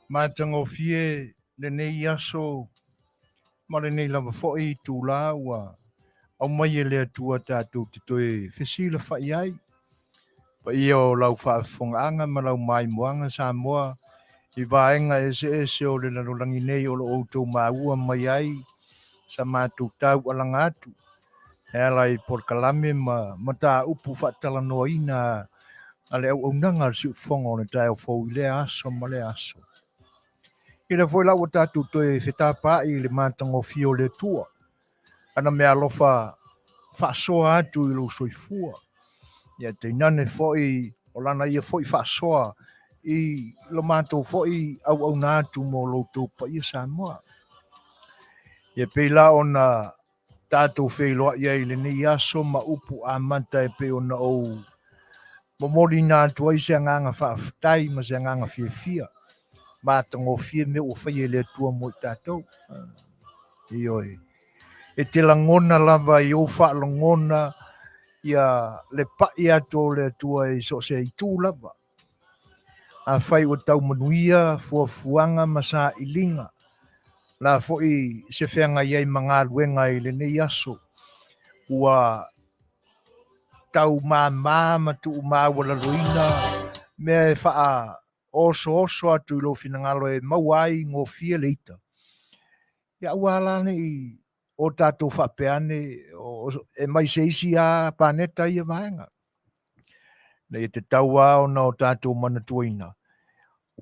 Matagofie lenei aso ma lenei lava foi itula ua aumai e le Atua tatou te toe fesilafai ai. Paia o lau faafofogaaga ma lau maimoaga Samoa i vaega eseese o le lalolagi nei o lo o outou maua mai ai sa matou taualaga atu e ala i polokalame ma mataupu faatalanoaina a le auaunaga a le Siufofoga o le Taeao Fou i lea aso ma lea aso. I lea foi la ua tatou toe fetapaai i le matagofie o le Atua, ana meaalofa faasoa atu i lou soifua, ia tainane foi o lana ia foi faasoa i lo matou foi auauna atu mo lo outou paia Samoa. Ia pei la ona tatou feiloai ai i lenei aso ma upu amata e pei ona ou momoliina atu ai se agaga faafetai ma se agaga fiafia matagofie mea ua faia e le Atua mo i tatou. Ioe. E te lagona lava i ou faalogona ia le pai atu o le Atua i so o se itu lava. Afai ua tau manuia fuafuaga ma sailiga, la foi se feagai ai ma galuega i lenei aso, ua tau māmā ma tuumaualaloina mea e faaosooso atu i lou finagalo e maua ai gofie le ita. Ia aua la ne i o tatou faapea ane e mai se isi lava paneta ia vaega. Ina ia tatau lava ona o tatou manatuaina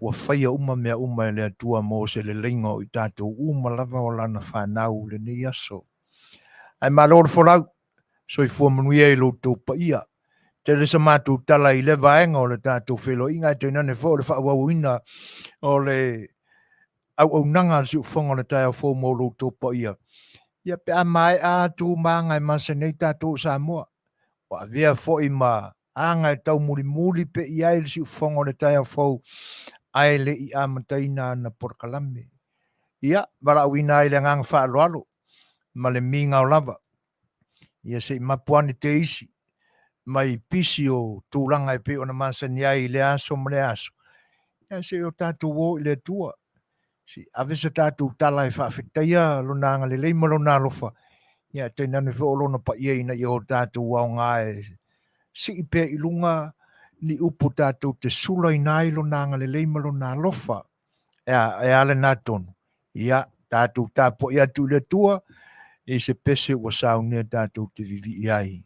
ua faia uma mea uma e le Atua mo se leleiga o i tatou uma lava o Lana fanau i lenei aso. Ae malo le folau, soifua manuia i lo outou paia. Tele sa matou tala i lea vaega o le tatou feiloaiga ae tainane foi o le faaauauina o le auaunaga a le Siufofoga o le Taeao Fou mo lo outou paia. Ia pe a maea atu ma aga e masani ai tatou o Samoa, ua avea foi ma aga e taumulimuli pea i ai le Siufofoga o le Taeao Fou ae le i amataina ana polokalame. Ia, valaauina ai le agaga faaaloalo ma le migao lava. Ia se i mapu ane te isi mai pisi o tulaga e pei ona masani ai i lea aso ma lea aso. Ia se i o tatou o i le Atua, se i ave se tatou tala e faafetaia Lona agalelei ma Lona alofa, ia tainane foi o Lona paia ina ia o tatou aoga e sii pea i luga ni upu tatou te sulaina ai Lona agalelei ma Lona alofa. E a, e a lena tonu? Ia, tatou tapuai atu i le Atua i se pese ua saunia tatou te vivii ai.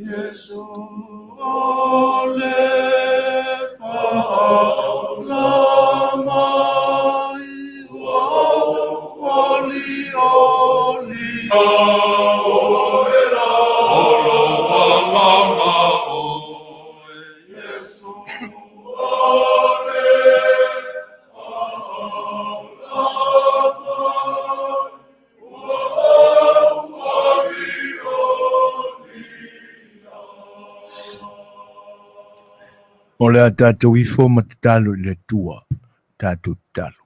Iesu o le faaola mai ua ou olioli oe la o lou agaga oe Iesu o le faaola mai ua ou olioli. O le a tatou ifo ma tatalo i le Atua, tatou tatalo.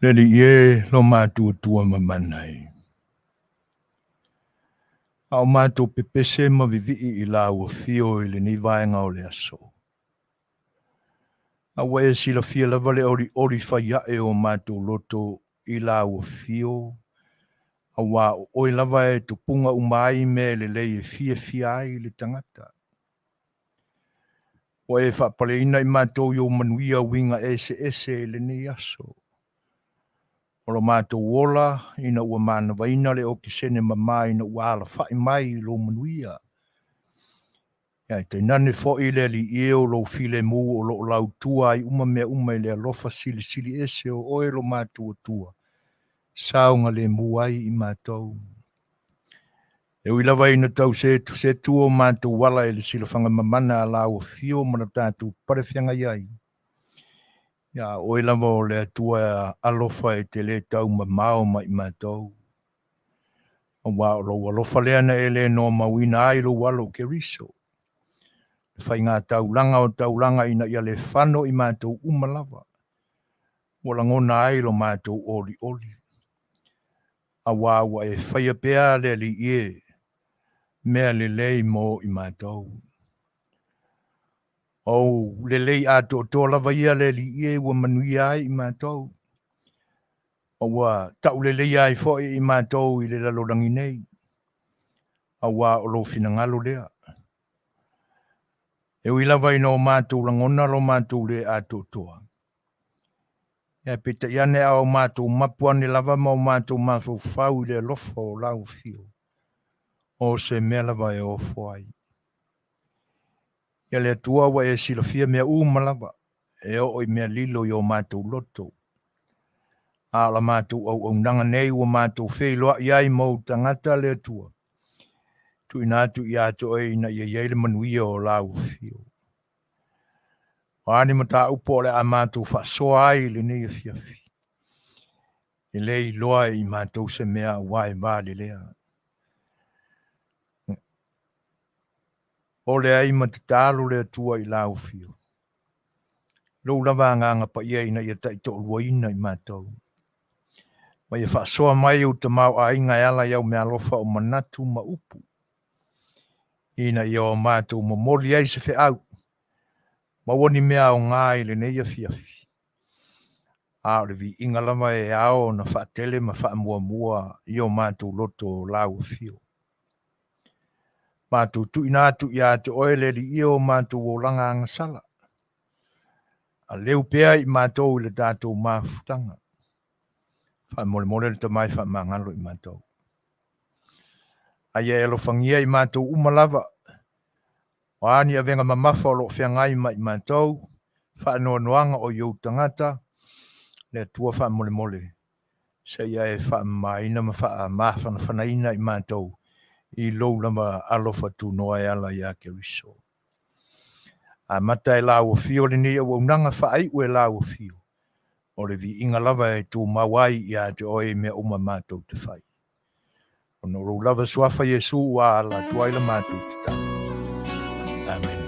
Le Alii e, lo matou Atua mamana e. A o matou pepese ma vivii i lau afio i lenei vaega o le aso. A ua e silafia lava le olioli fai ae o matou loto i lau afio, auā o oe lava e tupuga uma ai mea lelei e fiafia ai le tagata. Ua e faapaleina i matou i ou manuia uiga eseese i lenei aso. O lo matou ola ina ua manavaina le okesene mamā ina ua alafai mai i lou manuia. Ae tainane foi le Alii e o lou filemu o lo o lautua ai uma mea uma i le alofa silisili ese o oe lo matou Atua, saogalemu ai i matou. E ui lava ina tau setusetu o matou ala i le silafaga mamana a lau afio ma lo tatou palefeagai ai, ia a oe lava o le Atua alofa e te le tau mamao mai matou. Auā o lou alofa lea na e le noamauina ai lou alo Keriso, le faiga taulaga o taulaga ina ia le fano i matou uma lava, ua lagona ai lo matou olioli. Auā ua e faia pea le Alii e, mea lelei mo i matou. O lelei atoatoa lava ia le Alii e ua manuia ai i matou, ma ua tauleleia ai foi i matou i le lalolagi nei, auā o lou finagalo lea. E ui lava ina o matou lagona lo matou le atoatoa, ae peitai ane a o matou mapu ane lava ma o matou mafaufau i le alofa o lau afio, o se mea lava e ofo ai. Ia le Atua ua e silafia mea uma lava, e oo i mea lilo i o matou loto. A o la matou auaunaga nei ua matou feiloai ai ma ou tagata le Atua, tuuina atu ia te oe ina ia i ai le manuia o lau afio. O a ni mataupu o le a matou faasoa ai i lenei afiafi, e le iloa e i matou se mea auā e valelea. Ole ai ma tatalo le Atua i lau afio. Lou lava agaga paia ina ia taitoaluaina i matou. Ma ia faasoa mai ou tamaoaiga e ala i au meaalofa o manatu ma upu, ina ia o matou momoli ai se feau, maua ni mea aoga i lenei afiafi. A o le viiga lava e ao ona faatele ma faamuamua i o matou loto o lau afio. Matou tuuina atu ia te oe le Alii e o matou olaga agasala. Aleu pea i matou i le tatou mafutaga. Faamolemole le Tama e faamagalo i matou. A ia e alofagia i matou uma lava, o a ni avega mamafa o lo o feagai ma i matou, faanoanoaga o i ou tagata, le Atua faamolemole, seia e faamamaina ma faamafanafanaina i matou i lou lava alofa tunoa e ala iā Keriso. Amata e lau afio lenei auaunaga, faaiu e lau afio, o le viiga lava e tumau ai ia te oe i mea uma matou te fai. Ona o lou lava suafa Iesu ua ala atu ai la matou tatalo. Amene.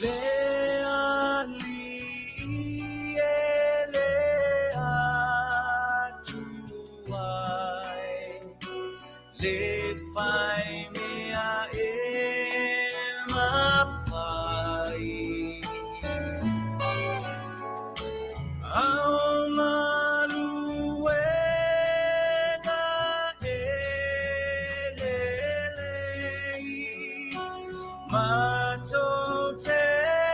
Le Alii e le Atua e, le fai mea e mafai. Ao galuega e le. Matou te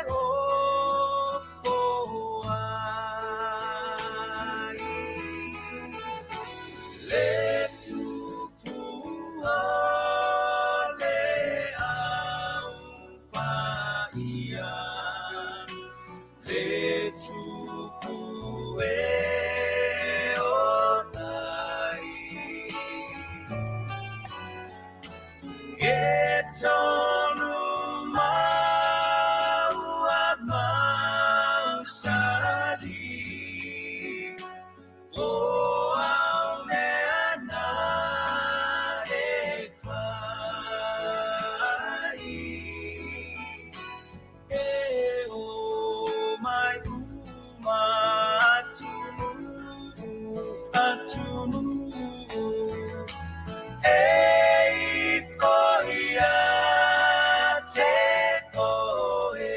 ofo ai le tupu o le au paia, le tupu e ola ai. E tonu mau a mausali, o au mea na e fai. E o mai uma atunuu, atunuu. E ifo ia te oe,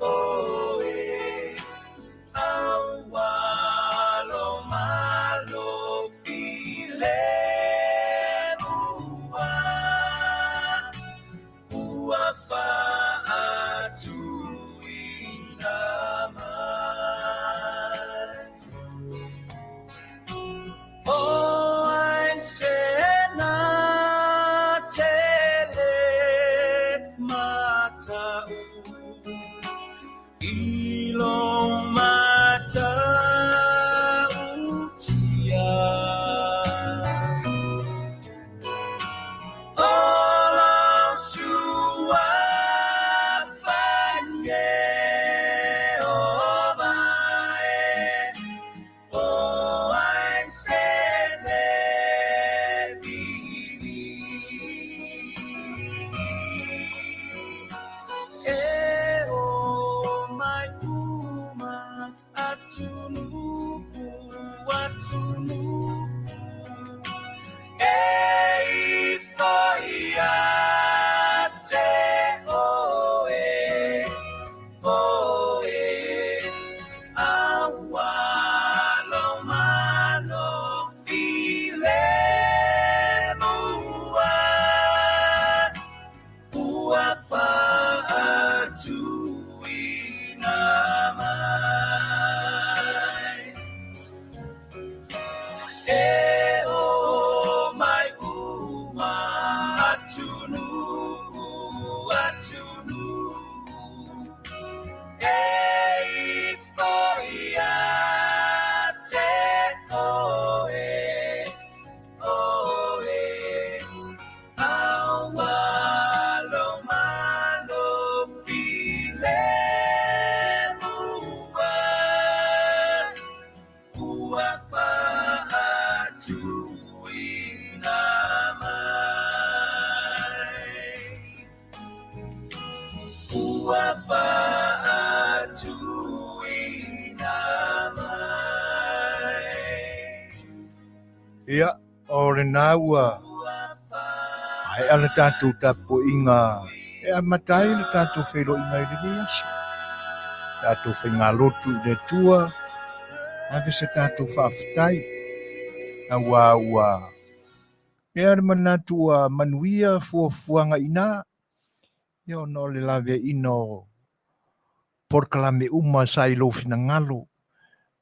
oe, aualo malo filemu a, ua faatuina mai. O ai se na tele mata'u i lo matautia. O lou suafa Ieova e, o ai se le vivi. E o mai uma atunuu, atunuu. E ifo ia te oe, oe, aualo malo filemu a, ua faatuina mai. E o mai uma atunuu, atunuu. E ifo ia te oe, oe, aualo malo filemu a, ua faatuina mai. Ua faatuina mai. Ia, o lena ua maea le tatou tapuaiga e amata ai le tatou feiloaiga i lenei aso. Tatou faigalotu i le Atua, ave se tatou faafetai, auā ua ea le manatu ua manuia fuafuaga i ina, ia ona o le laveaiina o polokalame uma sa i lou finagalo,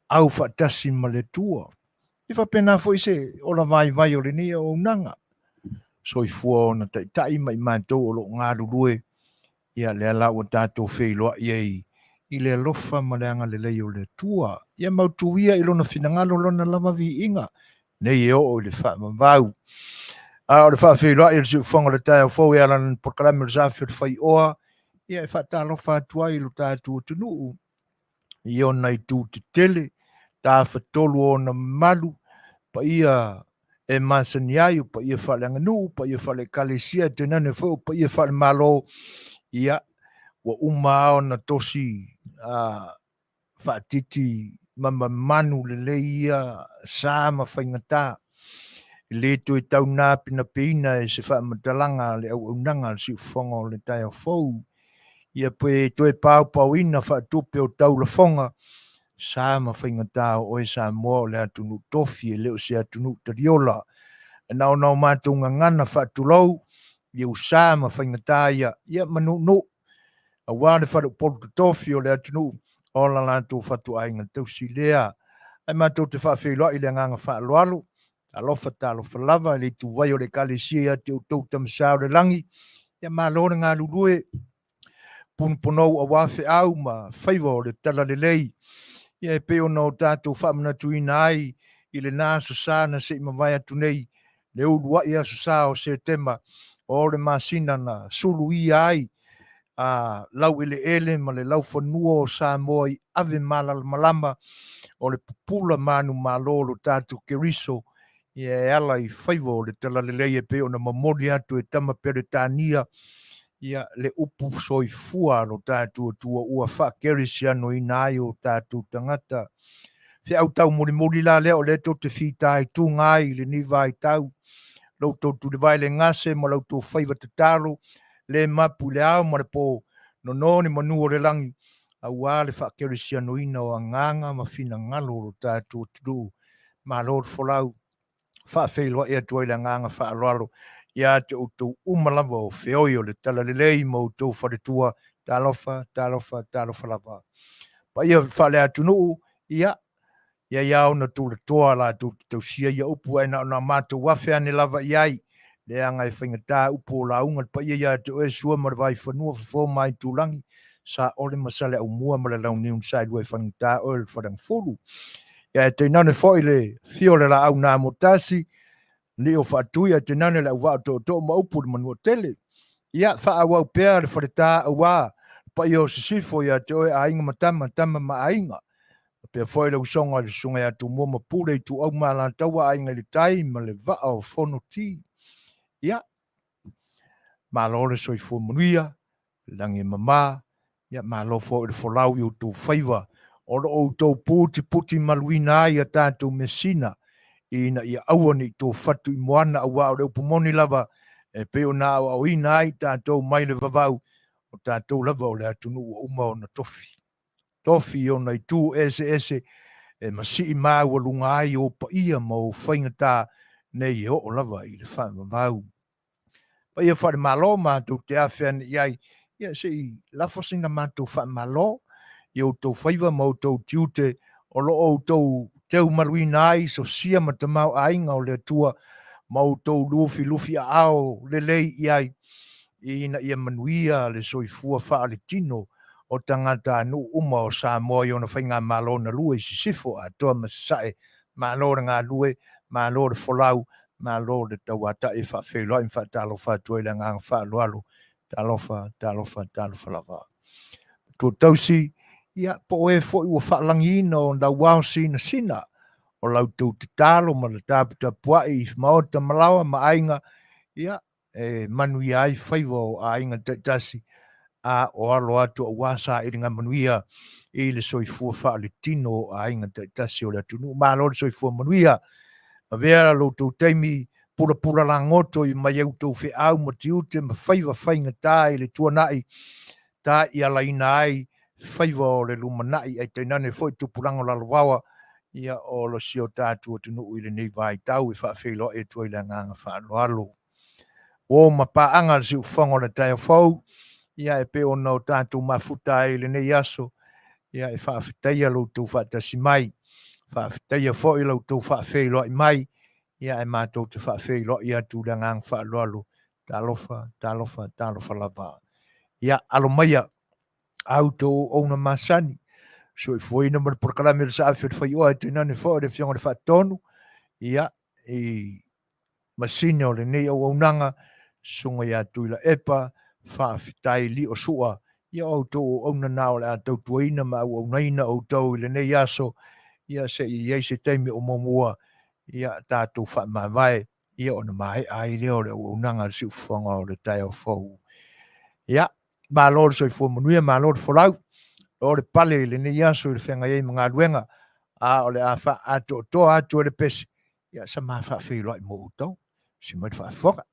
au faatasi ma le Atua. E faapena foi se ola vaivai o lenei auaunaga. Soifua ona taitai ma i matou o lo o galulue, ia lea la ua tatou feiloai ai i le alofa ma le agalelei o le Atua. Ia mautu ia i lona finagalo lona lava viiga, nei e oo i le faavavau. A o le faafeiloai o le siufofoga o le taeao fou e ala i lana polokalame o le Safi o le Faioa, ia e faatalofa atu ai i lo tatou atunuu i ona itu tetele, tafatolu o ona mamalu, paia e masani ai, o paia faaleaganuu, paia faale-ekalesia, tainane foi o paia faale-Malo, ia, ua uma lava ona tosi faatiti ma mamanu lelei ia sa ma faigata. E le toe tau napenapeina e se faamatalaga a le auaunaga a le siufofoga o le taeao fou, ia pe toe paopaoina faatupe o taulafoga, sa ma faigata o oe Samoa o le atunuu tofi e le o se atunuu taliola. E na ona o matou gagana faatulou, i ou sa ma faigata ia, ia ma nuunuu, aua le faleupolu totofi o le atunuu o la latou fatuaiga tausi lea. Ae matou te faafeiloai i le agaga faaaloalo, talofa talofa lava i le ituvai o le Ekalesia ia te outou Tamasa o le Lagi, ia malo le galulue, punopunou aua feau ma faiva o le talalelei, ia e pei ona o tatou faamanatuina ai i lena aso sa na se i mavae atu nei, le uluai aso sa o Setema o le masina na suluia ai a laueleele ma le laufanua o Samoa i ave malalamalama o le pupula manumalo o lo tatou Keriso, ia e ala i faiva o le talalelei e pei ona momoli atu e tama Peretania ia le upu soifua a lo tatou Atua ua faakerisianoina ai o tatou tagata. Feau taumolimoli la lea o lea tou te fitaituga ai i lenei vaitau, lo outou tulivae le gase ma la outou faiva tatalo le mapu i le ao ma le po, nono ni manu o le lagi, aua le faakerisianoina o agaga ma finagalo o lo tatou atunuu. Malo le folau, faafeiloai atu ai le agaga faaaloalo ia te outou uma lava o feoi o le talalelei ma outou faletua. Talofa, talofa, talofa lava. Paia faale-atunuu, ia, ia ia ona tulatoa latou te tausia ia upu ae na ona matou afe ane lava i ai, leaga e faigata upu o lauga le paia ia te oe Sua ma le Vaifanua, Fofo ma Aitulagi, Saole ma Saleaaumua ma le Launiu na Saelua e faigata oe le Faleagafulu. Ia e tainane foi le fio o le laau na amotasi, lio faatui ae tainane le auvaa tootoo ma upu le Manuatele. Ia faaauau pea le faleta aua paia o Sisifo ia te oe aiga ma tama, tama ma aiga. Pea foi le usoga i le susuga ia Tumua ma Pule Ituau ma Alataua, Aiga i le Tai ma le Vaa o Fonoti. Ia, malo le soifua manuia, lagi e mama, ia malo foi le folau i outou faiva o lo outou putiputi maluina ai a tatou measina ina ia aua ne i tofatu i moana, aua o le upu moni lava e pei ona aoaoina ai tatou mai le vavau, o tatou lava o le atunuu ua uma ona tofi. Tofi i ona itu eseese e masii maualuga ai ou paia ma ou faigata nei e oo lava i le faavavau. Paia faale-Malo matou te afe ane i ai, ia se i lafo sina matou faamalo i outou faiva ma outou tiute o lo o outou teumaluina ai sosia ma tamaoaiga o le Atua ma outou lufilufi aao lelei i ai, ina ia manuia le soifua faaletino o tagatanuu uma o Samoa i ona faigamalo na lua i sisifo atoa ma sasae. Malo le galue, malo le folau, malo le tauatai e faafeiloai ma faatalofa atu ai le agaga faaaloalo. Talofa, talofa, talofa lava. Matua tausi, ia po o e foi ua faalagiina o lau ao sinasina, o lau tou tatalo ma le taputapuai i maota ma laoa ma aiga, ia e manuia ai faiva o aiga taitasi, a o alo atu aua sailiga manuia i le soifua faaletino o aiga taitasi o le atunuu. Malo le soifua manuia, avea lo outou taimi pulapula lagoto i mai outou feau ma tiute ma faiva faigata i le tuanai, ta i alaina ai faiva o le lumanai ai tainane foi tupulaga o lalovaoa ia o lo si o tatou atunuu i lenei vaitau e faafeiloai atu ai le agaga faaaloalo. O ma paaga le siufofoga o le taeao fou, ia e pei ona o tatou mafuta ai i lenei aso, ia e faafetaia lo outou faatasi mai, faafetaia foi lo outou faafeiloai mai, ia e matou te faafeiloai atu le agaga faaaloalo. Talofa, talofa, talofa lava. Ia alo maia a outou auauna masani, soifuaina ma le polokalame o le Saafi o le Faioa e tainane foi o le Afioga i le Faatonu, ia i masina o lenei auaunaga, susuga ia Tuilaepa, faafetai lio sua, ia o outou auauna na o le a tautuaina ma auaunaina outou i lenei aso, ia se i i ai se taimi o muamua, ia tatou faamavae, ia ona maea ai lea o le auaunaga a le siufofoga o le taeao fou. Ia, malo le soifua manuia, malo le folau, o le pale i lenei aso i le feagai ai ma galuega, a o le a faaatoatoa atu e le pese, ia sa ma faafeiloai mo outou. Si mai le faafofoga.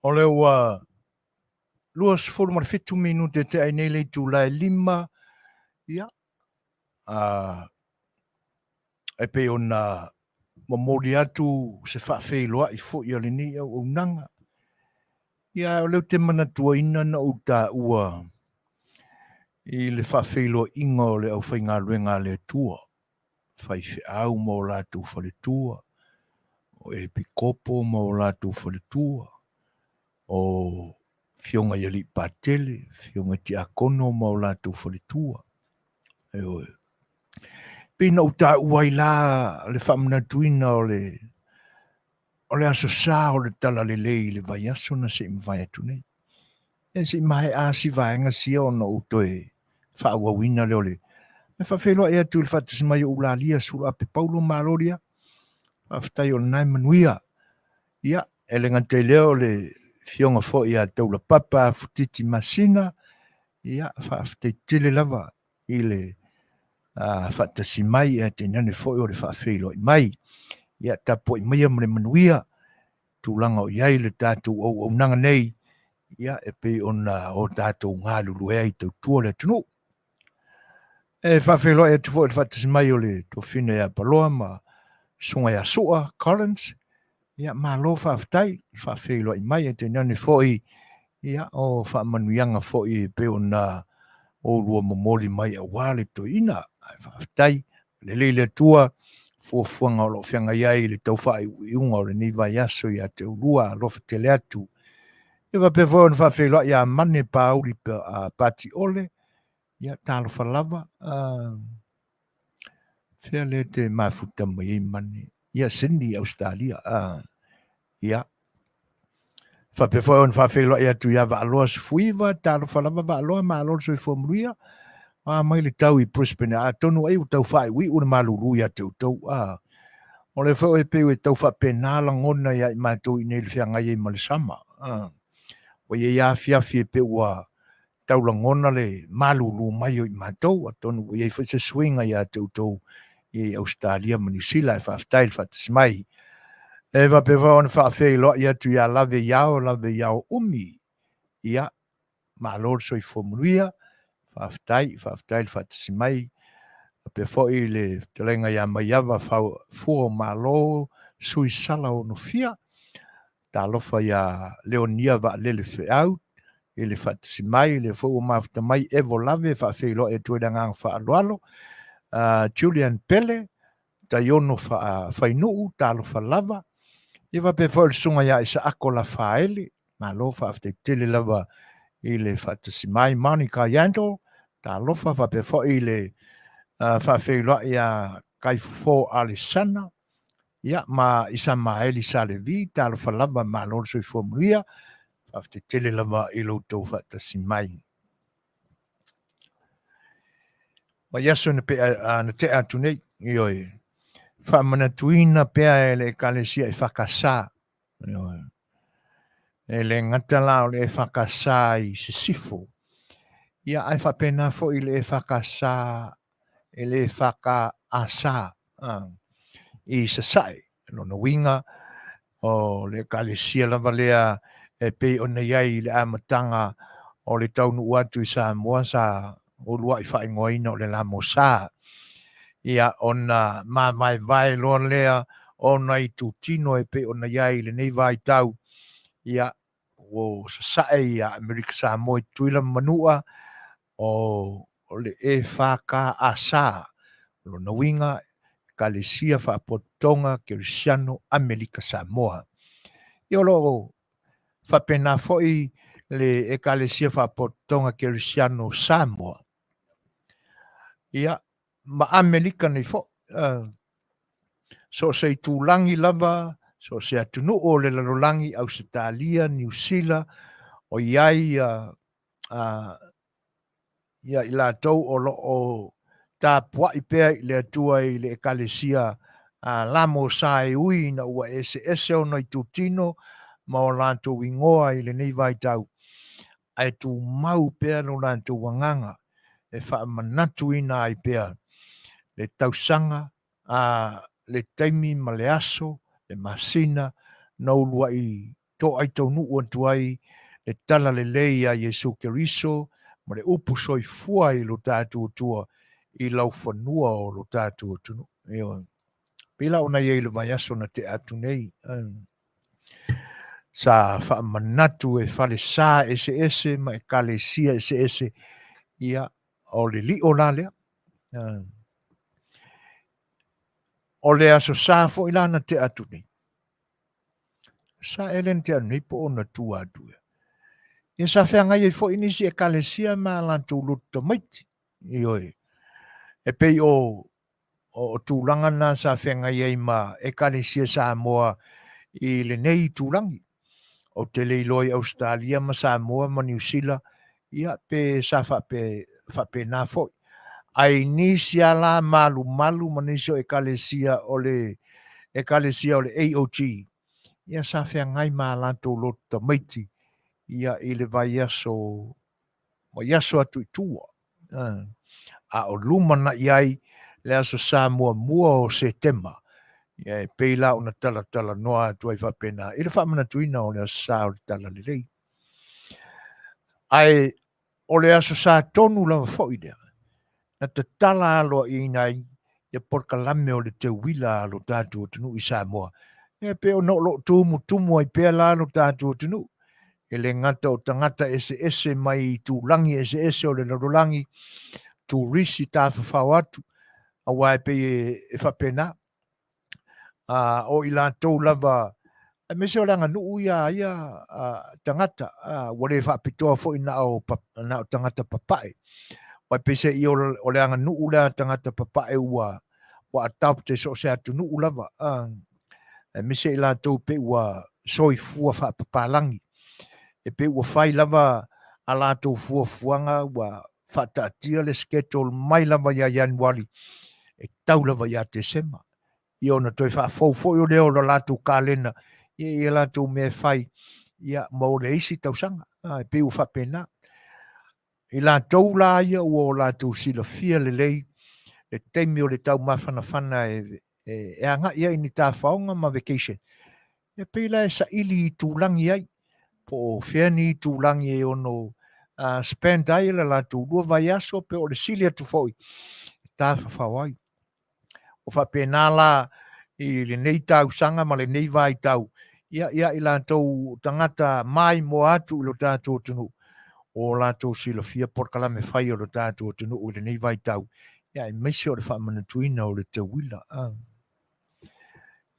O le ua 27 minute te ai nei le itula e 5, ia, e pei ona momoli atu se faafeiloai foi a lenei auaunaga. Ia, o lea ou te manatuaina na ou taua i le faafeiloaiga o le aufaigaluega a le Atua, faifeau ma o latou faletua, o epikopo ma o latou faletua, o afioga i alii patele, afioga i tiakono ma o latou faletua. Ioe. Pei na ou taua ai la le faamanatuina o le o le Aso Sa o le Talalelei i le vaiaso na se i mavae atu nei. E se i maea si vaega sia ona ou toe faaauauina lea o le e faafeiloai atu i le faatasi mai o Ulalia Suluape Paulo Malolia. Faafetai o lena e manuia. Ia, e le gata i lea o le afioga foi ia Taulapapa Futiti Masina. Ia, faafetai tele lava i le faatasi mai ae tainane foi o le faafeiloai mai. Ia, tapuai maia ma le manuia tulaga o i ai le tatou auaunaga nei, ia, e pei ona o tatou galulue ai tautua le atunuu. E faafeiloai atu foi i le faatasi mai o le Tofina ia Paloa ma Susuga ia Sua Collins. Ia, malo faafetai, faafeiloai mai, ae tainane foi, ia, o faamanuiaga foi e pei ona oulua momoli mai aua le toeaina. Ae faafetai, lelei le Atua, fuafuaga o lo o feagai ai i le tau faaiuiuga o lenei vaiaso ia te oulua, alofa tele atu. Ia faapea foi ona faafeiloai ia Mane Pauli Patiole, ia talofa lava, fea lea te mafuta mai ai Mane, ia Sydney, Australia, ia. Faapea foi ona faafeiloai atu ia Vaaloa Sefuiva, talofa lava Vaaloa, malo le soifua manuia. A mai le tau i Brisbane, atonu ai ua tau faaiuiu le malulu ia te outou. A o le foi e pei e tau faapena lagona ia i matou i nei le feagai ai ma le sama. A ua i ai afiafi e pei ua tau lagona le malulu mai o i matou, atonu ua i ai foi se suiga ia te outou i Ausetalia ma Niu Sila. E faafetai le faatasi mai. E faapea foi ona faafeiloai atu ia Lave Iao, Lave Iao Umi. Ia, malo le soifua manuia. Faafetai, faafetai le faatasi mai. Faapea foi le fetalaiga ia Maiava Fua o Malo, Suisala Onofia. Talofa ia Leonia Vaalele Feau i le faatasi mai, lea foi ua mafuta mai Evo Lave e faafeiloai atu ai le agaga faaaloalo. Julian Pele, Taiono Fainuu, talofa lava. Ia faapea foi le susuga ia Isaako Lafaele, malo faafetai tele lava i le faatasi mai. Monica Yandel, talofa, faapea foi le faafeiloai ia Kaifofo Alesana, ia ma Isamaeli Salevi, talofa lava, malo le soifua manuia, faafetai tele lava i lo outou faatasi mai. Mai aso na pea, na tea atu nei, ioe, faamanatuina pea e le Ekalesia EFKS, ioe, e le gata la o le EFKS i Sisifo, ia ae faapena foi le EFKS e le EFKAS i Sasae. Lona uiga, o le Ekalesia lava lea e pei ona i ai i le amataga o le taunuu atu i Samoa sa uluai faaigoaina o le Lamosa. Ia ona mavaevae loa lea o nai itutino e pei ona i ai i lenei vaitau, ia ua sasae ia Amerika Samoa i Tutuila ma Manua, o le EFKAS, lona uiga Ekalesia Faapotopotoga Kerisiano Amerika Samoa. Ia o lo o faapena foi le Ekalesia Faapotopotoga Kerisiano Samoa. Ia, ma Amerika nei foi. So o se itulagi lava, so o se atunuu o le lalolagi, Ausetalia, Niu Sila, o i ai ia i latou o lo o tapuai pea i le Atua i le Ekalesia Lamosa e ui ina ua eseese ona itutino ma o latou igoa i lenei vaitau, ae tumau pea lo latou agaga e faamanatuina ai pea le tausaga, le taimi ma le aso, le masina na uluai toai taunuu atu ai le tala lelei a Iesu Keriso ma le upu soifua i lo tatou Atua i laufanua o lo tatou atunuu. Ioe. Pei la ona i ai i le vaiaso na tea atu nei, sa faamanatu e falesa eseese ma ekalesia eseese, ia, o le lio la lea. O le aso sa foi la na tea atu nei, sa e le na tea atu nei po o na tua atu ea. Ia sa feagai ai foi nisi ekalesia ma latou lotu tamaiti, ioe, e pei o o tulaga na sa feagai ai ma Ekalesia Samoa i lenei itulagi. Ou te le iloa i Ausetalia ma Samoa ma Niu Sila, ia pe sa faapena foi. Ae i nisi lava la malumalu ma nisi o Ekalesia o le Ekalesia o le AOG, ia sa feagai ma a latou lotu tamaiti ia i le vaiaso vaiaso atu i tua, a o lumanai ai le Aso Sa muamua o Setema, ia e pei la ona talatalanoa atu ai faapena i le faamanatuina o le Aso Sa o le Talalelei. Ae o le Aso Sa tonu lava foi lea na tatala aloaiaina ai ia polokalame o le teuila a lo tatou atunuu i Samoa. Ia pei ona o lo o tumutumu ai pea la lo tatou atunuu, e le gata o tagata eseese mai itulagi eseese o le lalolagi, turisi tafafao atu, aua e pei e faapena. O i latou lava, aemaise o le aganuu ia a ia tagata, ua le faapitoa foi na o tagata papae. Aua e peiseai o le aganuu lea a tagata papae ua adopt e so o se atunuu lava, aemaise i latou pei ua soifua faapapalagi, e pei ua fai lava a latou fuafuaga, ua faataatia le schedule mai lava ia Ianuari e tau lava ia Tesema. Ia ona toe faafou foi o lea o le latou kalena ia i a latou mea e fai ia mo le isi tausaga. E pei ua faapena. I latou la ia ua o latou silafia lelei le taimi o le taumafanafana e agai ai i ni tafaoga ma vacation, e pei la e saili itulagi ai, po o fea ni itulagi e ono spend ai le latou 2 vaiaso, pe o le sili atu foi e tafafao ai. O faapena la i lenei tausaga ma lenei vaitau, ia, ia i latou tagata maimoa atu i lo tatou atunuu, ua latou silafia polokalame fai o lo tatou atunuu i lenei vaitau, ia aemaise o le faamanatuina o le teuila.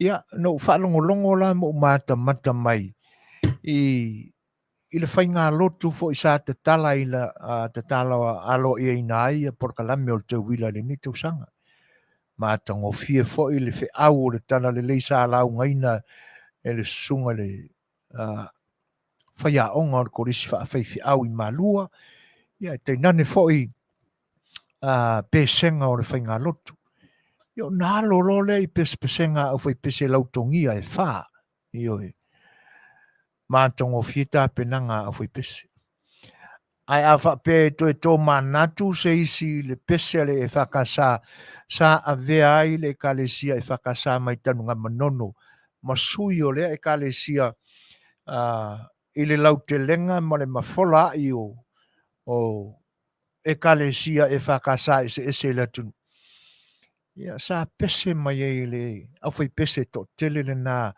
Ia, na ou faalogologo la ma ou matamata mai i i le faigalotu foi sa tatala i la, tatala aloaiaina ai polokalame o le teuila i lenei tausaga. Matagofie foi le feau o le talalelei sa laugaina e le susuga i le faiaoga o le Kolisi Faafaifeau i Malua, ia e tainane foi pesega o le faigalotu. Ia ona alo loa lea i pesepesega a aufaipese lautogia e fa, ioe, matagofie tapenaga a aufaipese. Ae a faapea e toe tomanatu se isi i le pese a le EFKS sa avea ai le Ekalesia EFKS mai Tanugamanono ma sui o lea Ekalesia i le lautelega ma le mafola ai o Ekalesia EFKS eseese i le atunuu, ia, sa pese mai ai le aufaipese toatele lena,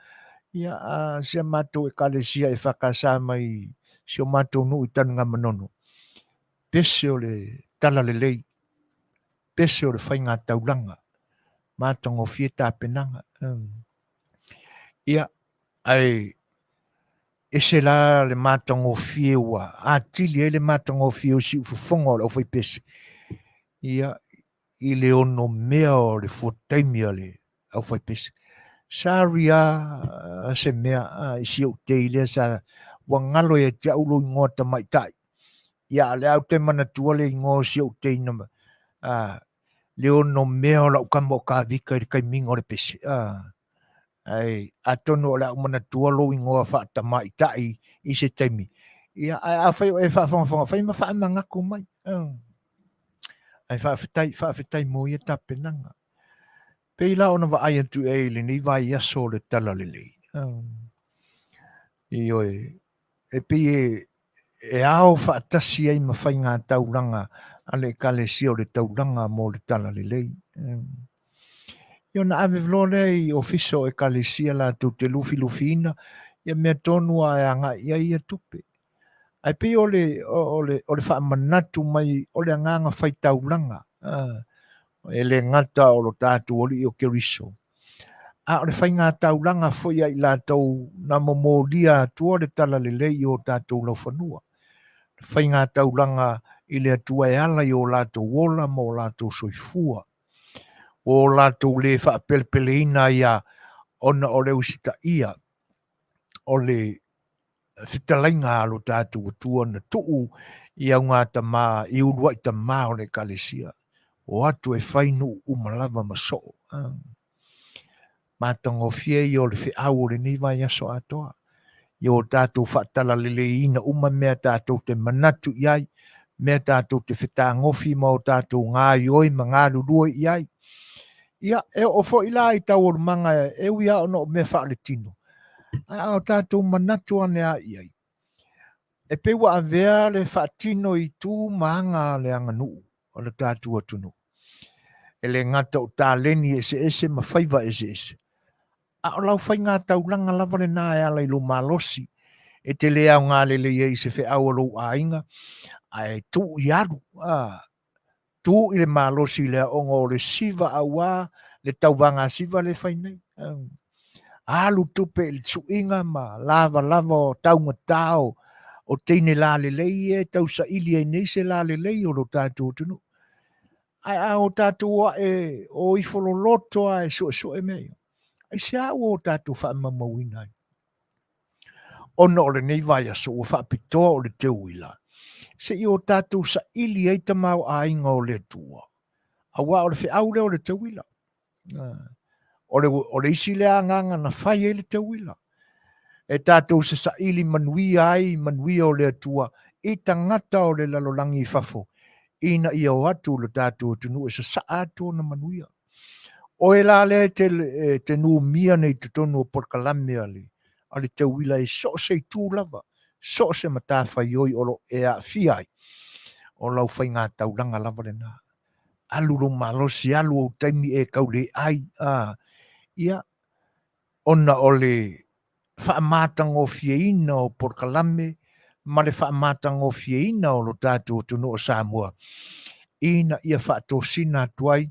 ia, a si a matou Ekalesia EFKS mai si o matou nuu i Tanugamanono, pese o le talalelei, pese o le faigataulaga, matagofie tapenaga. Ia, ae ese la le matagofie ua atili ai le matagofie o siufofoga o le aufaipese, ia, i le onomea o le fuataimi a le aufaipese. Sorry a se mea i si ou tei lea sa ua galo ia te au lou igoa tamaitai. Ia, a o lea ou te manatua le igoa o si ou tei na le onomea o lau kama o Kavika i le taimiga o le pese. Ae atonu o le a ou manatua lou igoa faatamaitai i se taimi. Ia, ae afai o e faafogafoga, fai ma faamanatu mai. Ae faafetai, faafetai mo ia tapenaga. Pei la ona vaai atu i ai i lenei vaiaso o le Talalelei. Ioe, e pei e ao faatasi ai ma faigataulaga a le Ekalesia o le taulaga mo le Talalelei. Ia ona ave loa lea i ofisa o Ekalesia latou te lufilufiina ia mea tonu lava e agai i ai ia tupe. Ae pei o le, o le, o le faamanatu mai o le agaga faitaulaga, e le gata o lo tatou Alii o Keriso, a o le faigataulaga foi a i latou na momolia atua le talalelei i o tatou laufanua. Le faigataulaga i le Atua e ala i o latou ola ma o latou soifua. Ua o latou le faapelepeleina ai lava ona o le usitaia o le fetalaiga a lo tatou Atua na tuu i augatama, i uluai tama o le Ekalesia, o atu e fai nuu uma lava ma soo. Matagofie ia o le feau o lenei vaiaso atoa. Ia o tatou faatalaleleiina uma mea tatou te manatu i ai, mea tatou te fetagofi ma o tatou gaioi ma galulue i ai. Ia, e oo foi la i taualumaga e ui lava ona o mea faaletino, ae a o tatou manatu ane lava i ai, e pei ua avea le faatino i tu ma aga a le aganuu o le tatou atunuu. E le gata o taleni eseese ma faiva eseese, a o lau faigataulaga lava lena e ala i lou malosi e te le aoga lelei ai i se feau a lou aiga, ae tuu i alu, a, tuu i le malosi i le aoga o le siva auā le tauvaga siva le fai nei. Alu tupe i le suiga ma lavalava o taugata o teine lalelei ia e tausaili ai nei se lalelei o lo tatou atunuu. Ae a o tatou o ae o ifo loloto lava e suesue mea ia, aisea ua o tatou faamaumauina ai? Ona o lenei vaiaso ua faapitoa o le teuila, se i o tatou saili ai tamaoaiga o le Atua, auā o le feau lea o le teuila. O le, o le isi lea agaga na fai ai le teuila, e tatou se saili manuia ai manuia o le Atua i tagata o le lalolagi i fafo, ina ia o atu lo tatou atunuu e sasaa atu ona manuia. Oe la lea e te, e te numia nei totonu o polokalame a le, a le teuila e so o se itu lava, so o se matafaioi o lo o e aafia ai, o lau faigataulaga lava lena. Alu lou malosi, alu ou taimi e tau le ai, a, Ia, ona o le faamatagofieina o polokalame ma le faamatagofieina o lo tatou atunuu o Samoa ina ia faatosina atu ai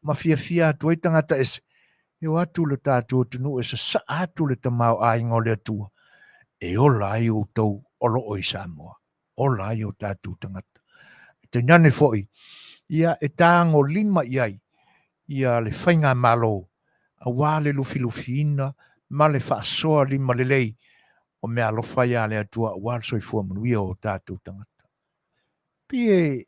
ma fiafia atu ai tagata ese e o atu lo tatou atunuu e sasaa atu le tamaoaiga o le Atua e ola ai outou o lo o i Samoa, ola ai o tatou tagata. E tainane foi, ia e tagolima i ai ia le faigamalo aua le lufilufiina ma le faasoa lima lelei o meaalofa ia le Atua aua le soifua manuia o tatou tagata. Pei e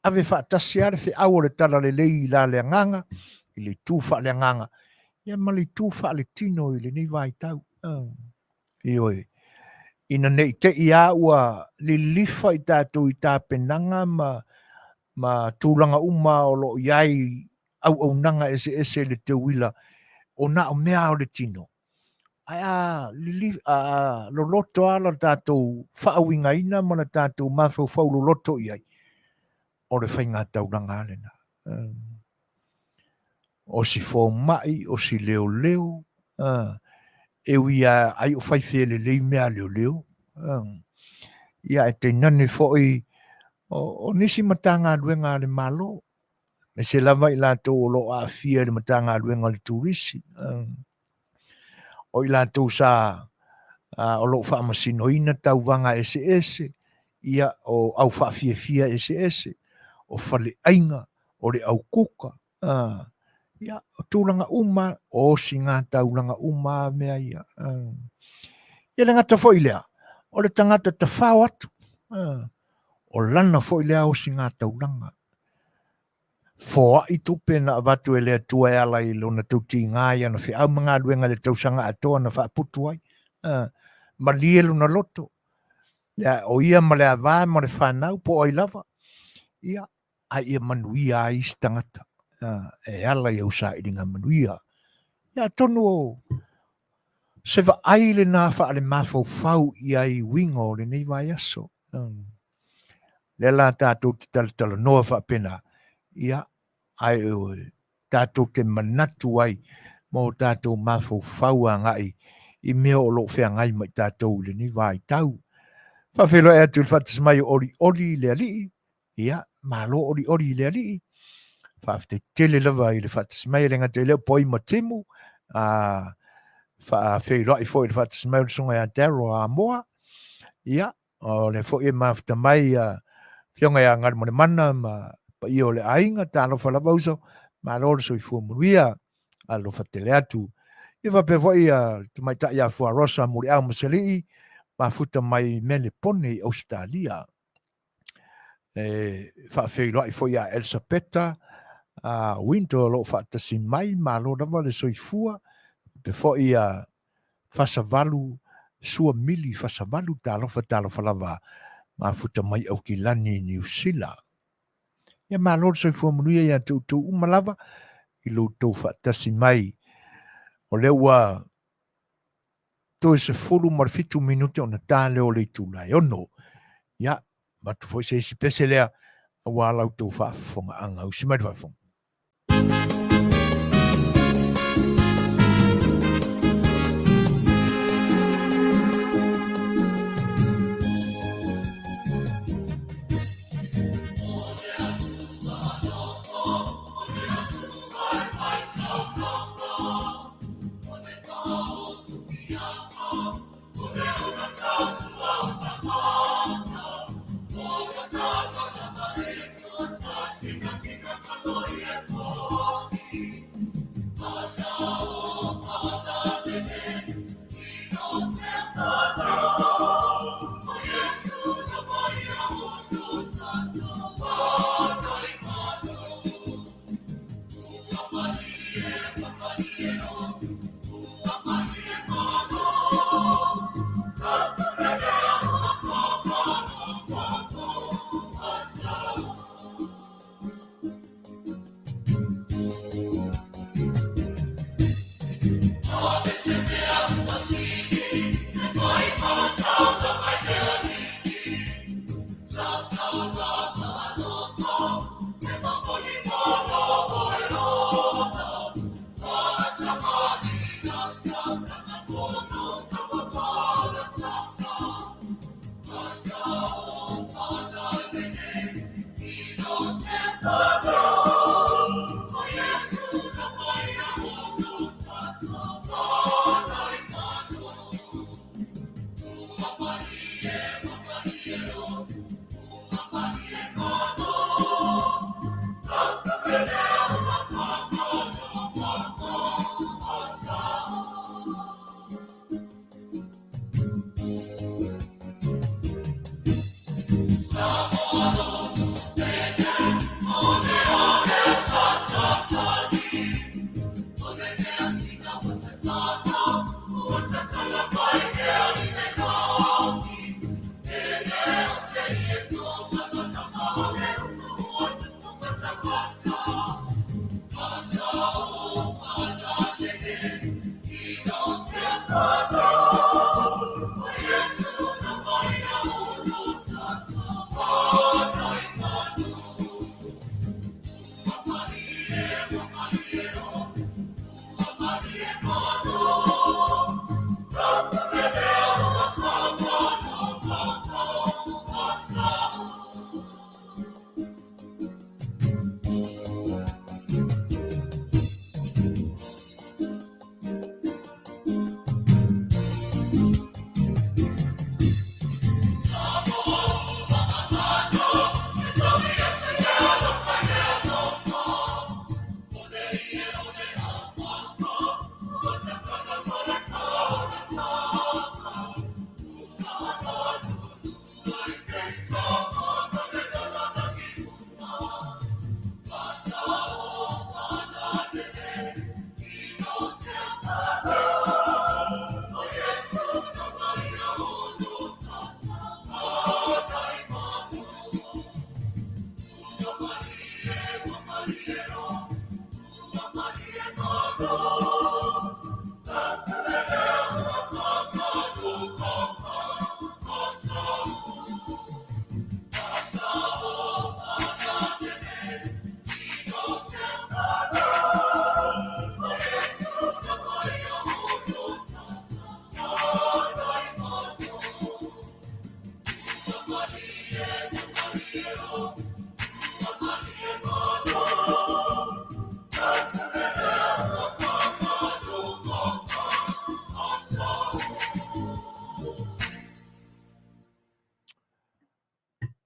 ave faatasi lava le feau o le talalelei i la le agaga, i le itu faaleagaga, ia ma le itu faaletino i lenei vaitau. Ioe. Ina ne i te i lava ua lilifa i tatou i tapenaga ma, ma tulaga uma o lo o i ai auaunaga eseese i le teuila, o na o mea o le tino. Ae a, lili, a loloto lava la tatou faauigaina ma la tatou mafaufau loloto i ai, o le faiga taulaga lava lena. O si fomai, o si leoleo, e ui lava ai o fai felelei mea a leoleo. Ia ae tainane foi o nisi Matagaluega a le Malo, aemaise lava i latou o lo o aafia i le Matagaluega o le Turisi. O i latou sa o lo o faamasinoina tauvaga eseese, ia o au faafiafia eseese, o faleaiga, o le aukuka, ia, o tulaga uma, o osigataulaga uma lava mea ia. Ia le gata foi i lea, o le tagata tafao atu, o lana foi lea osigataulaga. Foai tupe na avatu e le Atua e ala i lona tautiga i ana feau ma galuega i le tausaga atoa na faaputu ai. Malie lona loto, o ia ma le ava ma le fanau po o ai lava, ia, a ia manuia ai isi tagata e ala i au sailiga manuia. Ia atonu o se vaai lena faalemafaufau i ai uiga o lenei vaiaso. Lea la tatou te talatalanoa faapena, ia, ae tatou te manatu ai ma o tatou mafaufau agai i mea o lo o feagai ma i tatou i lenei vaitau. Faafeiloai atu i le faatasi mai o Olioli i le Alii, ia, malo olioli i le Alii. Faafetai tele lava i le faatasi mai, e le gata i lea o Poi ma Timu, a faafeiloai foi i le faatasi mai o le susuga ia Daryl Amoa, ia, o lea foi e mafuta mai ia Afioga ia Galumalemana ma paia o le aiga, talofa lava uso, malo le soifua manuia, alofa tele atu. Ia faapea foi ia le tamaitai ia Fuarosa Muliau Masalii, mafuta mai Melepone i Ausetalia. E faafeiloai foi ia Elisapeta a Winter o lo o faatasi mai, malo lava le soifua, faapea foi ia Fasavalu, Suamili Fasavalu, talofa talofa lava, mafuta mai Aukilani i Niu Sila. Ia malo le soifua manuia ia te outou uma lava i lo outou faatasi mai. O lea ua toe 17 minute ona ta lea o le itula e 6. Ia, avatu foi se isi pese lea aua la outou faafofogaaga. Usi mai le faafofoga.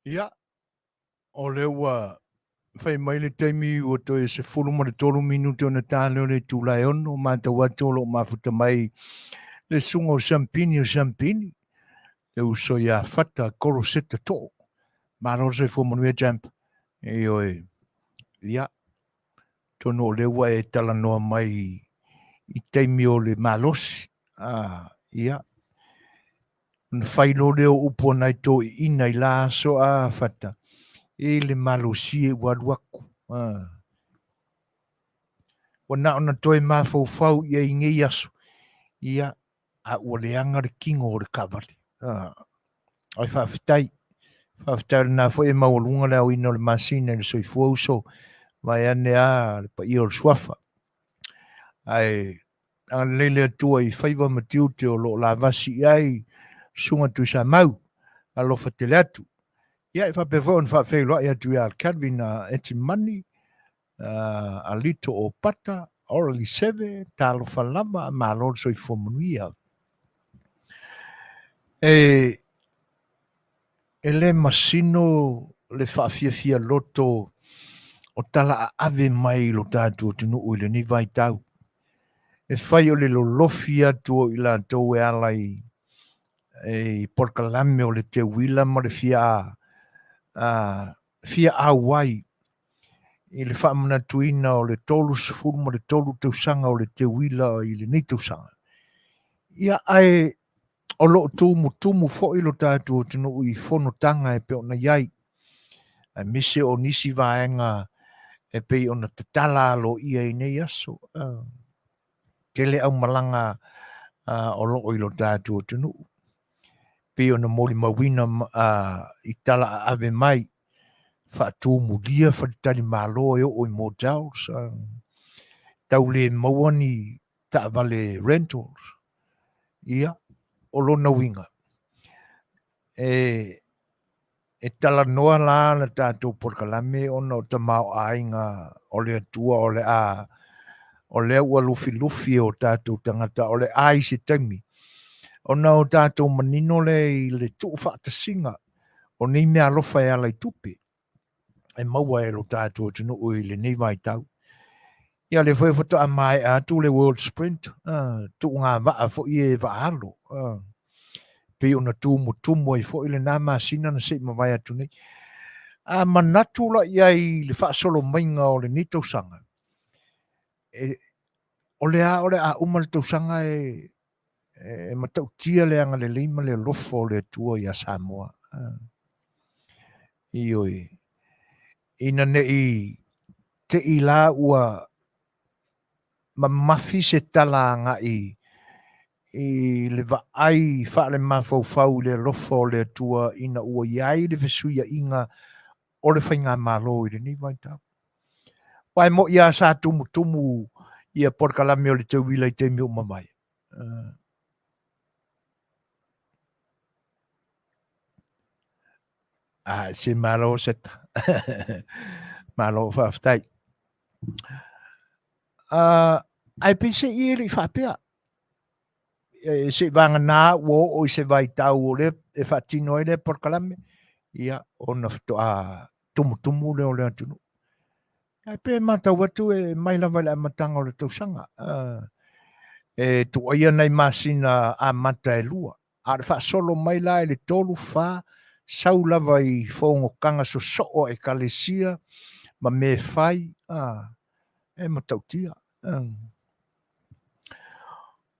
Ia, o lea ua fai mai le taimi ua toe 13 minute ona ta lea o le itula e 6, matau atu o lo o mafuta mai le susuga o Sampini o Sampini, le uso ia Fata Koroseta Too. Malo le soifua manuia Champ. Ioe. Ia, atonu o lea ua e talanoa mai i taimi o le malosi. Ah, ia. Ona fai loa lea o upu a nai toeaiina i la aso, a Fata, e le malosi e ua alu atu. Ah. Ua na ona toe mafaufau i ai i nei aso, ia, a ua leaga le tino o le taavale. Ah. Ai faafetai. Faafetai o lena foi e maualuga le aoina o le masina i le soifua uso, vaeane a le paia o le suafa. Ae agalelei le Atua i faiva ma tiute o lo o lavasi i ai Susuga Tuisamau, alofa tele atu. Ia, e faapea foi ona faafeiloai atu ia Calvin Etimani, Alito Opata, Orally Seve, talofa lava, malo le soifua manuia. E, e le masino le faafiafia loto o tala aave mai i lo tatou atunuu i lenei vaitau. E fai o le lolofi atu o i latou e ala i, i polokalame o le teuila ma le fia, a, fia auai i le faamanatuina o le 33 tausaga o le teuila i lenei tausaga. Ia, ae o lo o tumutumu foi lo tatou atunuu i fonotaga e pei ona i ai, aemaise o nisi vaega e pei ona tatala aloaia i nei aso. Tele aumalaga o lo o i lo tatou atunuu, pei ona molimauina i tala aave mai, faatumulia faletalimalo e oo i motels, tau le maua ni taavale rentals. Ia, o lona uiga, e, e talanoa la le tatou polokalame ona o tamaoaiga o le Atua o le a o lea ua lufilufi e o tatou tagata o le a i se taimi ona o tatou manino lea i le tuufaatasiga o nei meaalofa e ala i tupe e maua e lo tatou atunuu i lenei vaitau. Ia lea foi faatoa maea atu le World Sprint, tuuga vaa foi e vaaalo, pei ona tumutumu ai foi lena masina na se i mavae atu nei. A manatu la i ai i le faasolo maiga o lenei tausaga, e, o le a o le a uma le tausaga e, E matautia le agalelei ma le alofa o le Atua ia Samoa. Ioe. Ina nei te i la ua mamafi se tala agai i le vaai faalemafaufau i le alofa o le Atua ina ua i ai le fesuiaiga o le faigamalo i lenei vaitau. Aua e mo'i lava sa tumutumu ia polokalame o le teuila i taimi ua mavae. A se malo seta. Malo faafetai. Ae peiseai e le i faapea. E, se i vagana ua oo i se vaitau o lea e faatino ai lea polokalame, ia, ona faatoa tumutumu lea o le atunuu. Ae pei e matau atu e mai lava i le amataga o le tausaga. E tuuaia nai masina amata e lua. A o le faasolo mai la i le 3, 4, sau lava i fogotaga sosoo a ekalesia ma mea e fai, e matautia.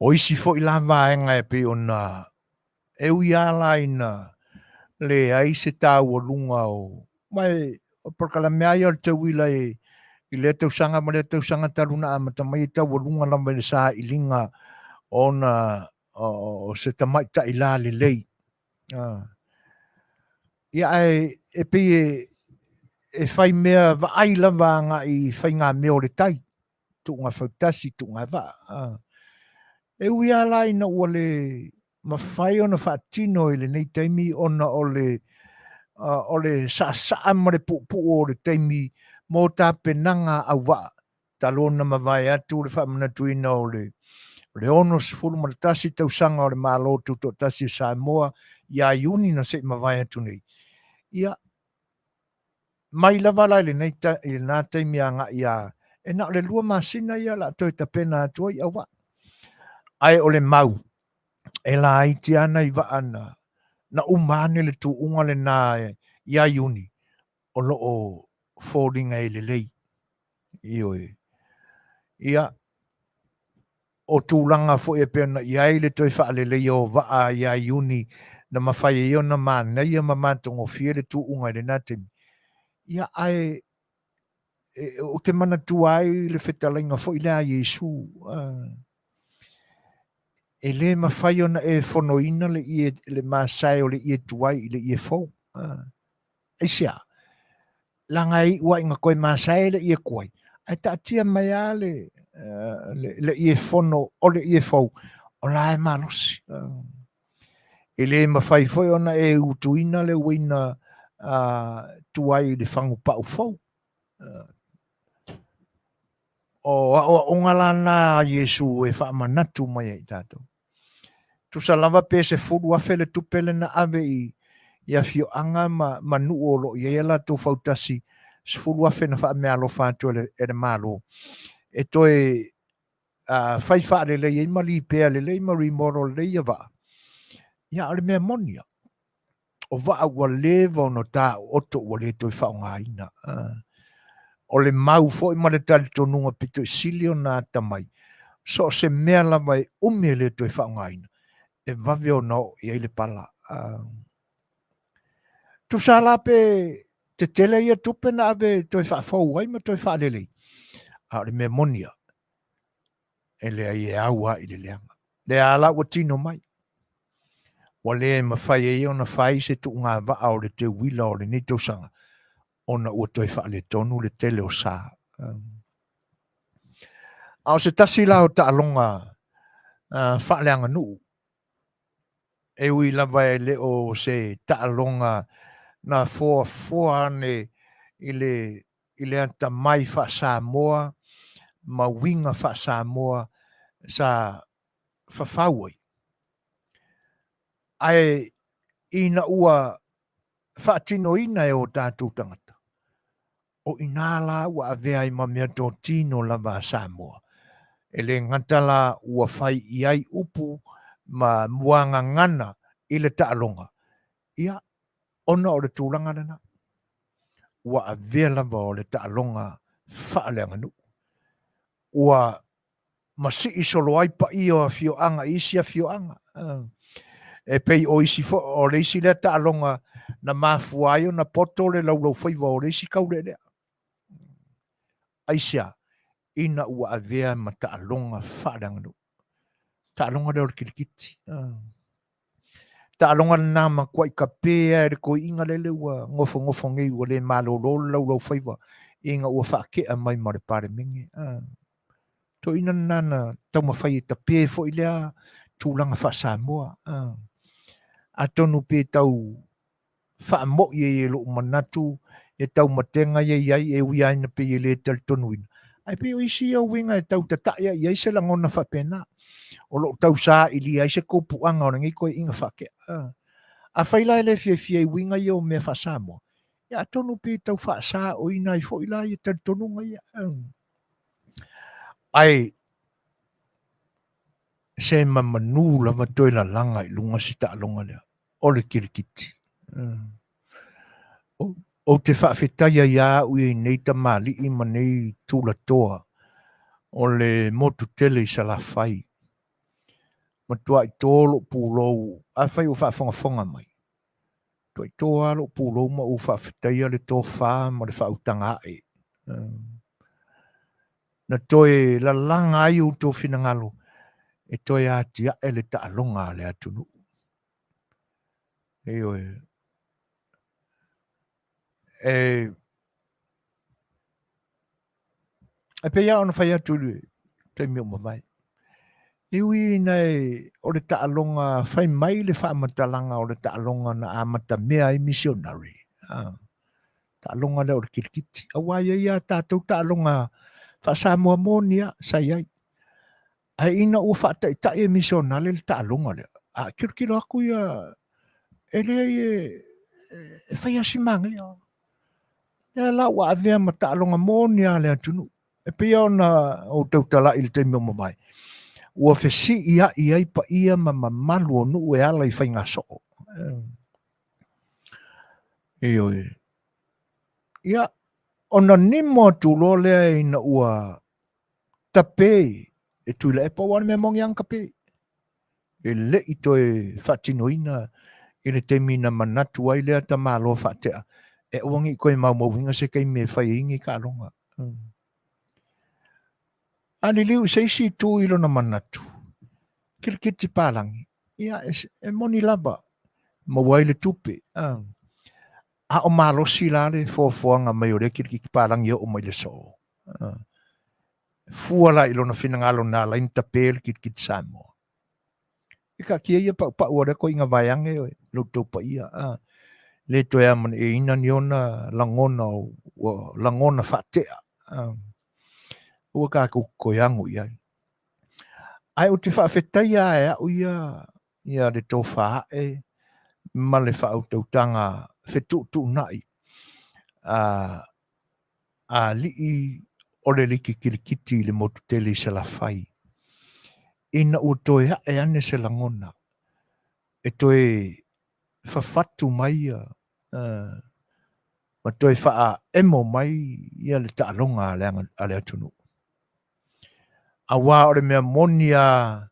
O isi foi la vaega e pei ona e ui lava la ina leai se taualuga o ma e o polokalame lava ia o le teuila i lea tausaga ma lea tausaga talu ona amata mai e taualuga lava i le sailiga ona o se tamaitai lalelei. Ia ae e pei e fai mea vaai lava agai i faigamea o le tai, tuuga fautasi, tuuga vaa. E ui lava la ina ua le mafai ona faatino i lenei taimi ona o le o le saasaa ma le puupuu o le taimi mo tapenaga auvaa talu ona mavae atu le faamanatuina o le 61 tausaga o le Malo Tutoatasi o Samoa ia Iuni na se i mavae atu nei. Ia, mai lava la i lenei i lena taimi agai ia, e na o le 2 masina ia o le a toe tapena atu ai auvaa. Ae o le mau, e laiti lava nai vaa na uma ane le tuuga lena ia Iuni, o lo o foliga e lelei. Ioe. Ia, o tulaga foi e pei ona i ai le toe faaleleia o vaa ia Iuni na mafai ai ona manaia ma matagofie le tuuga i lena taimi. Ia, ae ou te manatua ai le fetalaiga foi lea a Iesu, e le mafai ona e fonoina le ie, le masae o le ie tuai i le ie fou. Aisea? Leaga e iu lava ina toe masae le ie tuai, ae taatia mai lava le, le ie fono o le ie fou, o la e malosi. E le mafai foi ona e utuina le uaina tuai i le fagu pau fou. O aoaoga la na a Iesu e faamanatu mai ai i tatou. Tusa lava pe 10,000 le tupe lea na ave i i afioaga ma, ma nuu o lo o i ai a latou fautasi, 10,000 na faameaalofa atu e le, e le Malo e toe fai faalelei ai ma lipea lelei ma remodel lelei ia vaa. Ia, o le mea moni ia, o vaa ua leva ona taooto ua le toe faaaogaina. O le mau foi ma le talitonuga pito i sili ona atamai, so o se mea lava e umi e le toe faaaogaina, e vave ona oo i ai le pala. Tusa la pe tetele ia tupe na ave e toe faafou ai ma toe faalelei, a o le mea moni ia, e leai e au lava i le leaga. Lea lava la ua tino mai, ua le mafai ai ona fai se tuugavaa o le teuila o lenei tausaga, ona ua toe faaletonu le tele o sa. A o se tasi la o taaloga faaleaganuu, e ui lava e le o se taaloga na foafoa ane i le i le atamai faa-Samoa ma uiga faa-Samoa sa fafau ai. Ae ina ua faatinoina e o tatou tagata, o i ina la ua avea ai ma meatotino lava a Samoa. E le gata la ua fai i ai upu ma muagagana i le taaloga, ia, ona o le tulaga lena, ua avea lava o le taaloga faaleaganuu. Ua ma sii solo ai paia o afioaga i isi afioaga. E pei o isi foi, o le isi lea taaloga na mafua ai ona poto le laulaufaiva o le isi taulelea. Aisea? Ina ua avea ma taaloga faaleaganuu. Taaloga lea o le kilikiti. Taaloga lena matuai tape lava e le toeaina lele ua nofonofo nei ua le malolo le laulaufaiva ina ua faatea mai ma le Palemene. Toeaina lena na taumafai e tape foi lea tulaga faa-Samoa. Atonu pe tau faamoi ai e lou manatu ia taumatega ia i ai e ui lava ina pei e le talitonuina, ae pei o isi ia uiga e tau tata'i ai i ai se lagona faapena, o lo o tau sailia ai se kopuaga o lenei toeaiina faatea. Afai la e le fiafia i uiga ia o mea faa-Samoa, ia atonu pe tau faasaoina ai foi la ia talitonuga ia. Ae se mamanu lava toe lalaga i luga si taaloga lea o le kilikiti. Ou te faafetaia ia au ia i nei tamalii ma nei tulatoa o le motu tele i Salafai. Matuai to lou pulou, afai o faafogafoga mai, matuai to lava lou pulou ma ou faafetaia le tofa ma le faautaga ae. Na toe lalaga ai outou finagalo e toe atiae le taaloga a le atunuu. Ioe. E, e pei lava ona fai atu i le taimi ua mavae. E ui ina e, o le taaloga fai mai le faamatalaga o le taaloga na amatamea ai misionare. Ah. Taaloga lea o le kilikiti. Aua e i ai lava tatou taaloga faa-Samoa moni lava sa i ai. Ae ina ua faataitai e misionale le taaloga lea, a tilotilo atu ia, e leai e, e fai lava si manaia. Lea la ua avea ma taaloga moni lava a le atunuu. E pei ona ou tautalai i le taimi ua mavae, ua fesiiai ai paia ma mamalu o nuu e ala i faiga soo. Ioe. Ia, ona nimo atu loa lea ina ua tape e Tuilaepa, aua o le mea moni lava na tape. E le i toe faatinoina i le taimi na manatu ai lea tamaloa faatea, e aua ne i toe maumauina se taimi e fai ai ni taaloga. A liliu i se isi itu i lona manatu, kilikiti palagi, ia e moni lava, maua ai le tupe. A o malosi la le foafoaga mai o lea kilikiti palagi e oo mai i le aso. Fua la i lona finagalo na ala ai ona tape le kilikiti Samoa. E taatia ia paupau a lea toeaina vaeane lo outou paia. Le toe amanaia ni ona lagona ua lagona faatea. Aua tatou te toe ago i ai. Ae ou te faafetaia lava e au ia ia le tofa ae ma le faautautaga fetuutuunai a alii o le liki kilikiti i le motu tele i Salafai, ina ua toe ae ane se lagona e toe fafatu mai ia ma toe faaemo mai ia le taaloga a le atunuu. Aua o le mea moni lava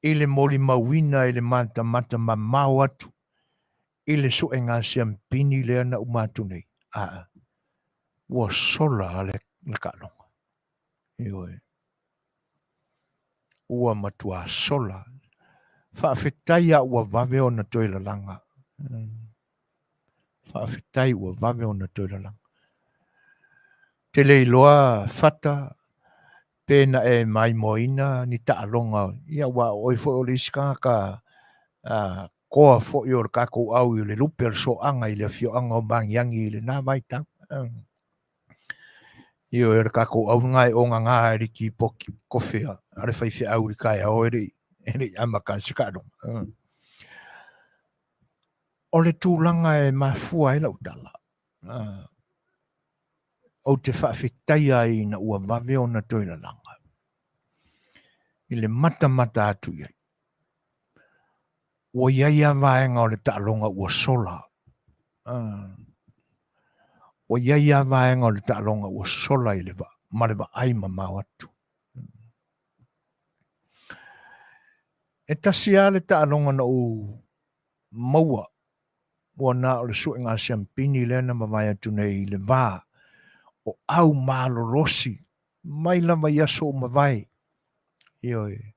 i le molimauina i le matamata mamao atu i le suega siampini lea na uma atu nei, a ua sola le taaloga. Ioe. Ua matua sola. Faafetai a ua vave ona toe lalaga. Faafetai ua vave ona toe lalaga. Te le iloa Fata pe na e maimoaina ni taaloga, ia aua o oe foi o le isi tagata toa foi o le tatou au i le lupe o le soaga i le afioaga o Magiagi i lena vaitau. Ioe, o le tatou au lena e ogaga e le tipoti kofe a le faifeau i le taeao e le i amata ai se taaloga. O le tulaga e mafua ai lau tala, ou te faafetaia ai ina ua vave ona toe lalaga i le matamata atu i ai. Ua i ai lava vaega o le taaloga ua sola. Ua i ai lava vaega o le taaloga ua sola i le ma le vaai mamao atu. E tasi lava le taaloga na ou maua ua na o le suega siampini lea na mavae atu nei i le va o au malolosi mai lava i aso ua mavae, ioe,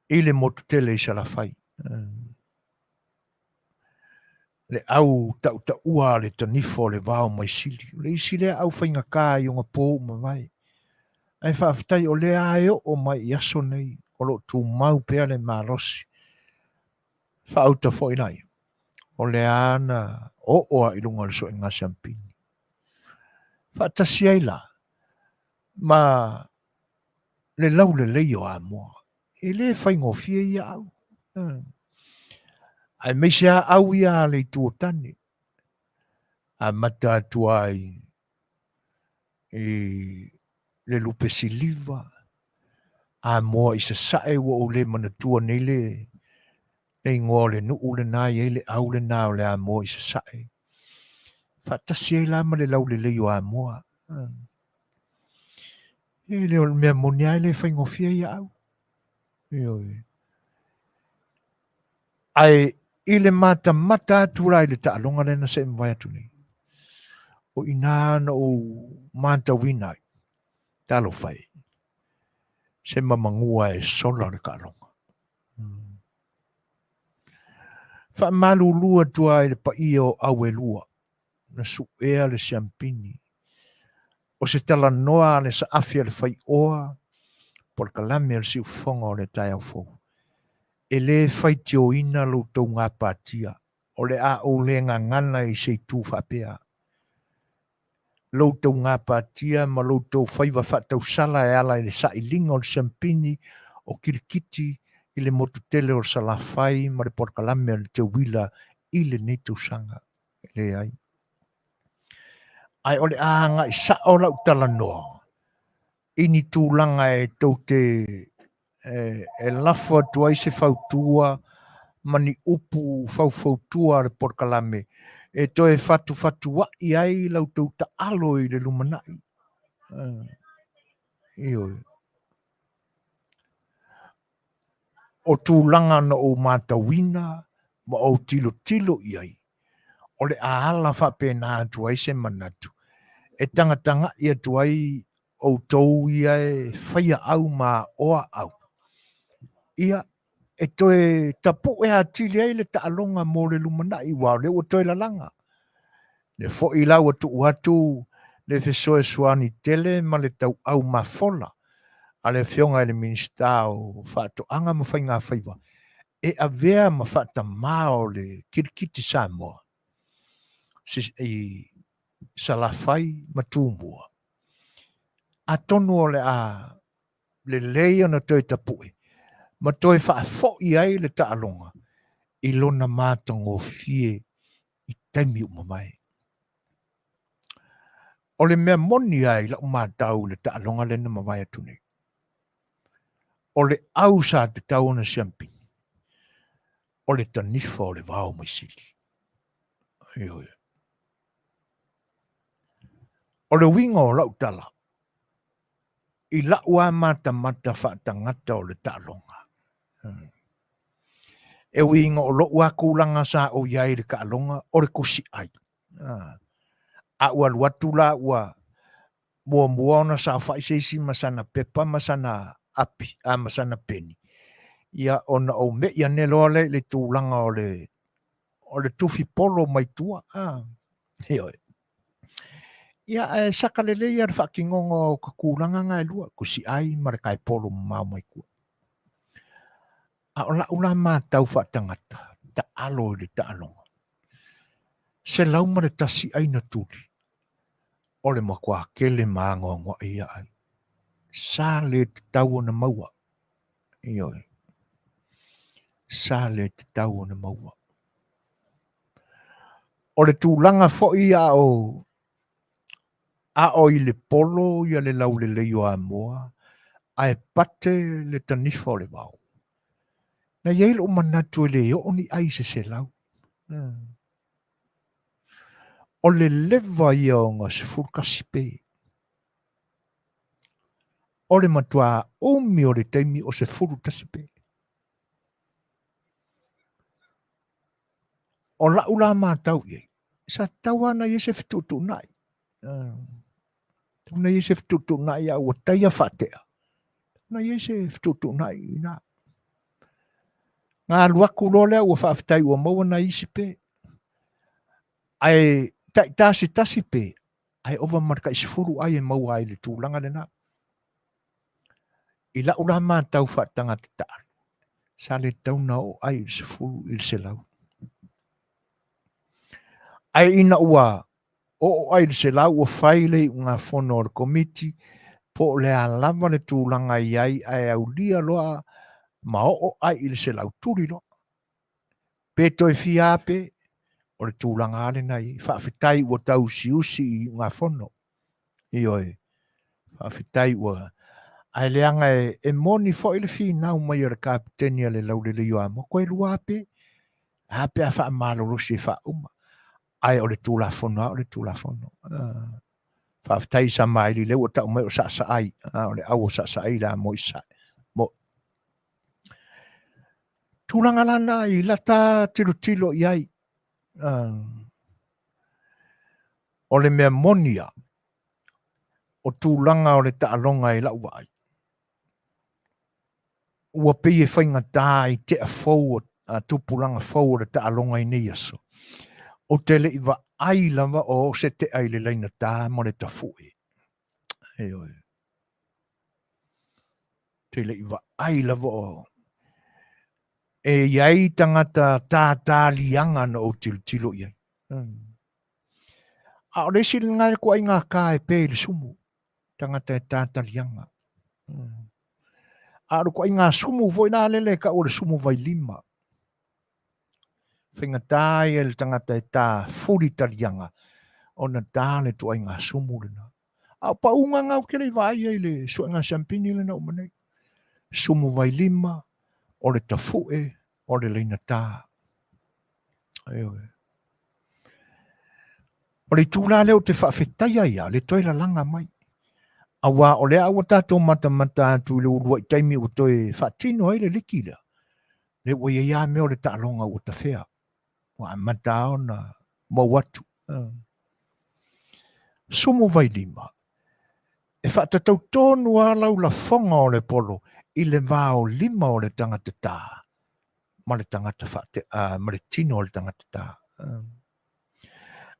i le motu tele i Salafai. Le au tautaua a le tanifo o le vao mai Sili. O le isi lea au faigata i ona po ua mavae. Ae faafetai o lea e oo mai i aso nei o lo o tumau pea le malosi. Faauta foi laia, o lea na oo lava i luga o le suega siampini. Faatasi ai la ma le laulelei o Amoa. E le faigofie ia au. Aemaise lava au ia a le itu o tane. Amata atu ai i le lupe siliva, Amoa i Sasae ua ou le manatua nei le igoa o le nuu lena e i ai le au lena o le Amoa i Sasae. Faatasi ai la ma le laulelei o Amoa. E le o le mea moni lava e le faigofie ia au. Ioe. Ae i le matamata atu la i le taaloga lea na se i mavae atu nei, o i ina na ou matauina ai, talofa e, se mamagua e sola le taaloga. Faamalulu atu ai i le paia o au e lua, na suea le siampini. O se talanoa a le saafi a le faioa po o le kalame o le siufofoga o le taeao fou. E le faitioina lo outou gapatia, o le a ou le gagana i se itu faapea. Lo outou gapatia ma lo outou faiva faatausala e ala i le sailiga o le siampini o kilikiti i le motu tele o Salafai ma le polokalame o le Teuila i lenei tausaga. E leai. Ae o le a agai sao lau talanoa i ni tulaga e tou te e lafo atu ai se fautua ma ni upu faufautua a le polokalame e toe fatufatua'i ai la outou taalo i le lumanai. Ioe. O tulaga na ou matauina ma ou tilotilo i ai, o le a ala faapena atu ai se manatu e tagataga'i atu ai outou ia e faia au ma aoa au, ia e toe tapu'e atili ai le taaloga mo le lumanai, aua o lea ua toe lalaga. Le foi la ua tuu atu le fesoesoani tele ma le tauau mafola a le Afioga i le Minisita o Faatoaga ma Faigafaiva e avea ma faatamā o le kilikiti Samoa i Salafai ma Tumua. Atonu o le a lelei ona toe tapue ma toe faafoi ai le taaloga i lona matagofie i taimi ua mavae. O le mea moni lava i lau matau i le taaloga lea na mavae atu nei, o le au sa tatau ona siampini, o le tanifa o le vao mai Sili. Ioe. O le uiga o lau tala, i lau lava matamata faatagata o le taaloga, e ui ina o lou lava tulaga sa ou i ai i le taaloga, o le tusi'ai. A ua alu atu la ua muamua ona saofa'i se isi ma sana pepa ma sana api, a ma sana peni, ia ona ou me'i ane loa lea i le tulaga o le o le tufi polo mai tua. Ioe. Ia, ae saka lelei lava le faatinoga o ka tulaga na e lua, tusi'ai ma le taepolo mamao mai tua. A o lau la matau faatagata, taalo i le taaloga, 101 ai na tuli, o le matua tele ma anoanoai ia ai. Sa le tatau ona maua. Ioe. Sa le tatau ona maua. O le tulaga foi a o a o i le polo ia le laulelei o Amoa, ae pate le tanifa o le vao. Na i ai lou manatu e le oo ni ai i se 100. O le leva ia o na 11 pe. O le matuā umi o le taimi o 11 pe. O la'u la matau i ai, sa tatau lava ona i ai se fetuutuunai. Tatau ona i ai se fetuutuunai a ua taia faatea. Tatau ona i ai se fetuutuunai i ina. Na alu atu loa lea ua faafetai ua maua nai isi pe. Ae taitasi tasi pe, ae ova ma le tai 10 ai e maua ai i le tulaga lena. I la'u la matau faatagata taalu, sa le tatau ona oo ai i le 10 i le 100. Ae ina ua oo ai i le 100 ua fai le iugafono a le Komiti po o le a lava le tulaga e i ai ae aulia loa ma oo ai i le 100, tuli loa. Pe toe fia a pe, o le tulaga lava lena e i ai. Faafetai ua tausiusi i iugafono. Ioe, faafetai ua... Ae leaga e moni foi le finau mai a le Kapeteni a le Laulelei o Amoa, toe lua pe, a pe a faamalolosi e faauma. Ae o le Tulafono lava o le Tulafono. Faafetai i Samaili, lea ua tau mai o Saasaai, o le au o Saasaai le a mo i Sasae. Mo tulaga la na i lata tilotilo i ai, o le mea moni lava, o tulaga o le taaloga i la'u vaai, ua pei e faigata i tea fou a tupulaga fou o le taaloga i nei aso. Ou te le i vaai lava o oo se tea i le laina ta ma le tafu'e. Ioe. Te le i vaai lava o e i ai tagata tātāliaga na ou tilotilo i ai. A o le isi lena e ituaiga ta e pe i le sumu, tagata e tātaliaga. A o le ituaiga sumu foi la lele e tau o le sumu vailima. Faigata ia i le tagata e ta fuli taliaga ona ta le ituaiga sumu lena. A o pauga na ou te le i vaai ai i le suega siampini lena ua uma nei. Sumu vailima, o le tafu'e, o le laina ta. Ioe. O le itu la lea ou te faafetaia ai lava le toe lalaga mai. Aua o lea ua tatou matamata atu i le uluai taimi ua toe faatino ai le liki lea, lea ua i ai lava mea o le taaloga ua tafea, ua amata lava ona mou atu. Sumu vailima, e faatatau tonu lava lau lafoga o le polo i le va o lima o le tagata ta ma le tagata faate, ma le tino o le tagata ta.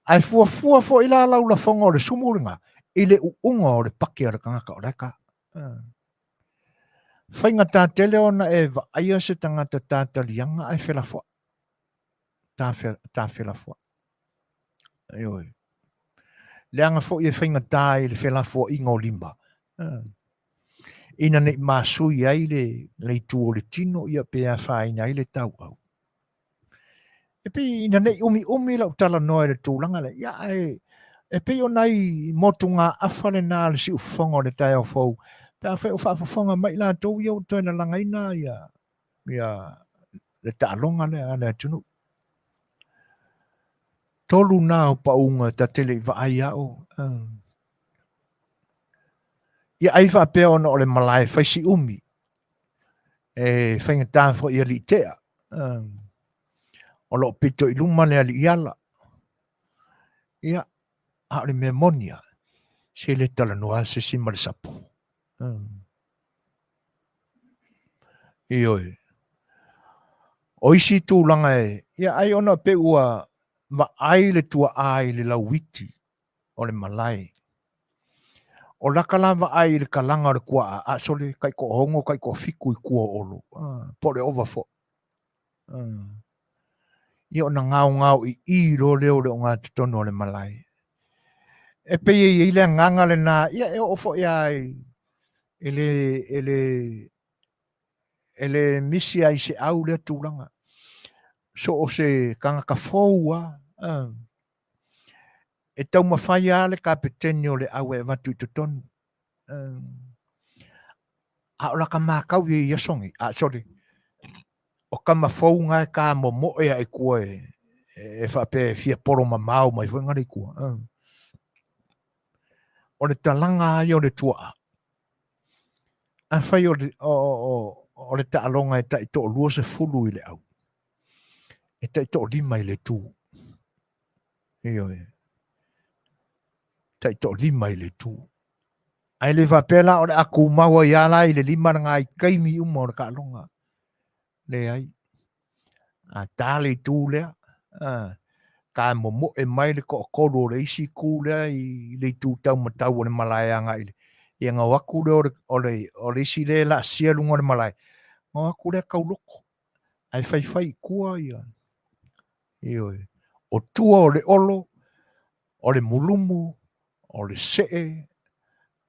Ae fuafua foi la lau lafoga o le sumu lena i le uuga o le pake a le tagata o la e ta. Faigata tele ona e vaaia se tagata tataliaga ae felafoai. Ta felafoai. Ioe. Leaga foi e faigata ai le felafoaiga o lima. Ina ne i masui ai le itu o le tino ia pe afaina ai le tauau. E pei ina ne i umiumi lau talanoa i le tulaga lea, ia ae e pei o nai motugaafa lena a le siufofoga o le taeao fou, pe afai o faafofoga mai i latou ia ua toe lalagaina ia, ia le taaloga lea a le atunuu. Tolu na o pauga ta te le i vaai a'o. Ia ai faapea ona o le malae fai si umi, e faigata foi i alii tea. O lo o pito i luma le alii ala. Ia, a o le mea moni lava, se le talanoa lava se isi ma le sapo. Ioe. O isi tulaga e, ia ai ona pei ua vaai le tuaa i le lauiti o le malae. O laka la vaai i le kalaga o le tuaa, a sole tai toaono tai toafitu i tua o Olo, po o le ova foi. Ia ona gaogao i i loa lea o le ogatotonu o le malae. E pei e i ai le agaga lena, ia e oo foi lava i, e le, e le, e le misi lava i se au lea tulaga. So o se tagata fou lava, e taumafai lava le kapeteni o le au e avatu i totonu. A o laka matau i aso nei, a sole, o tama fou na e ta momoe ae i tua e faapea e fia polo mamao mai foi ngale i tua. O le talaga lava ia o le tuaa. Afai o le, o, o, o le taaloga e tai 20 i le au, e tai 5 i le tu. Ioe. Tai 5 i le tu. Ae le faapea la o le a tumau ai lava la i le lima lena i taimi uma o le taaloga. Leai. A ta le itu lea, a, ta momoe mai le toatolu o le isi itu lea i le itu taumatau o le malae agai i le, ia ona o atu lea o le, o le, o le isi lea e laasia luga o le malae, ona o atu lea tauloko, ae faifai i tua ia, ioe, o tua o le olo, o le mulumu, o le see,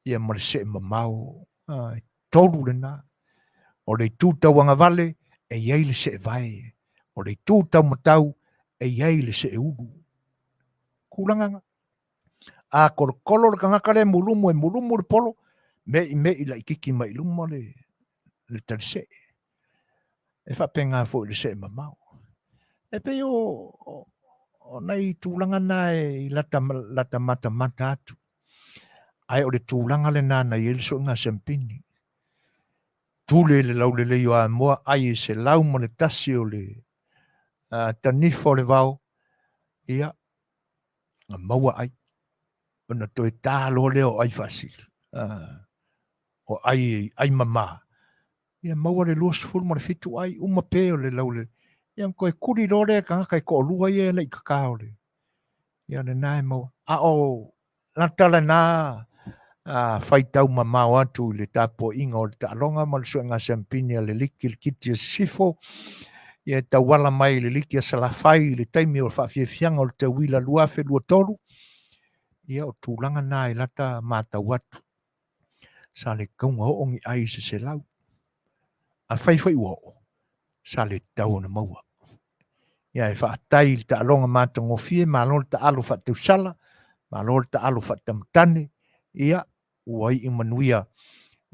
ia ma le see mamao. A, e tolu lena. O le itu tauagavale, e i ai le see vae. O le itu taumatau, e i ai le see ulu. Tulaga na. A kolokolo le tagata lea e mulumu, e mulumu le polo, me'i me'i laitiiti mai i luma le, le talisee. E faapena foi i le see mamao. E pei o, o, o nai tulaga na e i lata, lata matamata atu. Ae o le tulaga lena na i ai le suega siampini. Tule i le laulelei o Amoa, ai e 101 o le uh, tanifa o le vao, ia, na maua ai. Ona toe tā loa lea o ai faasili. Uh, o ai, ai mamā. Ia maua le 27 ai, uma pe o le laule. Ia ona toe kuli loa lea e tagata e toalua ia e le i tata o le. Ia lena e maua. A o lata lena a faitau mamao atu i le tapuaiga o le taaloga ma le suega siampini a le liki le kiti a Sisifo, ia e tauala mai i le liki a Salafai i le taimi o le faafiafiaga o le tauila 2023, ia o tulaga na i lata matau atu. Sa le tatau ona oo ni ai i se 100. Afai foi ua oo, sa le tatau ona maua. Ia e faafetai i le taaloga matagofie, malo le taalo faatausala, malo le taalo faatamatane, ia ua iu manuia.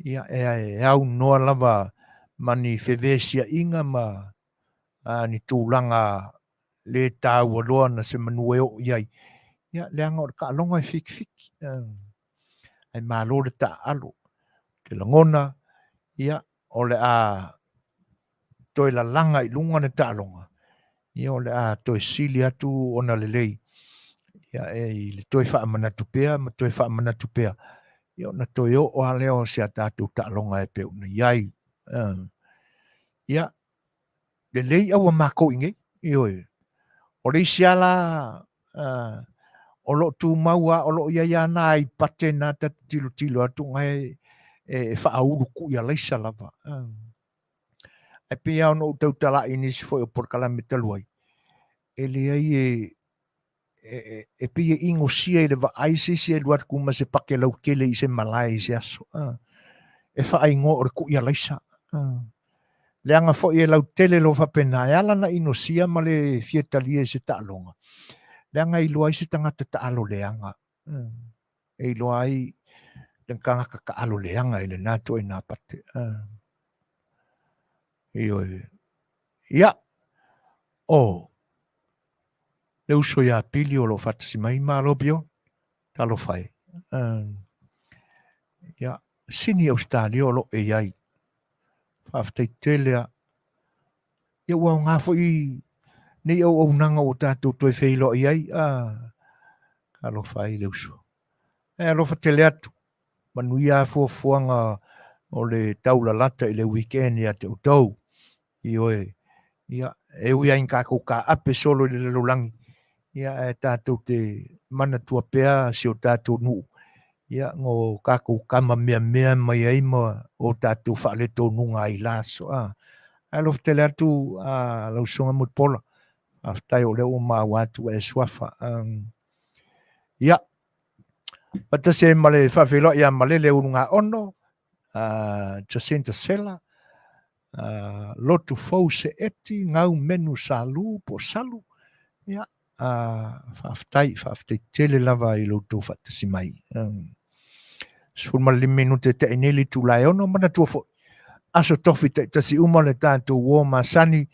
Ia e aunoa lava ma ni fevesiaiga ma a, ni tulaga le taua loa na se manu e oo i ai. Ia leaga o le taaloga e fitifiti. Ae malo le taaalo. Te lagona, ia, o le a toe lalaga i luga le taaloga, ia o le a toe sili atu ona lelei, ia e i le toe faamanatu pea ma toe faamanatu pea, ia ona toe oo lava lea o si a tatou taaloga e pei ona i ai. Ia, lelei aua makou i nei, ioe. O le isi lava la o lo o tumau lava, o lo o i ai lava nai pate na ta te tilotilo atu na e, e faaulu kuialaisa lava. Ae pei lava ona ou tautala'i i nisi foi o polokalame talu ai, e leai e, e, e pei e inosia i le vaai se isi e alu atu ma se pake lautele i se malae i se aso. E faaigoa o le kuialaisa. Leaga foi e lautele loa faapena, e ala ona inosia ma le fia talia i se taaloga, leaga e iloa ai se tagata taalo leaga. E iloa ai le tagata taalo leaga i lena ituaiga pate. Ioe. Ia, o le uso ia Pili o lo o faatasi mai, malo Pio, talofa e. Ia, Sini Ausetalia o lo o e i ai. Faafetai tele a. Ia ua aoga foi nei auaunaga ua tatou toe feiloai ai. Ah, talofa ai le uso. E alofa tele atu. Manuia lava fuafuaga o le taulalata i le weekend ia te outou. Ioe, ia, e ui lava ina tatou taape solo i le lalolagi, ia, ae tatou te manatua pea si o tatou nuu, ia, no tatou tama meamea mai ai ma o tatou faaletonuga ai i la aso. A, ae alofa tele atu a lau Susuga Mulipola, faafetai o lea ua maua atu ua e suafa. Um, ia, faatasi ai ma le faafeiloai ia Malele Ulugaono, uh, Jacinta Sela, uh, Lotu Fou Seeti, Gau Menu Salu po o Salu, ia, uh, faafetai, faafetai tele lava i lo outou faatasi mai. Um, 15 minute te nei le itula e 6, manatua foi, aso tofi taitasi uma le tatou uo masani,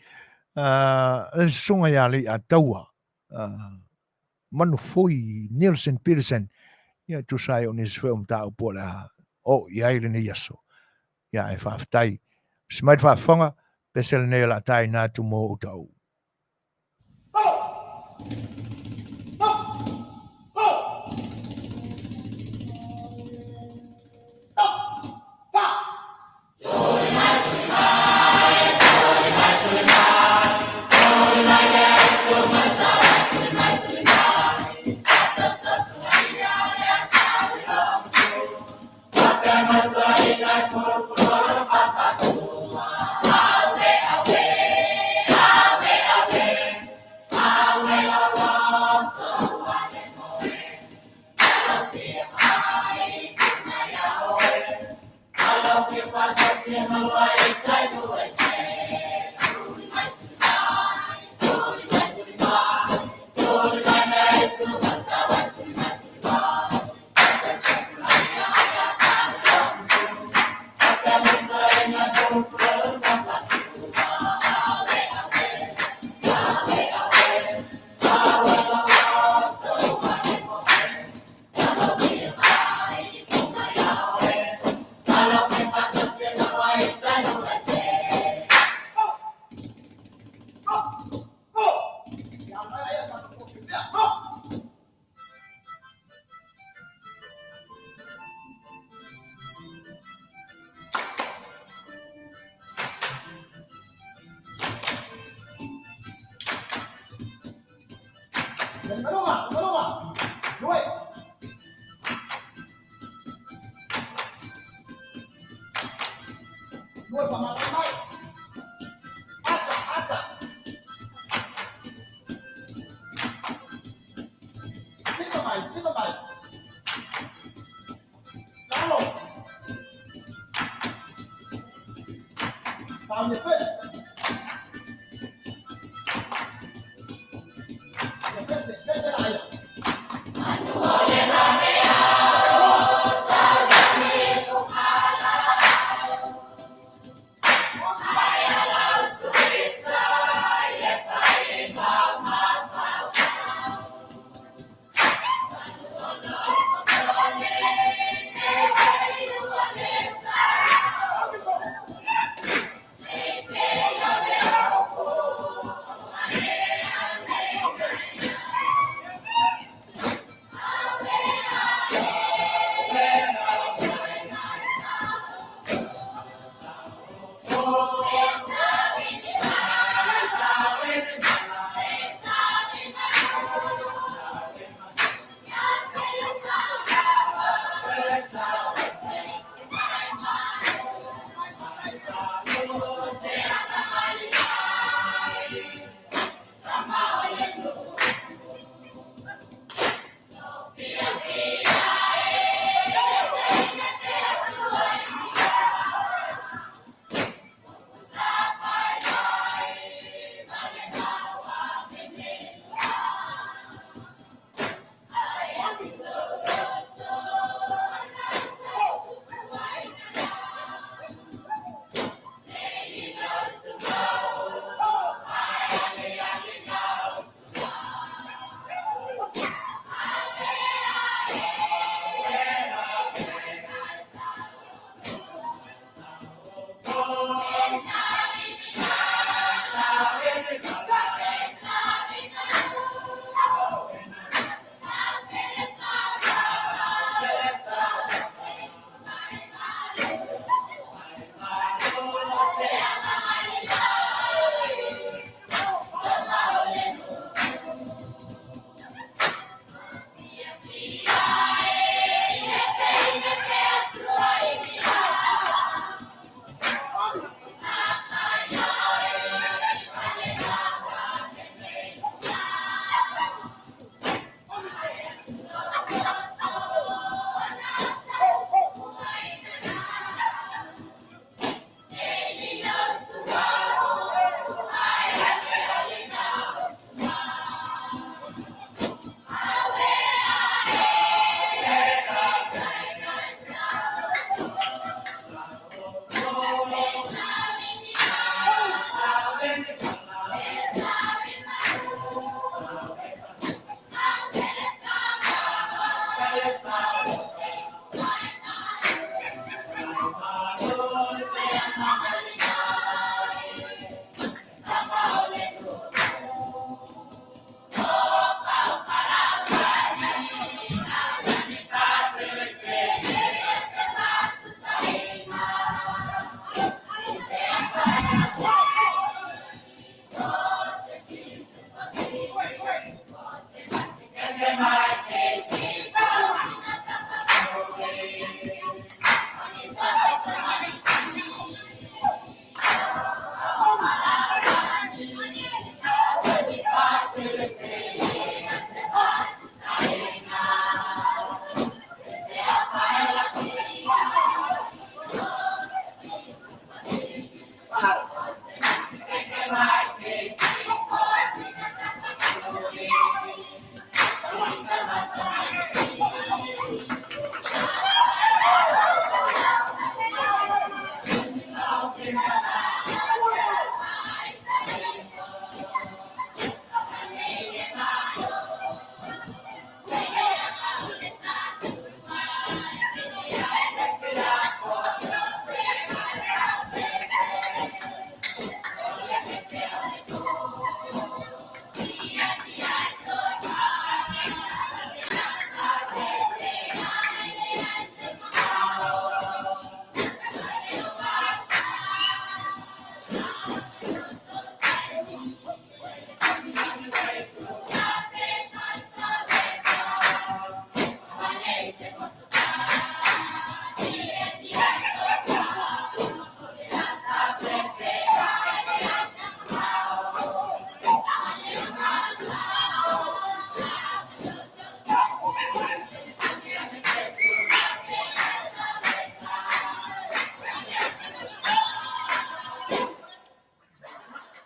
uh, le susuga ia Leiataua, uh, Manufui Nielsen Peterson, ia e tusa ai o nisi foi o mataupu o le a oo i ai lenei aso. Ia ae faafetai. Usi mai le faafofoga, pese lenei o le a taina atu mo outou.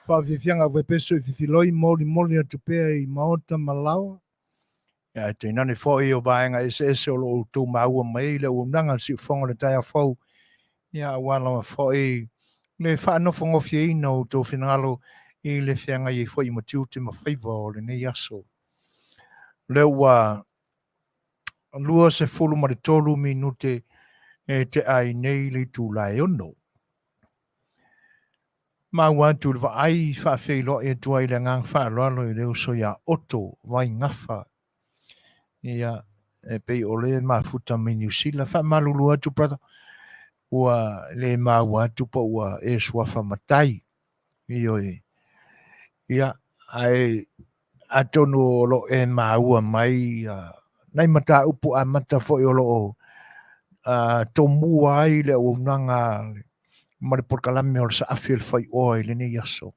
Faafiafiaga au Epeso i fifiloi molimoli atu pea i maota ma laoa, ae tainane foi o vaega eseese o lo o outou maua mai ai le auaunaga a le Siufofoga o le taeao fou, ia aua lava foi le faanofogofieina o outou finagalo i le feagai ai foi ma tiute ma faiva o lenei aso. O lea ua 23 minute e tea ai nei le itula e 6. Maua atu i le vaai faafeiloai atu ai le agaga faaaloalo i le uso ia Otto Vaigafa. Ia, e pei o le mafuta mai Niu Sila. Faamalulu atu, brother, ua le maua atu po ua e suafa matai. Ioe. Ia, ae atonu o lo e maua mai nai mataupu amata foi o lo o tomua ai le auaunaga ma le polokalame o le saafi o le faioa i lenei aso.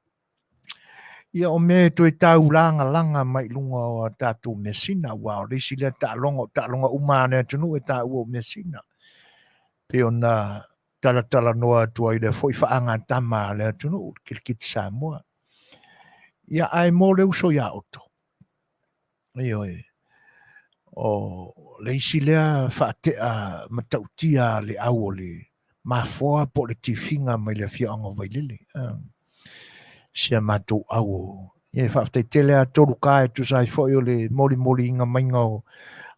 Ia o mea e toe taulagalaga mai i luga o a tatou measina, aua o le isi lea taaloga, o taaloga uma a le atunuu e taua o measina. Pei ona talatalanoa atu ai lea foi faagatama a le atunuu, le Kirikiti Samoa. Ia ae mo le uso ia Oto, ioe, o le isi lea faatea matautia a le au o le mafoa po o le tifiga mai le afioaga o Vailele. Si a matou au o... Ia e faafetai tele a tolu ka e tusa ai foi o le molimoliina maiga o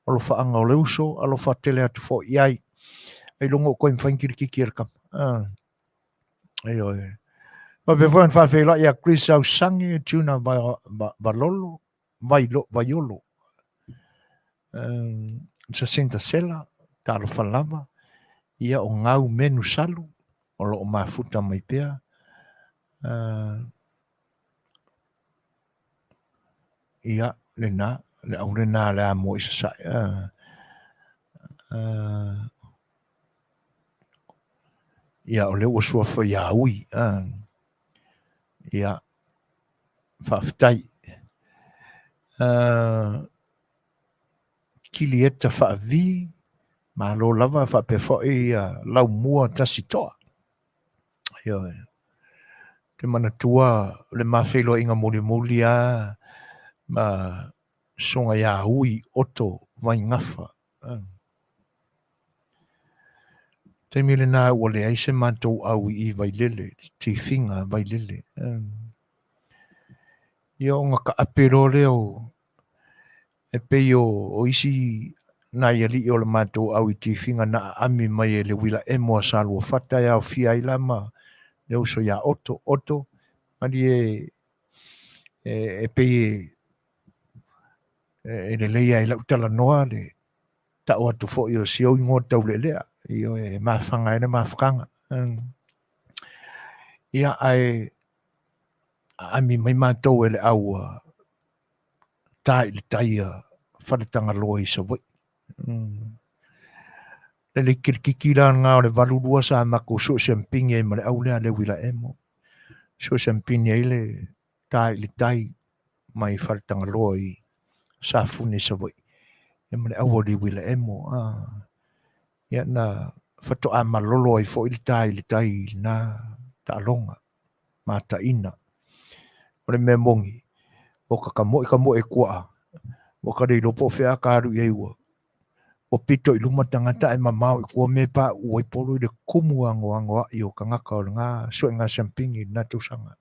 alofaaga o le uso, alofa tele atu foi i ai. Ailoga o koe mafai ni kilikiti e le kama. Ioe. Faapea foi ona faafeiloai ia Chris Ausage, Tuna Valolo, Vaiolo, Jacinta Sela, talofa lava, ia o Gau Menu Salu, o lo o mafuta mai pea. Ia, lena, le au lena le a mo i sasae. Ia, o lea ua suafa ia Ui. Ia, faafetai. Kilieta Faavi, malo lava, faapea foi Laumua Tasitoa. Ioe. Te manatua le ma feiloaiga mulimuli lava ma Susuga ia Ui Otto Vaigafa. Taimi lena ua leai se matou au i Vailele, tifiga Vailele. Ia ona taape loa lea o e pei o isi nai alii o le matou au i tifiga na aami mai e le uila emo a Saluafata e aofia ai la ma le uso ia Otto. Otto, malie e pei e lelei lava i lau talanoa le tau atu foi o si ou igoa taulealea, ioe, e mafaga ai le mafutaga. Ia, ae aami mai matou e le au ta i le tai a Faletagaloa i Savaii. Le le kilikiki la lena o le 82 sa matou sue siampini ai ma le au lea a le Uilaemo. Sue siampini ai le ta i le tai mai Faletagaloa i Safune i Savaii ia ma le au a le Uilaemo. Ia na faatoa malolo ai foi le ta i le tai i lena taaloga mataina. O le mea moni, o ka tamoe tamoe i kuaa, ua ka le iloa po o fea a ta alu i ai ua ua pito i luma tagata ae mamao i tua mea e pauu ai polo i le tumu anoanoai o tagata o lena suega siampini i lena tausaga.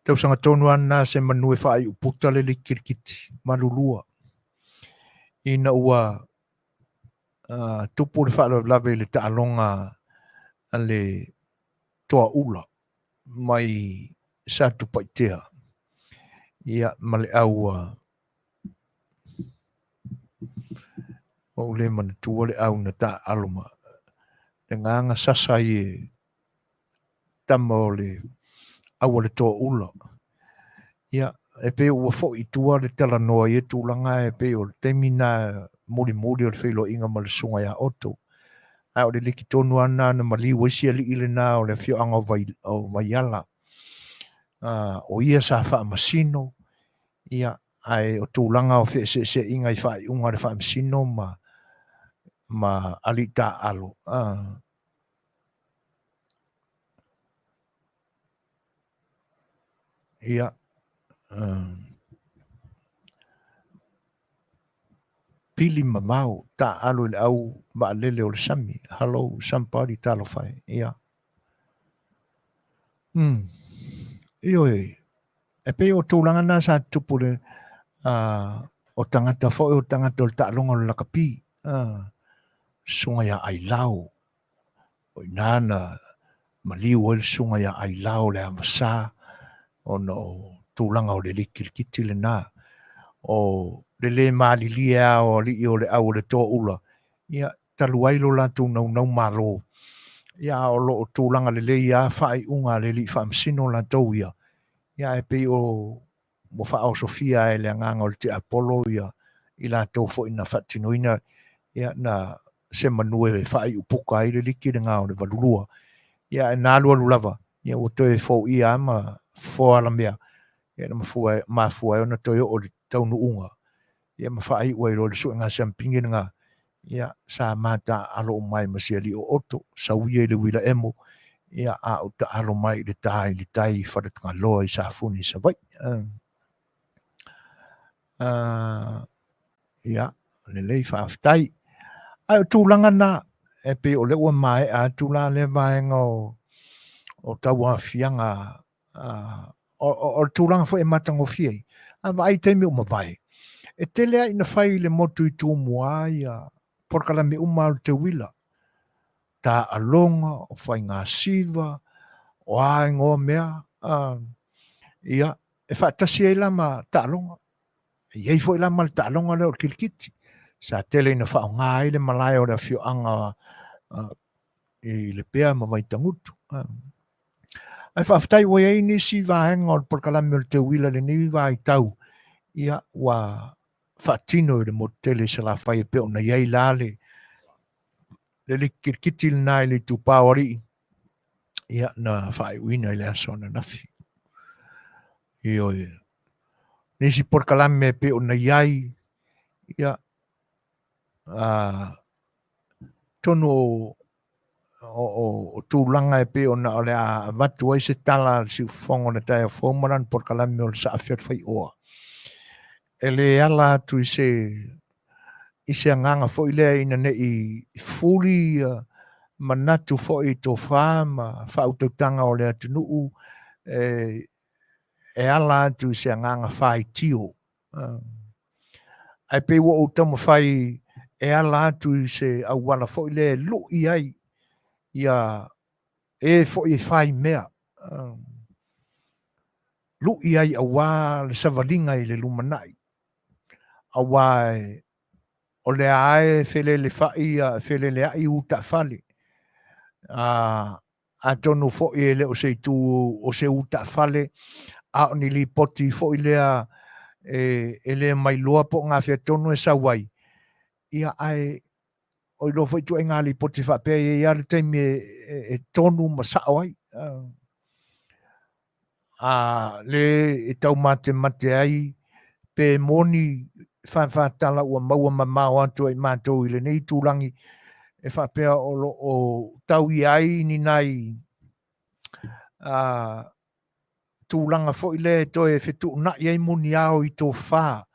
Tausaga tonu lava lena semanu e faaiu puta le liki kilikiti 82 ina ua tupu le faalavelave i le taaloga a le Toaula mai Satupaitea ia ma le au ua ou le manatua le au na taaalo ma le agaga sasa ai e tama o le au a le Toaula. Ia, e pei ua foi i tua le talanoa i ia tulaga e pei o le taimi na mulimuli o le feiloaiga ma le susuga ia Otto. Ae o le liki tonu lava lena na maliu ai si alii lena o le afioaga o Vaiala. O ia sa faamasino, ia, ae o tulaga o feeseeseaiga i faaiuga a le faamasino ma alii taaalo. Ia, pili mamao taaalo i le au vaalele o le sami. Hello somebody, talofa e. Ia. Ioe, e pei o tulaga na sa tutupu le o tagata foi o tagata o le taaloga o le lakapi. Susuga ia Ailao. O i ina na maliu ai le susuga ia Ailao le Avasa ona o tulaga o le liki kilikiti lena. O le le malilie lava o alii o le au o le Toaula, ia, talu ai lo latou naunau malo, ia, a o lo o tulaga lelei lava faaiuga a le alii faamasino latou ia, ia, ae pei o ua faaosofia ai e le agaga o le tiapolo ia i latou foi na faatinoina, ia, na se manu e faaiu puka ai le liki lena o le 82. Ia, ae na alualu lava, ia, ua toe foia lava ma fofoa alamea, ia, na mafua ai ona toe oo i le taunuuga, ia, ma faaiu ai loa le suega siampini lena, ia, sa ma taaalo uma ai ma si alii o Otto, sau ia i le uila emo, ia, a ou taalo mai i le ta i le tai i Faletagaloa i Safune i Savaii. Ia, lelei faafetai. Ae o tulaga na, e pei o lea ua maea atu la lea vaega o tauaofiaga, o le tulaga foi e matagofie ai. A vaai i taimi ua mavae, e tele lava ina fai i le motu i Tumua ia polokalame uma o le teuila, taaloga, o faigasiva, o a igoa mea, ia, e faatasi ai la ma taaloga. E i ai foi la ma le taaloga lea o le kilikiti. Sa tele ina faaaoga ai le malae o le afioaga i Lepea ma Vaitagutu. Ae faafetai ua i ai nisi vaega o le polokalame o le teuila i lenei vaitau, ia, ua faatino i le motu tele i Salafai e pei ona i ai la le kilikiti lena i le itupa o alii, ia, na faaiuina i le aso ananafi. Ioe. Nisi polokalame e pei ona i ai, ia, tonu o tulaga e pei ona o le a avatu ai se tala a le siufofoga o le taeao fou ma lana polokalame o le Saafi o le Faioa. E le ala atu i se i se agaga foi lea ina ne i fuli manatu foi i tofa ma faautautaga o le atunuu e ala atu i se agaga faitio. Ae pei ua ou taumafai e ala atu i se auala foi lea e lui ai ia e foi e fai mea. Lui ai aua le savaliga i le lumanai. Aua o lea lava e felelefai feleleai u taafale. Atonu foi e le o se itu o se u taafale, a o ni lipoti foi lea E, e le mailoa po o gafea tonu e sau ai, ia ae o iloa foi ituaiga lipoti faapea e i ai lava le taimi e, e, e tonu ma sao ai. A le e taumatemate ai pe moni fāfātala ua maua mamao atu e i matou i lenei itulagi e faapea o lo o tau i ai ni nai a, tulaga foi lea e toe fetuunai ai muniao i tofa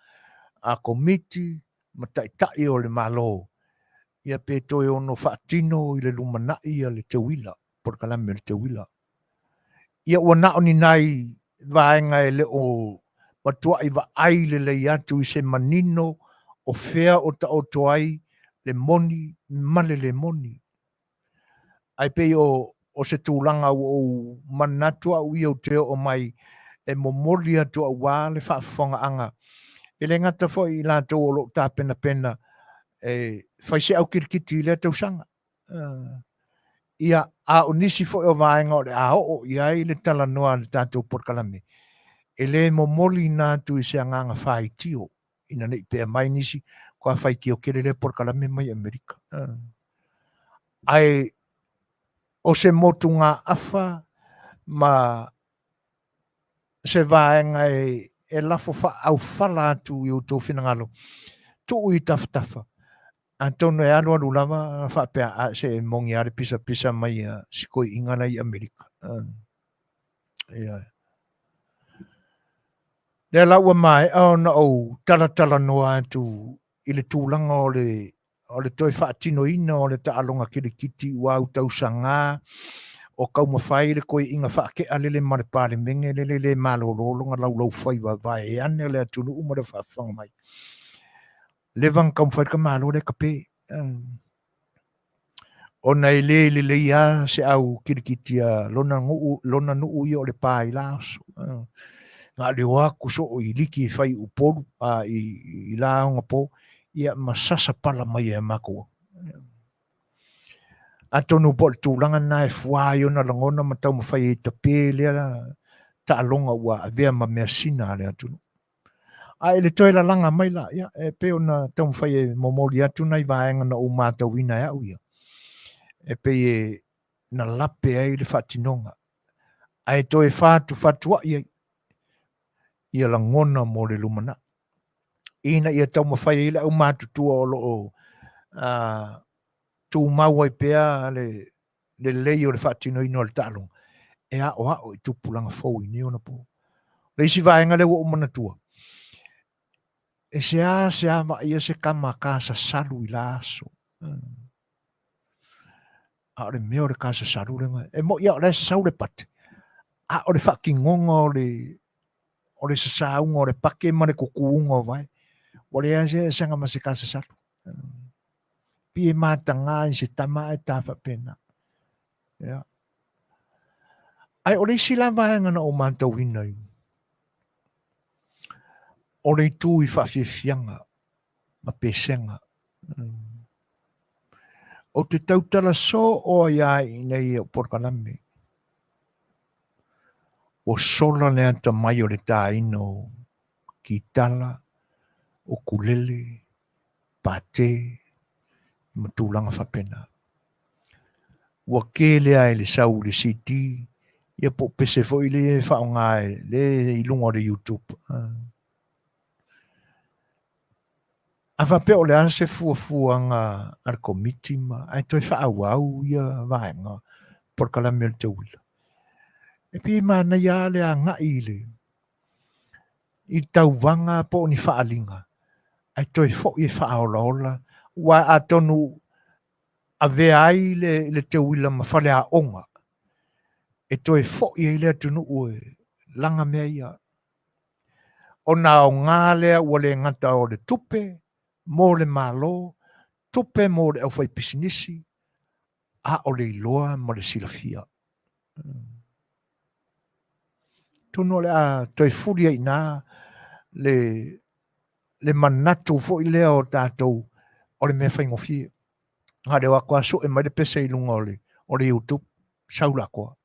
a Komiti ma Taitai o le Malo, ia pe toe ono faatino i le lumanai ia le teuila, polokalame o le teuila. Ia ua na o ni nai vaega e le o matuai vaai lelei atu i se manino o fea o taoto ai le moni ma le le moni. Ae pei o, o se tulaga ua ou manatu au ia ou te oo mai e momoli atu auā le faafofogaaga. E le gata foi i latou o lo o tapenapena e fai se aukilikiti i lea tausaga. Ia, a o nisi foi o vaega o le a oo i ai le talanoa a le tatou polokalame, e le momoliina atu i se agaga faitio ina ne i pea mai nisi, kua faitio tele lea polokalame mai Amerika. Ae o se motugaafa ma se vaega e, e lafo faaaufala atu i outou finagalo, tuu i tafatafa, atonu e alualu lava faapea, a se e moni lava le pisapisa mai a si toeaina la i Amerika. Ia. Lea la ua maea ona ou talatalanoa atu i le tulaga o le o le toe faatinoina o le taaloga kilikiti ua autausagā o taumafai le toeaina faatea lele ma le Palemene lele le malolo lona laulaufaiva vaeane le atunuu ma le faafofoga mai. Leva na taumafai le tamaloa lea tape. Ona e le lelei lava se au kilikiti a lona nuu, lona nuu ia o Lepa i la aso. Na o le o atu soo i liki e fai i Upolu, a i, i la onapo, ia ma sasa pala mai e a matou. Atonu po o le tulaga lena e fua ai ona lagona ma taumafai ai e tape lea taaloga ua avea ma measina a le atunuu. A i le toe lalaga mai la, ia, e pei ona taumafai e momoli atu nai vaega na ou matauina e au ia, e pei e na lape ai le faatinoga, ae toe fatufatuai ai ia lagona mo le lumanai, ina ia taumafai ai le aumatutua o lo o tumau ai pea le lelei o le faatinoina o le taaloga, e aoao i tupulaga fou i nei ona po. Le isi vaega lea ua ou manatua, e seasea vaaia se tama tasasalu i la aso. A o le mea o le tasasalu lena, e moni lava o la e sasau le pate, a o le faatinoga o le o le sasauga o le pate ma le tutuga o vae, ua leai se eseesega ma se tasasalu. Pei e mataga i se tama ae ta faapena. Ia. Ae o le isi la vaega na ou matauina i o le itu i faafiafiaga ma pesega. Ou te tautala soo ai lava i inei i au polokalame. Ua sola le atamai o le tāina o kitala, ukulele, pate, ma tulaga faapena. Ua tele lava i le sau i le CD, ia po o pese foi lea e faaaoga le i luga o le YouTube. A faapea o le a se fuafuaga a le Komiti ma ae toe faaauau ia vaega polokalame o le teuila, e pei e manaia lava le agai i le i tauvaga po o ni faaaliga ae toe foi e faaolaola, aua atonu avea ai le, le teuila ma faleaoga e toe foi ai le atunuu e laga mea ia. Ona aoga lea ua le gata o le tupe mo le Malo, tupe mo le aufaipisinisi, a o le iloa ma le silafia. Atonu o le a toe fuli ai i ina le, le manatu foi lea o tatou o le mea faigofie. Na o le o atu lava sue mai le pese i luga o le, o le YouTube, sau le atoa.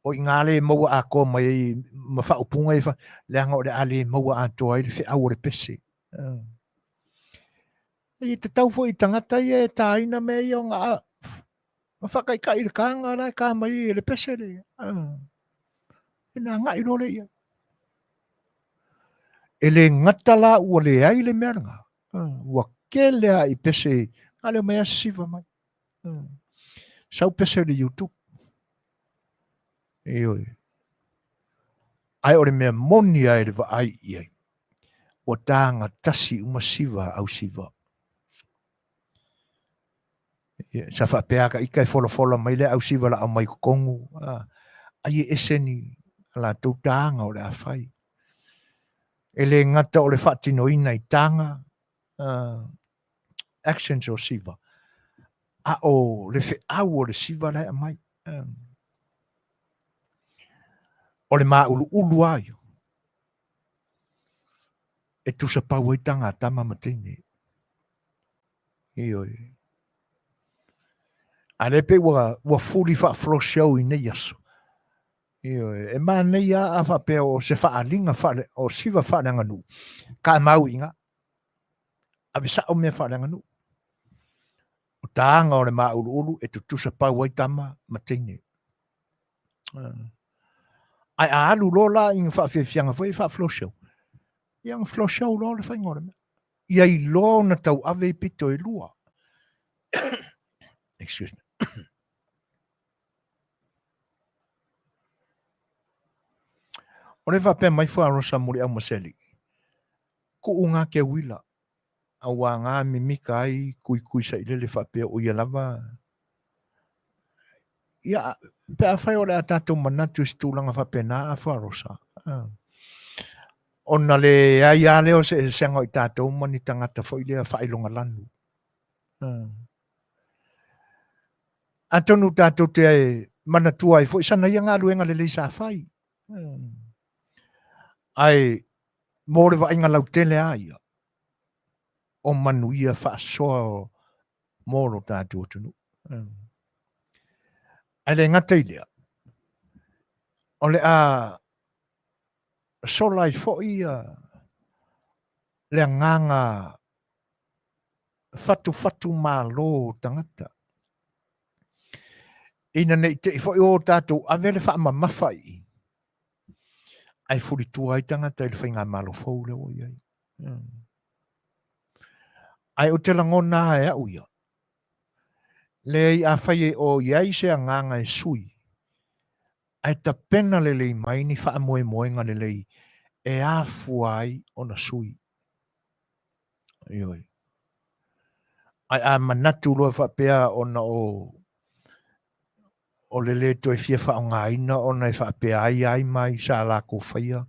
O i ngā le maua atoa mai ai ma faaupuga ia, leaga o le a le maua atoa ai le feau o le pese. E tatau foi i tagata ia e tāina mea ia ona ma faataitai i le taga la e ta mai ai e le pese le. Ona agai loa lea i ai. E le gata la ua leai le mea lena, ua tele lava i pese na le omai lava sisiva mai. Sau pese i le YouTube. Ioe. Ae o le mea moni lava i le vaai i ai, ua taga tasi uma siva au siva. Sa faapea ka ita e folafola mai le au siva la aumai totonu, ai e ese ni a latou taga o le a fai. E le gata o le faatinoina i taga, actions o siva, a o le feau o le siva la e aumai. O le māuluulu lava ia e tusa pau ai taga a tama ma teine. Ioe. A lea pei ua fuli faaflosiau i nei aso. Ioe. E manaia a faapea o se faaaliga faale, o siva faaleaganuu, ka mau i ina. Ave sao mea faaleaganuu. O taga o le māuluulu e tutusa pau ai tama ma teine. Ae a alu loa la i faafiafiaga foi e faaflosiau, ia ona flosiau loa le faiga o le mea. Ia iloa ona tauave i pito e lua. Excuse me. O le faapea mai fua Rosa Muliau Maseli, kuu ngā ke uila, auā ngā mimika ai kuikui sailele faapea o ia lava. Ia, pe afai o le a tātou manatu i se tulaga faapena a fua Rosa. Ona leai lava lea o se eseesega o i tatou ma ni tagata foi lea faailoga lanu. Atonu tatou te manatua ai foi sana ia galuega lelei sa fai. Ae mo le vaaiga lautele lava ia, o manuia faasoa mo lo tatou atunuu. Ae le gata i lea, o le a sola ai foi le agaga fatufatumalo o tagata, ina ne i te i foi o tatou ave le faamamafa i i, ae fulitua ai tagata i le faigamalo fou lea ua i ai. Ae ou te lagona lava e au ia, leai afai e o i ai se agaga e sui, ae tapena lelei mai ni faamoemoega lelei e afua ai ona sui. Ioe. Ae a manatu loa faapea ona o o le lē toe fia faaaogaina ona e faapea ai ai ma ai sa latou faia,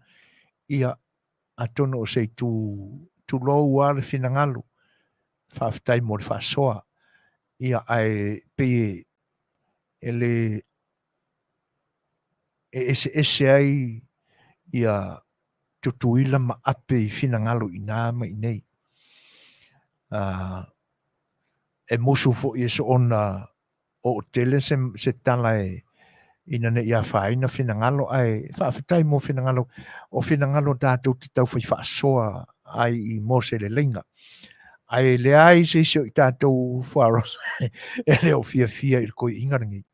ia, atonu o se itu tulou lava le finagalo, faafetai mo le faasoa, ia, ae pei e le e eseese ai ia Tutuila ma Ape i finagalo i ina ma i inei. E musu foi e soona ootele se, se tala e ina ne i afaina finagalo, ae faafetai mo finagalo, o finagalo tatou te taufai faasoa ai i mo se leleiga. Ae leai se isi o i tatou fuarosa e le o fiafia i le toeaina lenei.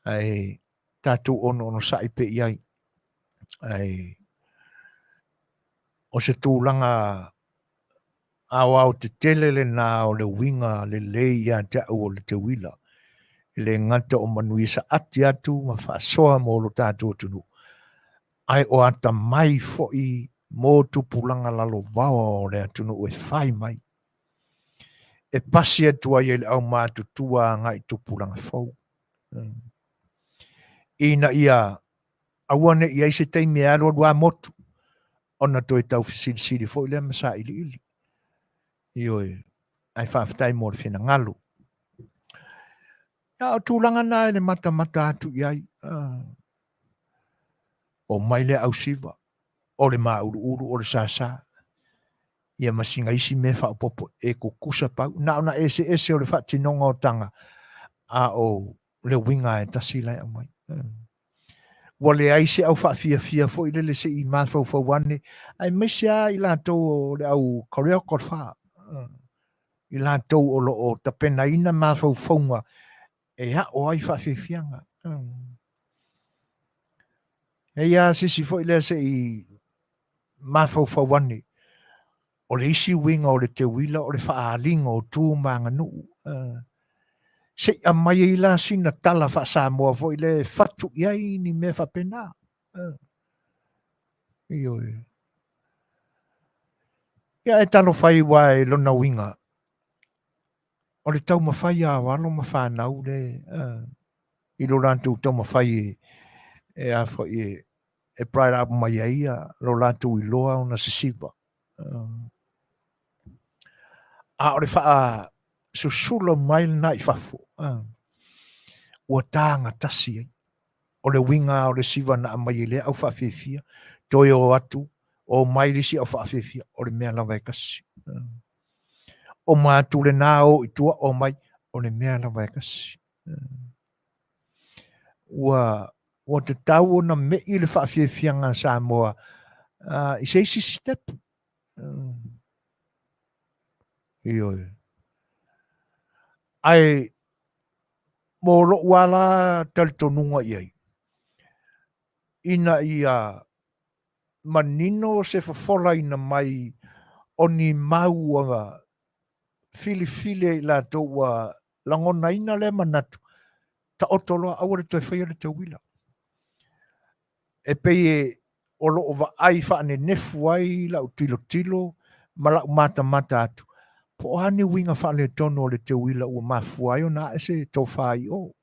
Ae tatou onoonosa'i pea i ai. Ae o se tulaga aoao tetele lena o le uiga lelei ia te au o le teuila. E le gata o manuia saati atu ma faasoa mo lo tatou atunuu, ae o atamai foi mo tupulaga lalovaoa o le atunuu e fai mai, e pasi atu ai e le aumatutua agai tupulaga fou. Ina ia aua ne i i ai se taimi e alualu a motu, ona toe tau fesilisili foi lea ma sailiili. Ioe, ae faafetai mo le finagalo. Ia, o tulaga na e le matamata atu i ai. O mai le ausiva, o le māuluulu, o le sasa, ia ma sina isi mea faaopoopo e tutusa pau. Na ona eseese o le faatinoga o taga, a o le uiga e tasi la e aumai. Ua leai se au faafiafia foi lele se i mafaufau ane, aemaise lava i latou o le au choreographer, i latou o lo o tapenaina mafaufauga e ao ai faafiafiaga. Eia lava se isi foi lea se i mafaufau ane, O le isi uiga o le teuila o le faaaliga o tu ma aganuu. Se i aumai ai la sina tala faa-Samoa foi lea e fatu i ai ni mea faapena. Ioe. Ia ae talofa ai aua i lona uiga, o le taumafai a o alo ma fanau le i lo latou taumafai e a foi e bright up mai ai lo latou iloa ona sisiva. A o le faasusula mai lena i fafo, ua tagatasi ai. O le uiga o le siva na aumai e lea au faafiafia, toe o atu, o mai le isi au faafiafia, o le mea lava e tasi. Oma atu lena o i tua, o mai, o le mea lava e tasi. Ua ua tatau ona me'i le faafiafiaga a Samoa i se isi sitepu. Ioe. Ae mo lou lava la talitonuga i ai, ina ia manino se fofolaina mai o ni mau ua filifili e i latou ua lagonaina lea manatu, taoto loa aua le toe faia le tauila. E pei e o lo o vaai faanenefu ai lau tilotilo ma lau matamata atu, po o a ni uiga faaletonu o le teuila ua mafua ai ona ae se tofa i o.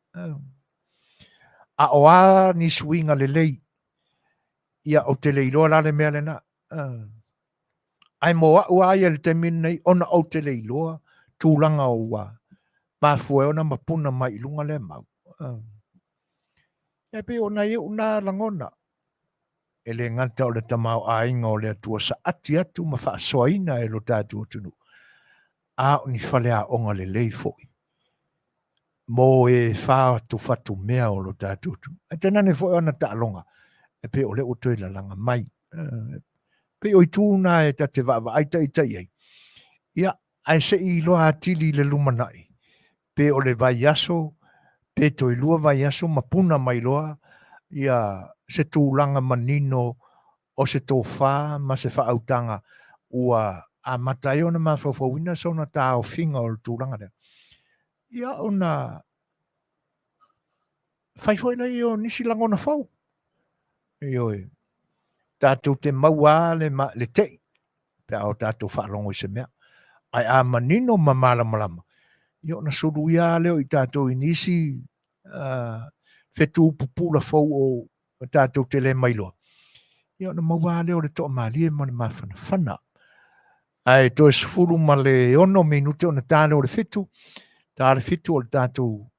A o a ni suiga lelei, ia ou te le iloa la le mea lena. Ae mo au lava ia i le taimi lenei, ona ou te le iloa tulaga ua mafua ai ona mapuna mai i luga lea mau. E pei o nai ou na lagona, e le gata o le tamaoaiga o le Atua saati atu ma faasoaina e lo tatou atunuu, a o ni faleaoga lelei foi mo e fatufatu mea o lo tatou atunuu. Ae tainane foi o ana taaloga, e pei o lea ua toe lalaga mai. E pei o itu na e ta te vaavaai ita i ai. Ia, ae se i iloa atili i le lumanai, pe o le vaiaso, pe toe lua vaiaso ma puna mai loa ia se tulaga manino o se tofa ma se faautaga ua amata ai ona mafaufauina sona taofiga o le tulaga lea. Ia ona fai foi lea o nisi lagona fou. Ioe, tatou te maua lava le, le tei pe a o tatou faalogo i se mea. Ae a manino ma malamalama, ia ona suluia lava lea o i tatou i nisi fetu pupula fou o tatou te le mailoa, ia ona maua lava lea o le toamalie ma le mafanafana. Ae toe 16 minute ona ta lea o le 7, ta le 7 o le tatou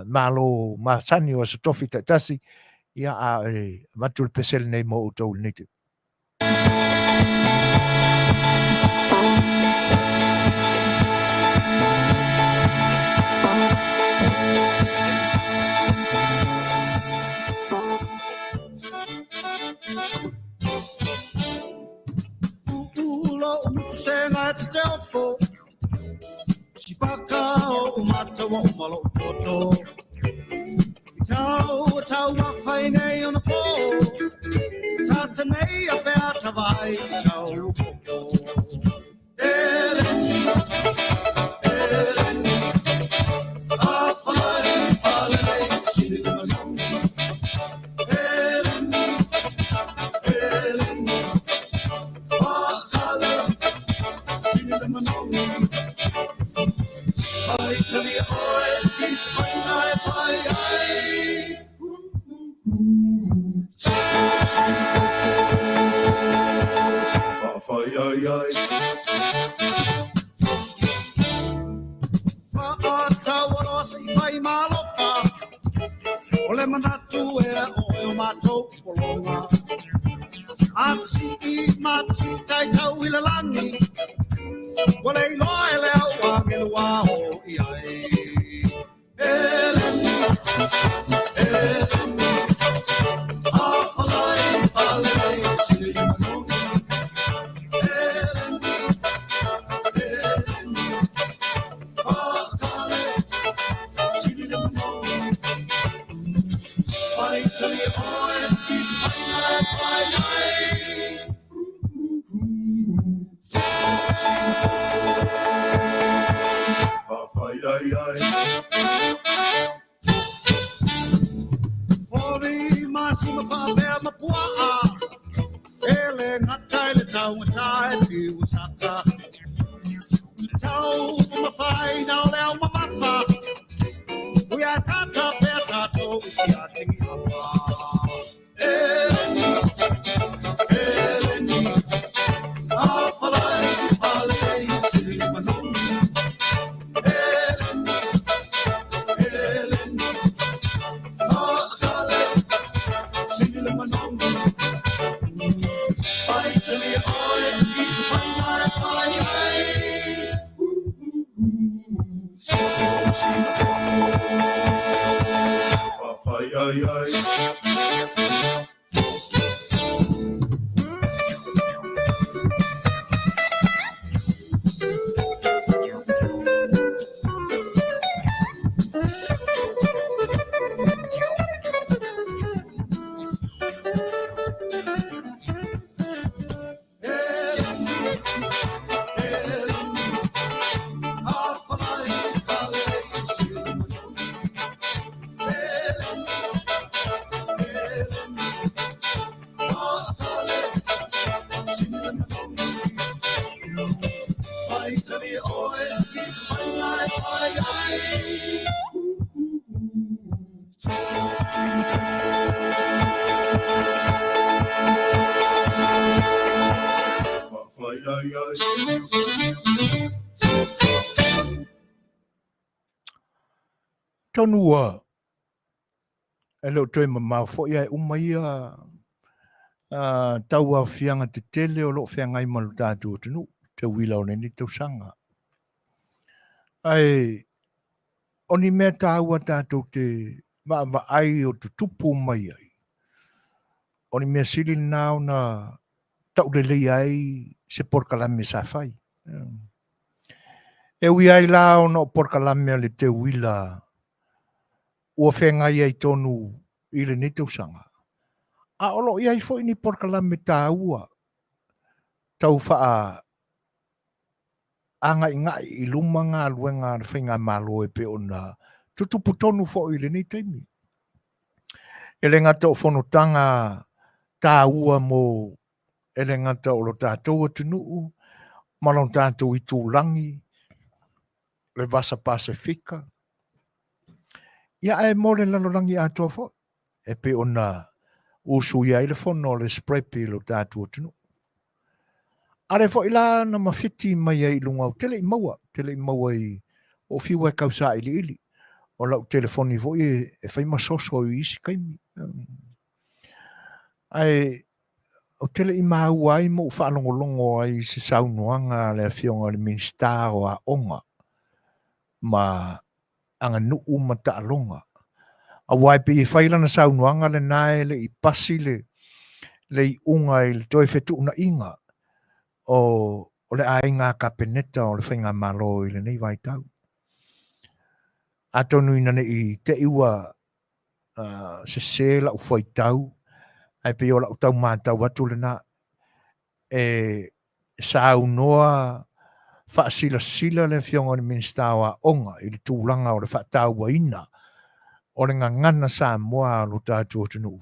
malo masani o Aso Tofi taitasi, ia a e avatu le pese lenei mo outou i lenei taimi. Tonu ua e le o toe mamao foi ae uma ia tauaofiaga tetele o lo o feagai ma lo tatou atunuu te uila o lenei tausaga. Ae o ni mea taua tatou te vaavaai o tutupu mai ai, o ni mea sili lena ona tauleleia ai se polokalame sa fai. E ui ai la ona o polokalame a le Teuila ua feagai ai tonu i lenei tausaga, a o lo o i ai foi ni polokalame taua tau faa agaigai i luma galuega a le Faigamalo e pei ona tutupu tonu foi i lenei taimi. E le gata o fonotaga taua mo e le gata o lo tatou atunuu ma lo tatou itulagi, le Vasa Pasefika, ia ae mo le lalolagi atoa foi, e pei ona usuia ai le fono a le SPREP i lo tatou atunuu. A lea foi la na mafiti mai ai i luga, ou te le i maua, ou te le i maua i o fiu e tausailiili. O lau telefoni foi e fai ma soso i isi taimi. Ae ou te le i maua ai ma ou faalogologo ai i se saunoaga a le Afioga i le Minisita o Aoga ma Aganuu ma Taaloga. Aua e pei e fai lana saunoaga lena e le i pasi le le iuga i le toe fetuunaiga o o le aiga Kapeneta o le Faigamalo i lenei vaitau. Atonu ina ne i te i ua sese lau faitau, ae pei o lau tau matau atu lena, e saunoa faasilasila le Afioga i le Minisita o Aoga i le tulaga o le faatauaina o le gagana Samoa a lo tatou atunuu.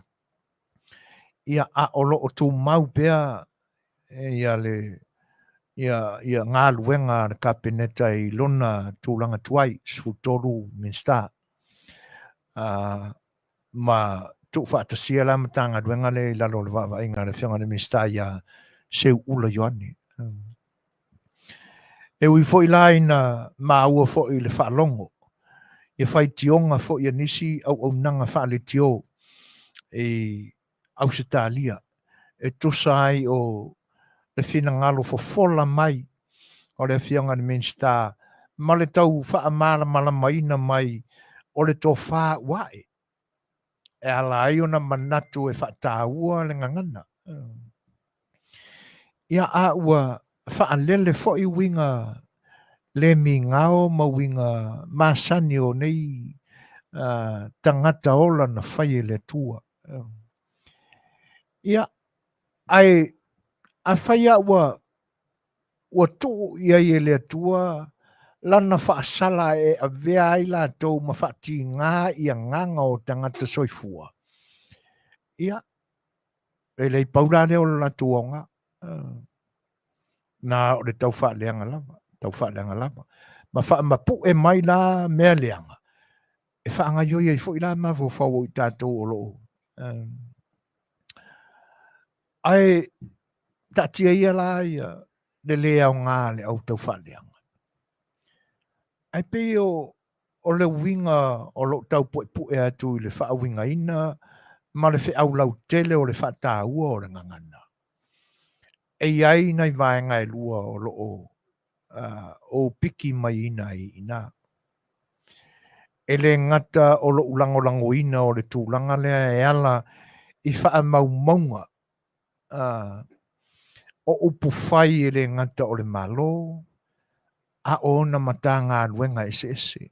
Ia, a o lo o tumau pea ia le ia ia galuega a le Kapeneta i lona tulaga tuai, 13 Minisita. Ma tuufaatasia la Matagaluega lea i lalo o le vaavaaiga a le Afioga i le Minisita ia Seuula Ioane. E ui foi la ina maua foi i le faalogo ia faitioga foi a nisi auaunaga faaleitio i Ausetalia e tusa ai o le finagalo fofola mai o le Afioga i le Minisita ma le tau faamalamalamaina mai o le tofa ua ae e ala ai ona manatu e faataua le gagana. Ia a ua faalele foi uiga le migao ma uiga masani o nei tagata ola na fai e le Atua. Ia, ae afai a ua ua tuu i ai e le Atua lana faasala e avea ai latou ma faatiga i agaga o tagata soifua, ia, e leai pau la lea o le latou aoga. Na o le tau faaleaga lava, tau faaleaga lava. Ma faamapue mai la mea leaga, e faagaioi ai foi la mafaufau o i tatou o lo o. Ae taatia ia la ia le lē aoga a le au taufaaleaga. Ae pei o o le uiga o lou tau puepue atu i le faauigaina ma le feau lautele o le faataua o le gagana. E i ai nai vaega e lua o lo o ou piki maiina ai i ina. E le gata o lou lagolagoina o le tulaga lea e ala i faamaumauga o upu fai e le gata o le Malo, a o ona Matagaluega eseese.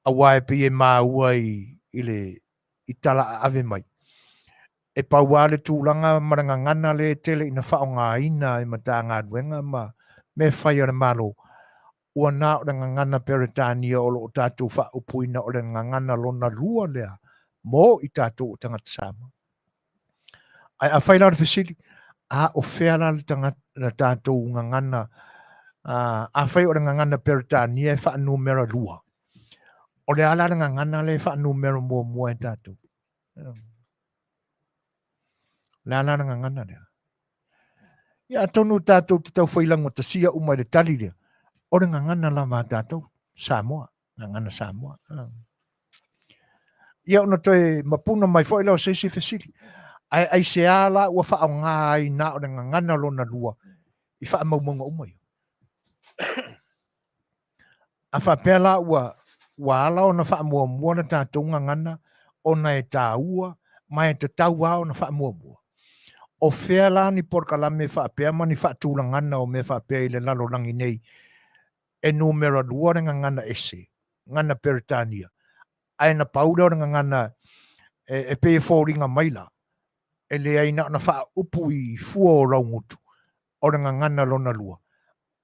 Aua e pei e maua i le i tala aave mai, e pau lava le tulaga ma le gagana lea e tele ina faaaogaina e Matagaluega ma mea fai a le Malo, ua na o le gagana Peretania o lo o tatou faaupuina o le gagana lona lua lea mo i tatou o tagata Samoa. Ae afai la o le fesili, a o fea la le tagata le tatou gagana, afai o le gagana Peretania e faanumera lua, o le a la le gagana lea e faanumera muamua e tatou? O le a la le gagana lea? Ia atonu tatou te tau fai laugatasia uma i le tali lea, o le gagana lava a tatou, Samoa, gagana Samoa. Ia ona toe mapuna mai foi lea o se isi fesili, ae aisea la ua faaaoga ai na o le gagana lona lua i faamaumauga uma ia? A faapea la ua ua ala ona faamuamua le tatou gagana ona e taua ma e tatau lava ona faamuamua, o fea la ni polokalame faapea ma ni faatulagana o mea faapea i le lalolagi nei e numera lua le gagana ese, gagana Peretania, ae na pau lea o le gagana e pei e foliga mai la, e leai na ona faaupu i fua o laugutu o le gagana lona lua,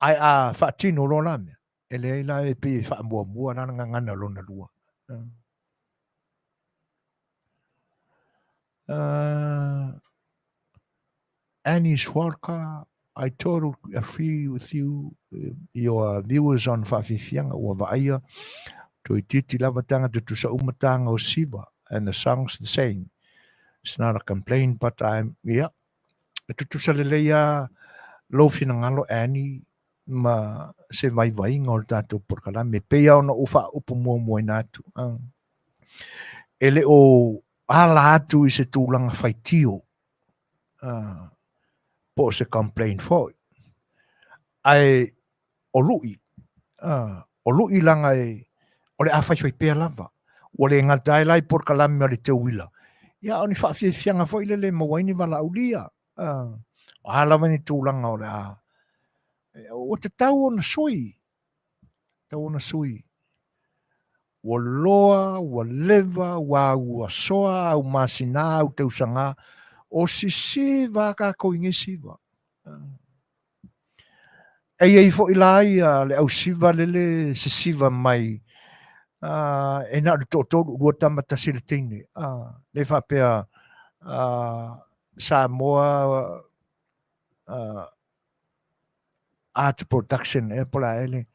ae a faatino loa la mea, e leai la e pei e faamuamua la le gagana lona lua. Annie Schwarka, I totally agree with you, your viewers on Faafiafiaga, ua vaaia toeitiiti lava taga tutusa uma taga o siva and the song's the same. It's not a complaint but I'm, yeah, e tutusa lelei lava lou finagalo Annie ma se vaivaiga o le tatou polokalame e pei lava ona ou faaupu muamuaina atu. E le o ala atu i se tulaga faitio po o se complaint foi, ae o lu'i, o lu'i leaga e, o le a faifai pea lava. Ua le gata ai la i polokalame a le teuila, ia a o ni faafiafiaga foi lele e maua ai ni valaaulia. O a lava ni tulaga o le a, ua tatau ona sui, tatau ona sui. Ua loa, ua leva, ua auasoa, au masina, au tausaga, o sisiva a tatou i nei siva. E i ai foi la ia le au siva lele sesiva mai e na o le toatolu, lua tama tasi le teine. Le faapea Samoa Art Production ea po o le a ea le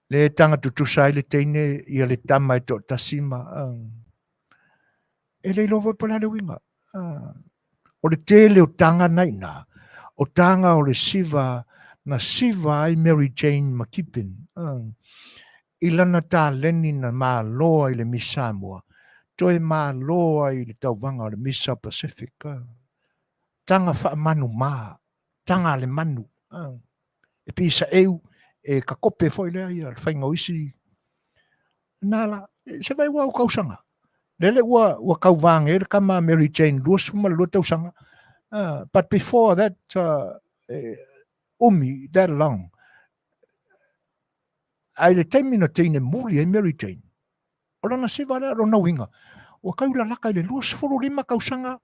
le taga tutusa ai le teine ia le tama e toatasi ma e le iloa foi po o le a le uiga. O le tele o taga na i ina, o taga o le siva na siva ai Mary Jane McKibbin i lana taleni na malo ai i le Miss Samoa, toe malo ai i le tauvaga o le Miss South Pacific. Taga faamanumā, taga a le manu. E pei e saeu, e kakope foi lea ia le faiga o isi. Na la, se vai ua au tausaga. Lele ua, ua tauvaga le tama a Mary Jane 22 tausaga. But before that umi, that long, ae i le taimi na teine muli ai Mary Jane, o lana siva lea, lona uiga, ua taulalaka i le 25 tausaga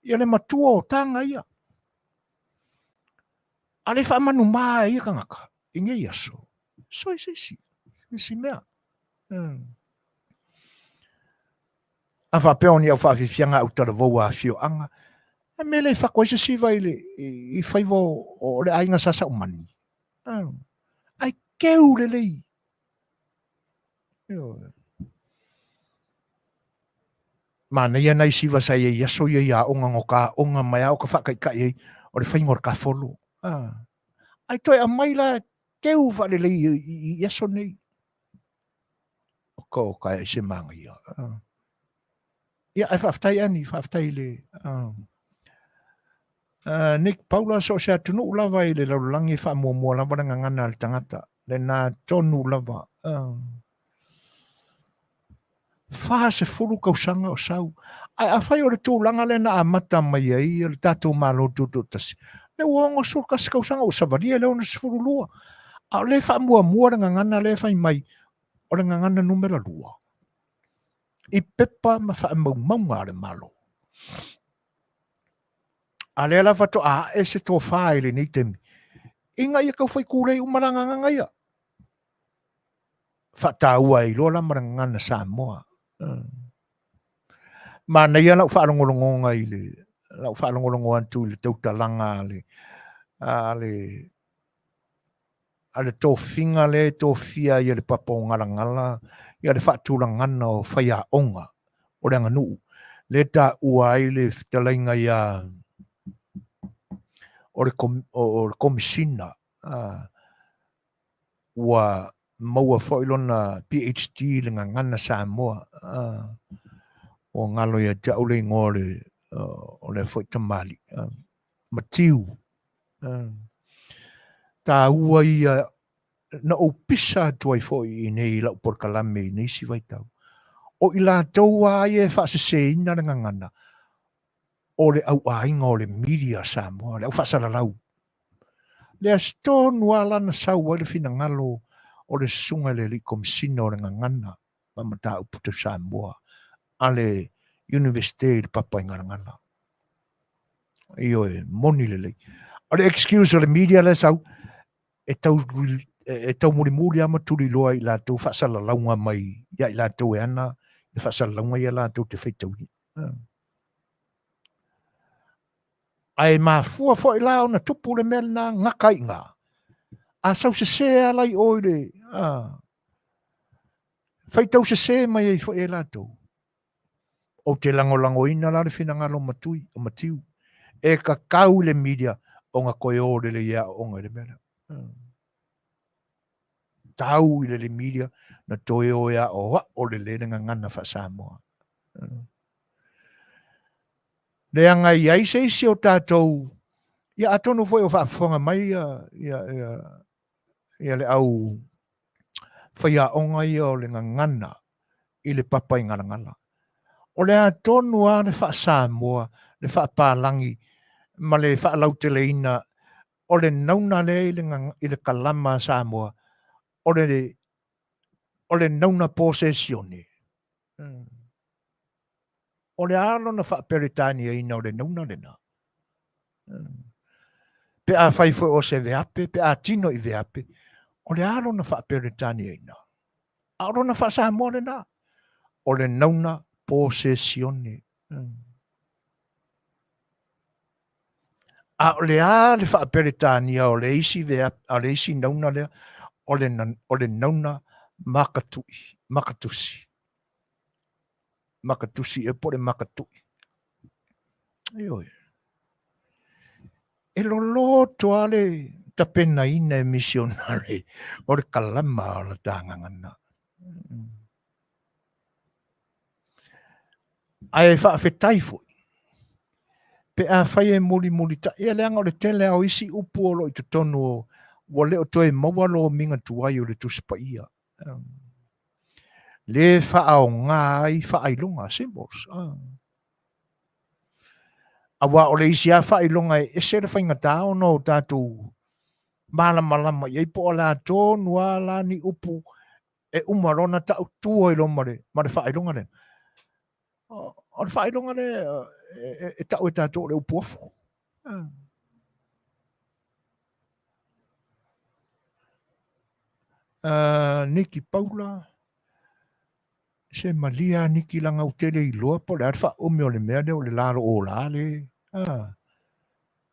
ia le matua o taga ia. A le faamanumā e ia tagata i nei aso, soe se isi, isi mea. A faapea o ni au faafiafiaga au talavou a afioaga, a mea le fako ai se siva i le i faiva o le aiga sa Saumani. Ai keu lelei. Manaia nai siva sa i ai aso ia i aoga no ka aoga mai a o ka faataitai ai o le faiga o le kafolo. Ai toe aumai la keu faalelei i aso nei. O ka o ka e se manaia. Ia, ae faafetai Ani, faafetai i le Nick Paula, so o se atunuu lava i le lalolagi e faamuamua lava le gagana a le tagata, lena tonu lava. 40 tausaga o sau. Ae afai o le tulaga lea na amata mai ai le tatou Malo Tutoatasi, lea ua 61 tausaga ua savalia le 62. A o lea e faamuamua le gagana lea e fai mai, o le gagana numera 2 i pepa ma faamaumauga a le Malo. A lea la faatoa ae se tofa i lenei taimi, ina ia tau fai tulei uma la gagana ia. Faataua ai loa la ma le gagana Samoa. Manaia lau faalogologoga i le lau faalogologo atu i le tautalaga a le a le a le tofiga lea e tofia ai e le Papa o Galagala ia le faatulagana o faiaoga o le aganuu lea e taua ai le fetalaiga ia o le Komisina ua maua foi lona PhD i le gagana Samoa. Ua galo ia te au le igoa o le o lea foi tamalii. Matiu. Taua ia na ou pisa atu ai foi i nei i lau polokalame i nei isi vaitau. O i latou lava ia e faaseseina le gagana, o le auaiga o le media a Samoa, le au faasalalau. Le aso tonu lava la na sau ai le finagalo o le susuga i le Alii Komesina o le Gagana ma Mataupu Tau Samoa a le Iunivesite i le Papaigalagala. Ioe, moni lelei. O le excuse o le media lea sau, e tau e taumulimuli lava ma tuliloa i latou faasalalauga mai ia i latou e ana i faasalalauga ia latou te faitauina. Ae mafua foi la ona tupu le mea lena gata ai i ina. A sau sese lava la i o i le faitau sese mai ai foi e latou. Ou te lagolagoina la le finagalo o Matui, o Matiu, e tatau i le media ona toe o lelei e aooga i le mea lea. Tau i le media na toe o e aoao lelei le gagana faa-Samoa. Leaga e i ai se isi o tatou, ia atonu foi o faafofoga mai ia, ia, ia, ia le au faiaoga ia o le gagana i le Papaigalagala. O le a tonu lava le faa-Samoa, le faapalagi ma le faalauteleina o le nauna lea i le, i le kalama a Samoa, o le, o le nauna posesione. O le a lona faa-Peretaniaina o le nauna lena? Pe afai foi o se veape, pe a tino i veape, o le a lona faa-Peretaniaina? A o lona faa-Samoa lena, o le nauna posesione. A o le a le faa-Peretania o le isi veape, o le isi nauna lea, o le, o le nauna makatui, makatusi. Makatusi ea po o le makatui. Ioe. E loloto lava le tapenaina e misionare o le kalama o la ta gagana. Ae faafetai foi pe afai e mulimulitai, ia leaga o le tele lava o isi upu o lo o i totonu o ua le o toe maua lomiga tuai o le Tusi Paia. Le faaaoga ai faailoga, symbols. Aua o le isi lava faailoga e ese le faigata ona o tatou malamalama i ai po o le a tonu lava la ni upu e uma loa ona tautua i loa ma le, ma le faailoga lea. O le faailoga lea e tau e tatou o le upu ofu. Niki Paula, Se malie a Niki leaga ou te le iloa po o le a le faaumi o le mea lea o le lalo ola le a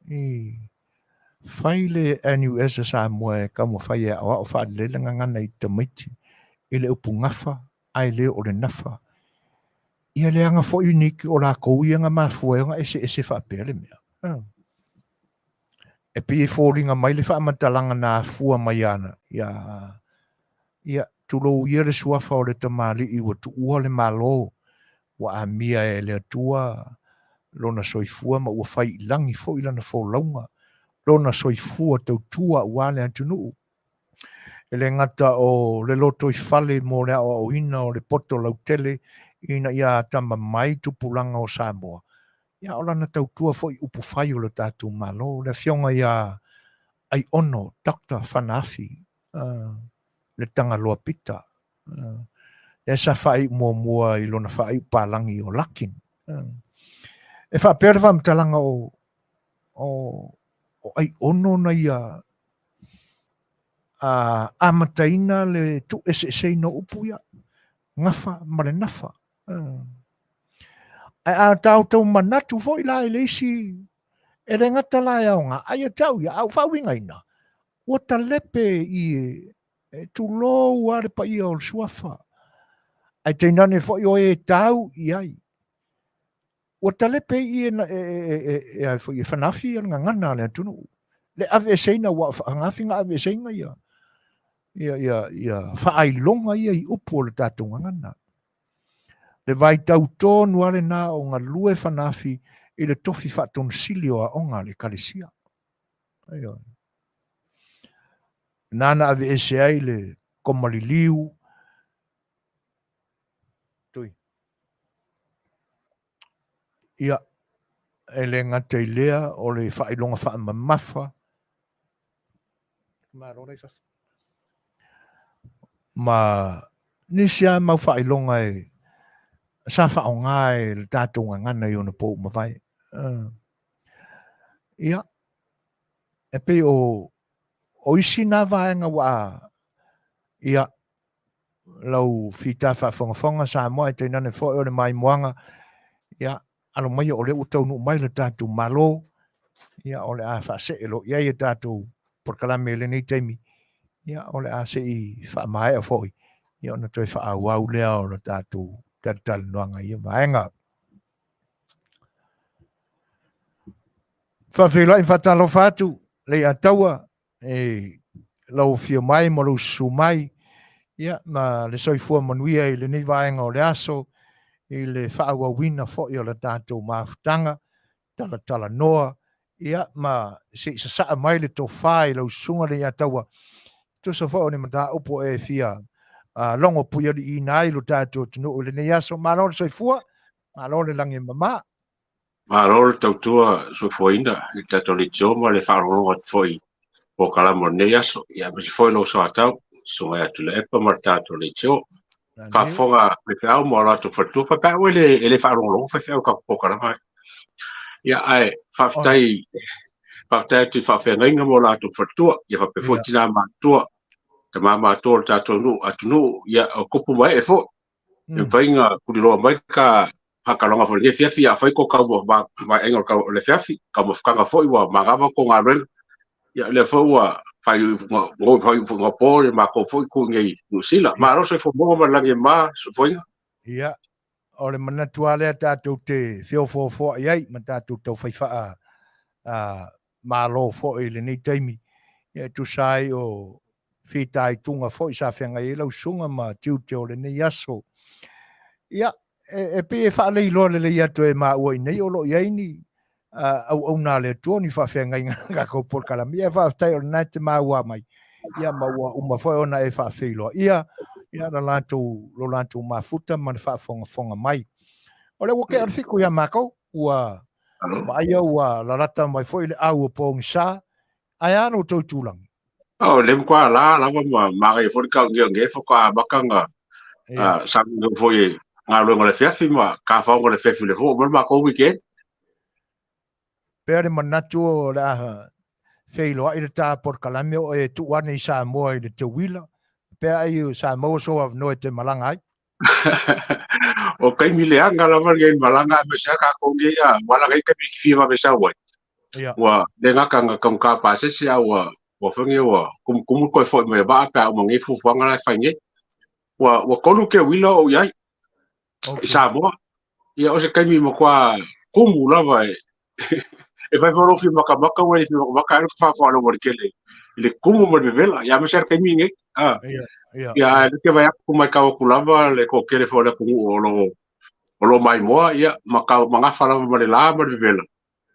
i fai le NUS a Samoa e taumafai e aoao faalelei le gagana i tamaiti i le upu gafa ae le o le nafa. Ia leaga foi Niki o lakou ia na mafua ai ona eseese faapea le mea. E pei e foliga mai le faamatalaga na afua mai ana ia Ia, tulou ia le suafa o le tamalii ua tuua le Malo, ua amia e le Atua lona soifua ma ua fai i lagi foi lana folauga, lona soifua tautua aua le atunuu. E le gata o le lotoifale mo le aoaoina o le poto lautele ina ia atamamai tupulaga o Samoa, ia o lana tautua foi i upufai o le tatou Malo, le Afioga ia Aiono Doctor Fanaafi, le Tagaloa Pita, lea sa faaiu muamua i lona faaiu palagi o Larkin. E faapea le faamatalaga o, o, o Aiono na ia a, amataina le tuueseeseina o upu ia, gafa ma le nafa. Ae a tatou manatu foi la i le isi, e le gata la e aoga, ai ia te au ia, a ua faauigaina, ua talepe i e tulou lava le paia o le suafa, ae tainane foi o e tau i ai. Ua talepe i e, e, e, e, e, foi, e fanafi le gagana a le atunuu. Le aveeseina, ua fanafi na aveeseina ia, ia, ia, ia faailoga ia i upu o le tatou gagana. Le vaitau tonu lava lena o galue Fanaafi i le tofi faatonu sili o aoga a le Ekalesia. Ioe. Na na aveese ai le koma liliu. Tui. Ia, e le gata i lea o le faailoga faamamafa. Malo la i fafo. Ma nisi lava mau faailoga e sa faaaoga e le tatou gagana i ona po ua mavae. Ia, e pei o, o isi na vaega ua, ia, lau fita faafogafoga Samoa e tainane foi o le maimoaga, ia, alo maia o lea ua taunuu mai le tatou Malo, ia, o le a faasee loa i ai a tatou polokalame i lenei taimi, ia, o le a se i faamaea foi, ia, ona toe faaauau lea o le tatou talatalanoaga i ia vaega. Faafeiloai ma faatalofa atu Leiataua e lau afio mai ma lou susu mai, ia, ma le soifua manuia i lenei vaega o le aso, i le faaauauina foi o le tatou mafutaga, talatalanoa, ia, ma se i sasaa mai le tofa i lau susuga Leiataua, tusa foi o ni mataupu e fia logo puialiiina ai lo tatou atunuu i lenei aso. Malo le soifua, malo le lagi e mama. Malo le tautua soifuaina i le tatou leitio ma le faalogologo atu foi i polokalame o lenei aso. Ia aemaise foi lou soatau, Susuga ia Tuilaepa ma le tatou leitio. Faafofoga faifeau ma o latou faletua, faifeau e le, e le faalogologo faifeau i tatou polokalame. Ia ae faafetai, faafetai atu i faafeagaiga ma o latou faletua, ia faapea foi tina matutua, tama matutua o le tatou nuu, atunuu, ia o tupu ma ee foi. E mafai ona tuliloa mai ka faataloga foi i lenei afiafi, afai ko tau vaaiga o tau o le afiafi, taumafataga foi ua manava tou galuega. Ia o lea foi ua faaiuiuga po le matou foi itu i nei Niu Sila. Malo le soifua maua ma le lagi e mama, soifuaina. Ia, o le manatu lava lea tatou te feofoofoai ai ma tatou taufai faa Malo foi i lenei taimi, ia e tusa ai o fitaituga foi sa feagai ai lau susuga ma tiute o lenei aso. Ia, e, e pei e faaleiloa lelei atu e maua i nei o lo o i ai ni auauna a le Atua, ni faafeagaiga a tatou polokalame. Ia, faafetai o lena e te maua mai, ia ma ua uma foi ona e faafeiloa ia, ia la latou, lo latou mafuta ma le faafogafoga mai. O lea ua tea le 7 ia matou, ua Malo. Vaaia ua lalata mai foi le au o pogisa, ae a lo outou tulaga? O le matua la lava ma manaia foi le taugeogea faatoa amata ona sauni foi i galuega o le afiafi ma tafaoga o le afiafi o lea foi ua uma le matou weekend. Pea le manatu o le a feiloai le ta polokalame o e tuu ane i Samoa i le teuila, pea ai sa maua sou avanoa e te malaga ai. O taimi leaga lava lenei malaga aemaise lava tatou nei ua ala nei taimi e te fia vave sau ai. Ua le gata na taugata pasese a ua ua foi nei ua tumutumu toe foi mai vaa pe a uma nei fuafuaga la e fai nei. Ua 3 teuila o ou i ai i Samoa. Ia o se taimi matua tumu lava e e fai foi lou fia makamaka ua le fia makamaka ai le faafoa le tele i le tumu ma le vevela. Ia aemaise lava le taimi nei. Ia ae le te vaai atu matau atu lava le toatele foi o le atunuu o lo o maimoa ia ma tau ma gafa lava ma le la ma le vevela.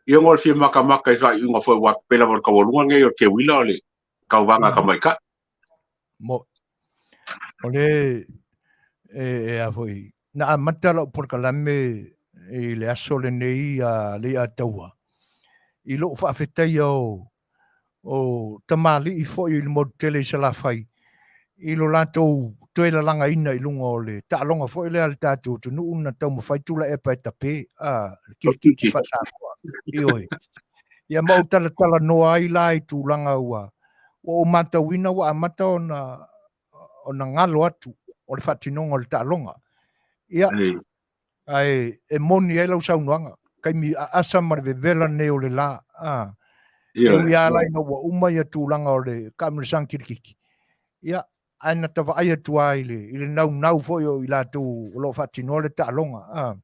Ia ona o le fia makamaka i faaiuga foi aua pei lava o le taualuga lenei o le teuila o le tauvaga a tamaitai. Mo o le e a foi na amata lau polokalame i le aso lenei a Leiataua i lou faafetaia o tamalii foi i le motu tele i Salafai i lo latou toe lalagaina i luga o le taaloga foi lea a le tatou atunuu na taumafai Tuilaepa e tape a le kilikiti faa-Samoa. Ioe. Ia ma ou talatalanoa ai la i tulaga ua ou matauina ua amata ona galo atu o le faatinoga o le taaloga. Ia, ae e moni ai lau saunoaga, taimi aasa ma le vevela nei o le la, a, e ui lava la ina ua uma ia tulaga o le taamilosaga kilikiti, ia, ae na ta vaai atu lava i le naunau foi o i latou o lo o faatinoa le taaloga. A.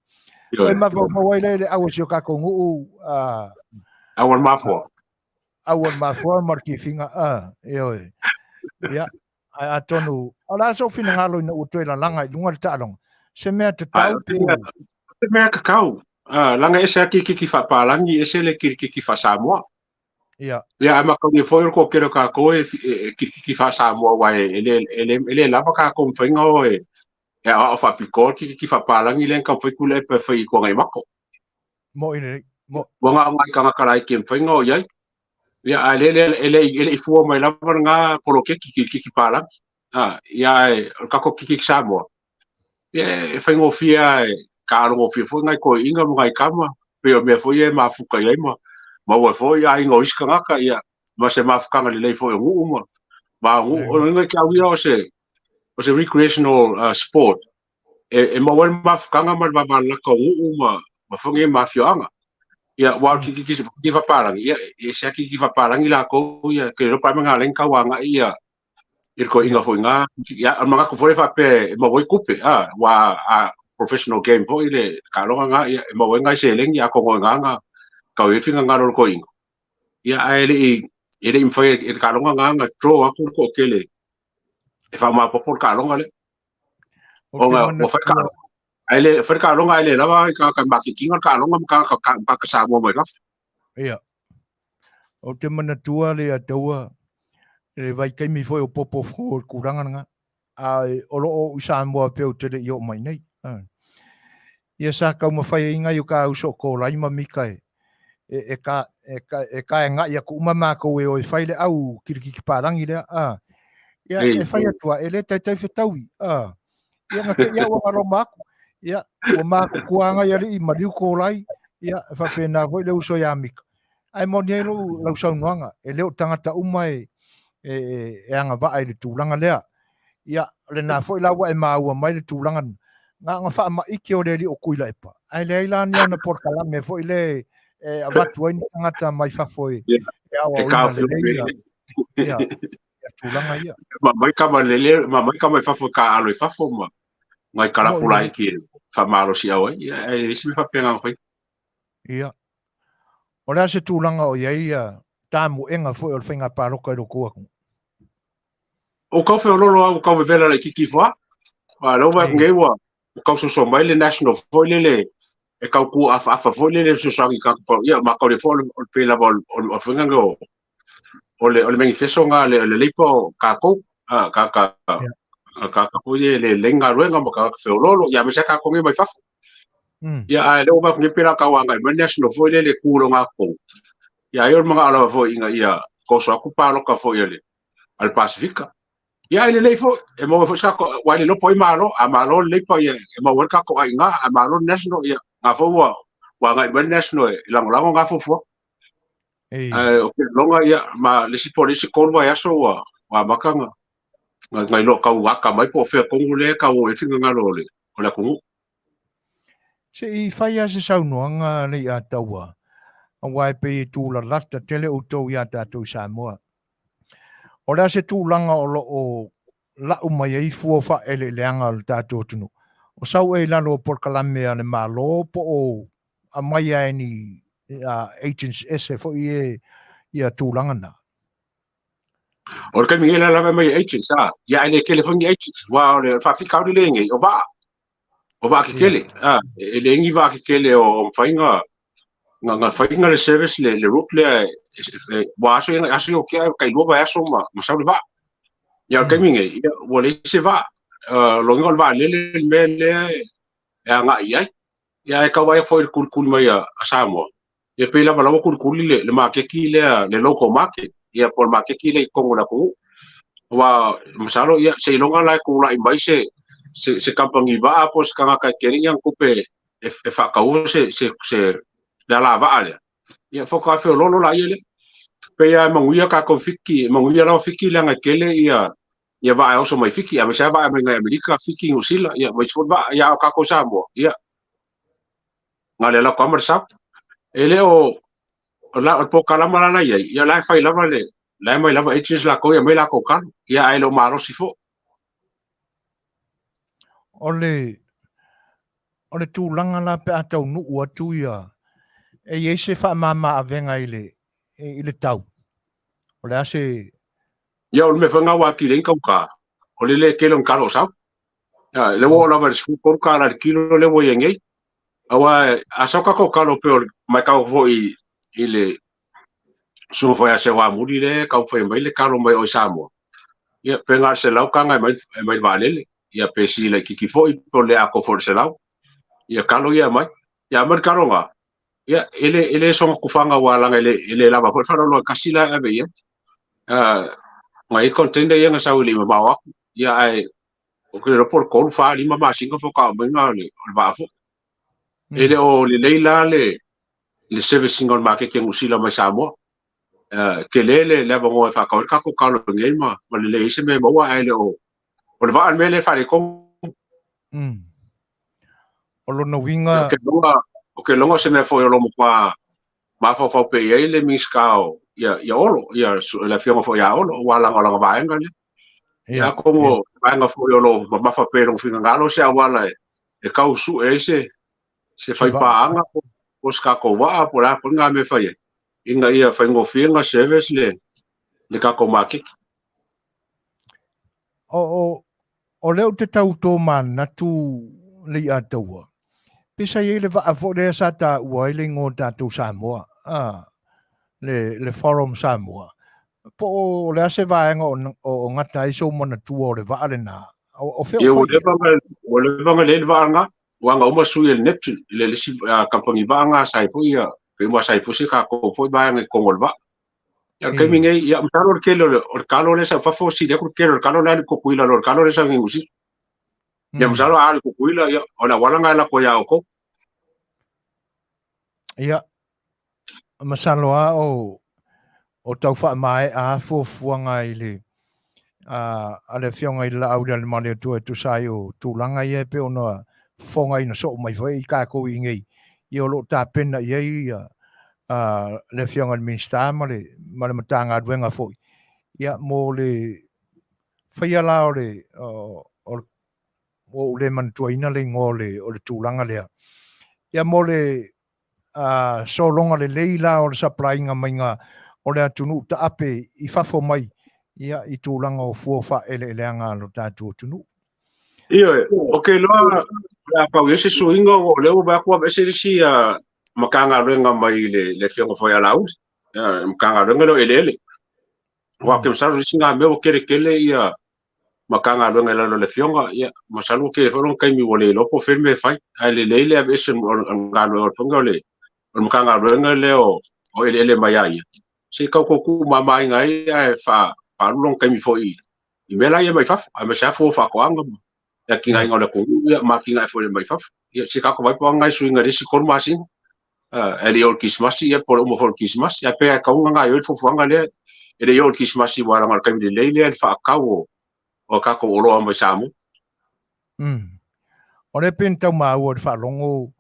E mafaufau ai lea i le au a si o tatou nuu, a, Au o le mafoa. Au o le mafoa ma le kifiga, a, ioe. Ia, ae atonu, o le a sou finagalo ina ua toe lalaga i luga le taaloga? Se mea tatau pe... Se mea tatau. Leaga e ese lava kilikiti faapalagi, ese le kilikiti faa-Samoa. Ia. Ia, ae matalia foi o le toatele o tatou e kilikiti faa-Samoa, aua e le lava tatou mafaiga o e aoao faapitoa le kilikiti faapalagi lea na taumafai Tuilaepa e fai i Tuanaimato. Mo'i lelei. Mo. Ua na o nai tagata laiti e mafai ona o i ai. Ia, ae le, e le, e le i fua mai lava lena poloketi kilikiti palagi. Ia, ae o le tatou kilikiti Samoa, ia, e faigofie lava, e taalogofie foi nai toeaiina ma nai tama, pei o mea foi ia e mafuta i ai ma maua ai foi aiga o isi tagata, ia, ma se mafutaga lelei foi o nuu ma ma o nuu. O le uiga ia te au ia o se recreational sport e maua ai le mafutaga ma le vavalalata o nuu ma foi nei ma afioaga. Ia, aua o le kilikiti faapalagi, ia, e ese lava kilikiti faapalagi latou ia, ke iloa pe a mea na ala ai ona tau agai ia i le toeaiina foi na, ia, o le manatu foi lea faapea e maua ai tupe, a, aua a professional game foi le taaloga lena, ia, e maua ai nai seleni atonu o i ina na tau i ai le finagalo o le toeaina. Ia, ae e le i mafai e le taaloga lena ona draw atu le toatele e faamaopoopo le taaloga lea. Ona ua fai taaloga, ae le fai le taaloga ae le lava i tagata maketiina le taaloga ma tagata Samoa mai fafo. Ia. Ou te manatua le Ataua le vaitaimi foi o popo fou o le tulaga lena. A o lo o i Samoa pe ou te le i oo mai nei. Ia sa taumafai ai nai o ta uso o Kolai ma Mika e e ka e ka e kaega'i atu uma matou e o e fai le au kilikiti palagi lea. Ia e fai atu lava, e le taitai fetaui. Ia na te i au ua loma atu. Ia ua matutua nai alii maliu Kolai. Ia e faapena foi le uso ia Mika. Ae moni ai lau saunoaga, e le o tagata uma e agavaa i le tulaga lea. Ia, o lena foi la ua e maua mai le tulaga lena. Na ona faamaite o le alii o Tuilaepa, ae leai la ni ana polokalame foi le e avatu ai ni tagata mai fafo e aoaoina lelei ia tulaga ia. Ma mai kama lele, ma mai kama i fafo ka alo i fafo ma ngai kalapu laiti e faamalosiau ai. Ia, e leai se mea faapena na fai. Ia. O le a se tulaga o i ai ia tamoega foi o le faiga palota i lo outou atunuu? O kau feololo au kau vevela laitiiti ifo lava. A lea ua vaai atu nei ua tau soso mai le national foi lele e tau tu afaafa foi lele e fesoasoani i tagata pau. Ia mataulia foi o le pei lava o le faiga lenei o le manifesto lena a le Labour o tatou, tagata foi ia e le leai ni galuega ma tagata feoloolo, ia aemaise lava tatou nei mai fafo. Ia, ae lea ua vaai atu nei pe la tau agai mai le National foi lele e tu i lona totonu. Ia, ai o le manao lava foi ina ia toso atu palota foi a le a le Pasefika. Ia, e lelei foi, e maua foi se tatou, aua e le iloa po o ai Malo, a Malo le Labour, ia e maua ai le tatou aiga, a Malo le National, ia na foi ua ua agai mai le National e lagolago na fuafuaga. Ae o ke loga, ia, ma le isi po o le isi 3 vaiaso ua ua amata ona na iloa tau ata mai po o fea tonu lea e tau oo i ai finagalo o le o le atunuu. Se i fai lava se saunoaga Leiataua, aua e pei e tulalata tele outou iā tatou i Samoa. O le a se tulaga o lo o lau mai ai fua o faaeleeleaga o le tatou atunuu? O sau ea i lalo o polokalame a le Malo po o aumai lava e ni agents ese foi e ia tulaga na? O le taimi nei la lava mai agents a, ia ae le tele foi ni agents, aua o le faafitauli lea nei, o vaa. O vaa tetele, a, e leai ni vaa tetele o mafai na na fai na le service le route lea ua aso ia aso ia tea tai 2 vaiaso ma ma sau le vaa. Ia o le taimi nei, ia ua leai se vaa. Lona uiga o le vaalele le mea lea e agai i ai. Ia ae tau vaai atu foi i le kulikuli mai a Samoa, ia pei lava la ua kulikuli le maketi lea, le local market, ia po o le maketi lea i totonu o le atunuu. Aua masalo ia seiloga la e tulai mai se se se kamupani vaa po o se tagata e tele ni ana tupe e faataua se se se le alavaa lea, ia faatoa feoloolo laia lea. Pei lava e manuia tatou Fiti, e manuia lava Fiti leaga e tele ia ia vaa e oso mai Fiti, aemaise lava vaa mai nai Amerika, Fiti, Niu Sila, ia ma isi foi vaa, ia a o tatou i Samoa, ia na o le alu atu lava ma le sau. E le o o le polokalama la la i ai, ia o la e fai lava le, la e aumai lava agents latou e aumai latou talo, ia ae le o malosi foi. O le o le tulaga la pe a taunuu atu ia, e i ai se faamama avega i le i le tau? O le a se. Ia o le mea foi lena ua atili ai ona taugata, o le le tele o ni talo o sau. Ia, lea ua oo lava i le $13 i le kilo lea ua i ai nei. Aua a sau tatou talo pei o le matau foi i le susuga foi ia Seuamuli lea e taumafai mai le talo mai o i Samoa, ia pe na o le $100 e aumai e aumai i le vaalele, ia pe sili laitiiti foi pe o le atoa foi o le $100. Ia talo ia e aumai. Ia aumai le talo lena, ia e le soona tufaga aua leaga e le lava foi le faaaloalo e tasi la e ave i ai. Na i ai container ia na sau e le i mamao atu, ia ae ou te le iloa po o le 3, 4, 5 masina faatoa aumai na o le vaa foi. E le o lelei la le service ina o le maketi a Niu Sila mai Samoa. Tele le avanoa e faatau ai le tatou talo i inei ma lelei ai se mea e maua ae le o o le vaa le mea lea e faaletonu. O lona uiga. Ou te iloa o se mea foi o lo o matua mafaufau pea i ai le Minisita o ia Olo, ia le afioga foi ia Olo, aua leaga o lana vaega lea. Ia atonu o vaega foi o lo o mamafa pea i lona finagalo se auala e tau sue ai se se faipaaga po o se tatou vaa po o le a foi lena mea e fai ai, ina ia faigofie ona service le tatou maketi. O O lea ou te tau tomanatu Leiataua, pe sa i ai le vaa foi lea sa taua ai le igoa o tatou Samoa, a, le Forum Samoa. Po o le a se vaega o gata ai sou manatua o le vaa lena? O fea o fai ia? Ua leva ona leai le vaa lena, aua na uma sui e le Neptune, i le isi kamupani vaa lena sa i ai foi ia, pei ua sa i ai foi se tatou foi vaega i totonu o le vaa. Ia, o le taimi nei, ia, masalo o le tele o le talo lea e sau i fafo, sili atu le tele o le talo lea e alu i Tutuila i lo le talo lea e sau i Niu Sila. Ia, masalo a alu i Tutuila, ia, o le auala lena e alu atu ai ia outou. Ia, masalo lava o tau faamaea lava fuafuaga i le a le Afioga i le Laaulialemalietoa e tusa ai o tulaga ia e pei ona fofogaina soo mai foi i tatou i inei, ia o lo o tapena i ai ia le Afioga i le Minisita ma le ma le Matagaluega foi ia mo le faia la o le o le ua ou le manatuaina le igoa o le tulaga lea ia mo le sologa lelei la o le supply-ina maiga o le atunuu taape i fafo mai ia i tulaga o fua o faaeleeleaga a lo tatou atunuu. Ioe, ou te iloa o le a pau i ai se suiga o lea ua vaai atu ua aveese le isi Matagaluega mai le Afioga foi ia Laauli, le Matagaluega lea o Eleele. Aua ou te masalo o le isi lena mea ua tele tele ia Matagaluega i lalo o le Afioga, ia, masalo ua tele foi lona taimi ua le iloa po o fea le mea e fai, ae lelei le aveese o le galuega o le faiga o le Matagaluega lea o eleele mai a ia, se i tau tuumamaina ai ae faaalu lona taimi foi i mea la ia mai fafo, aemaise lava fua o faatoaga ma le atinaeina o le atunuu ia ma atinae foi mai fafo. Ia se i tatou vaai po o a nai suiga i le isi 3 masina, ae le i oo i le Kerisimasi ia po o le uma foi o le Kerisimasi. Ae pei lava e tatau ona gaoioi le fuafuaga lea e le i oo i le Kerisimasi aua leaga o le taimi lelei lea i le faatau o a tatou oloa mai Samoa. O lea pei ona tau maua i le faalogo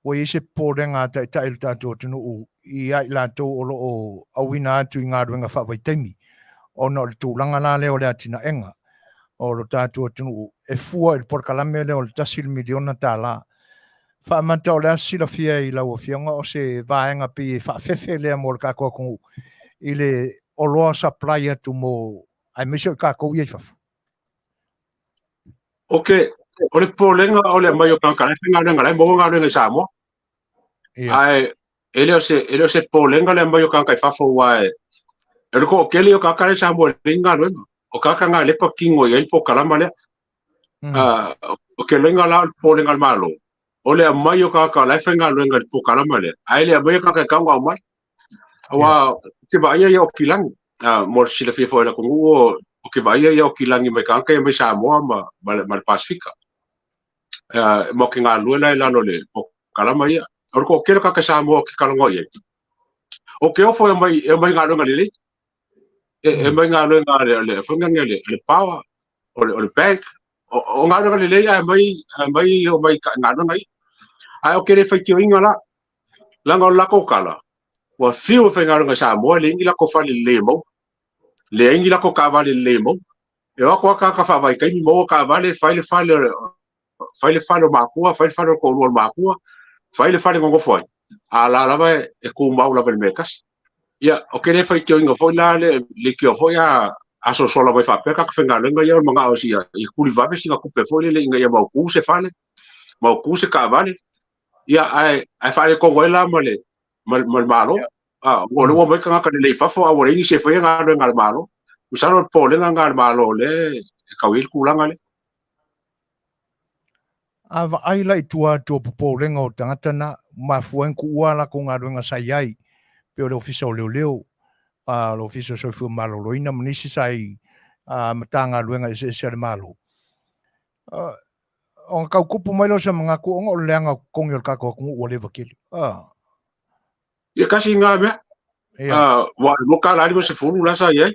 ua i ai se popolega a taitai o le tatou atunuu ia i latou o lo o auina atu i galuega faavaitaimi ona o le tulaga la lea o le atinaega o lo tatou atunuu e fua i le polokalame lea o le $1 miliona. Faamata o le a silafia i lau Afioga o se vaega pei e faafefe lea mo le tatou atunuu i le oloa supply atu mo aemaise o i tatou ia i fafo. Ok, o le popolega o le aumai o tagata la e faigaluega la e maua galuega i Samoa. Ae e le o se e le o se popolega le aumai o tagata i fafo aua e o le toatele o tagata la i Samoa e leai galuega. O tagata na lea e patino i ai le polokalama lea. O ke loiga la o le popolega a le Malo, o le aumai o tagata la e faigaluega i le polokalama lea, ae le aumai o tagata e tatau ona aumai. Aua ou te vaaia ia Okilagi, mo le silafia foi e le atunuu, ou te vaaia ia Okilagi mai tagata ia mai Samoa ma le Pasefika. Ma ou te galulue la i lalo o le polokalama ia. O le toatele o tagata Samoa ou te talanoa i ai, o ke ofo e omai galuega lelei. E mai galuega a le foi lea le power, o le bank, o galuega lelei ae aumai omai galuega ia. Ae ou te le faitioina la, leaga o le latou tala, ua fiu e faigaluega i Samoa, e leai ni latou fale lelei e maua, leai ni latou taavale lelei e maua. E o atu lava tagata faavaitaimi maua taavale, fai le fale, fai le fale o matua, fai le fale o le toalua o le matua, fai le fale e nonofo ai, a la lava e tumau lava i le mea e tasi. Ia, ou te le faitioina foi la le leitioa foi a sosola mai faapea tagata faigaluega ia o le manao ia tuli vave sina tupe foi lele ina ia mautu se fale, mautu se taavale, ia ae faaletonu ai la ma le Malo. Ua lua mai tagata lelei i fafo a ua leai nisi e faia galuega a le Malo. Masalo o le popolega lena a le Malo lea e tau i ai le tulaga lea. A vaai la i tua atu o popolega o tagata na, mafua ai ona tuua a latou galuega sa i ai, pei o le Ofisa o Leoleo, le Ofisa o Soifua Maloloina ma nisi sa i Matagaluega eseese a le Malo. Ona tau tupu mai lea o se manatu ona o le leaga o totogi o le tatou atunuu ua leva tele. Ia tasi lena mea. Ua $2.50 la sa i ai.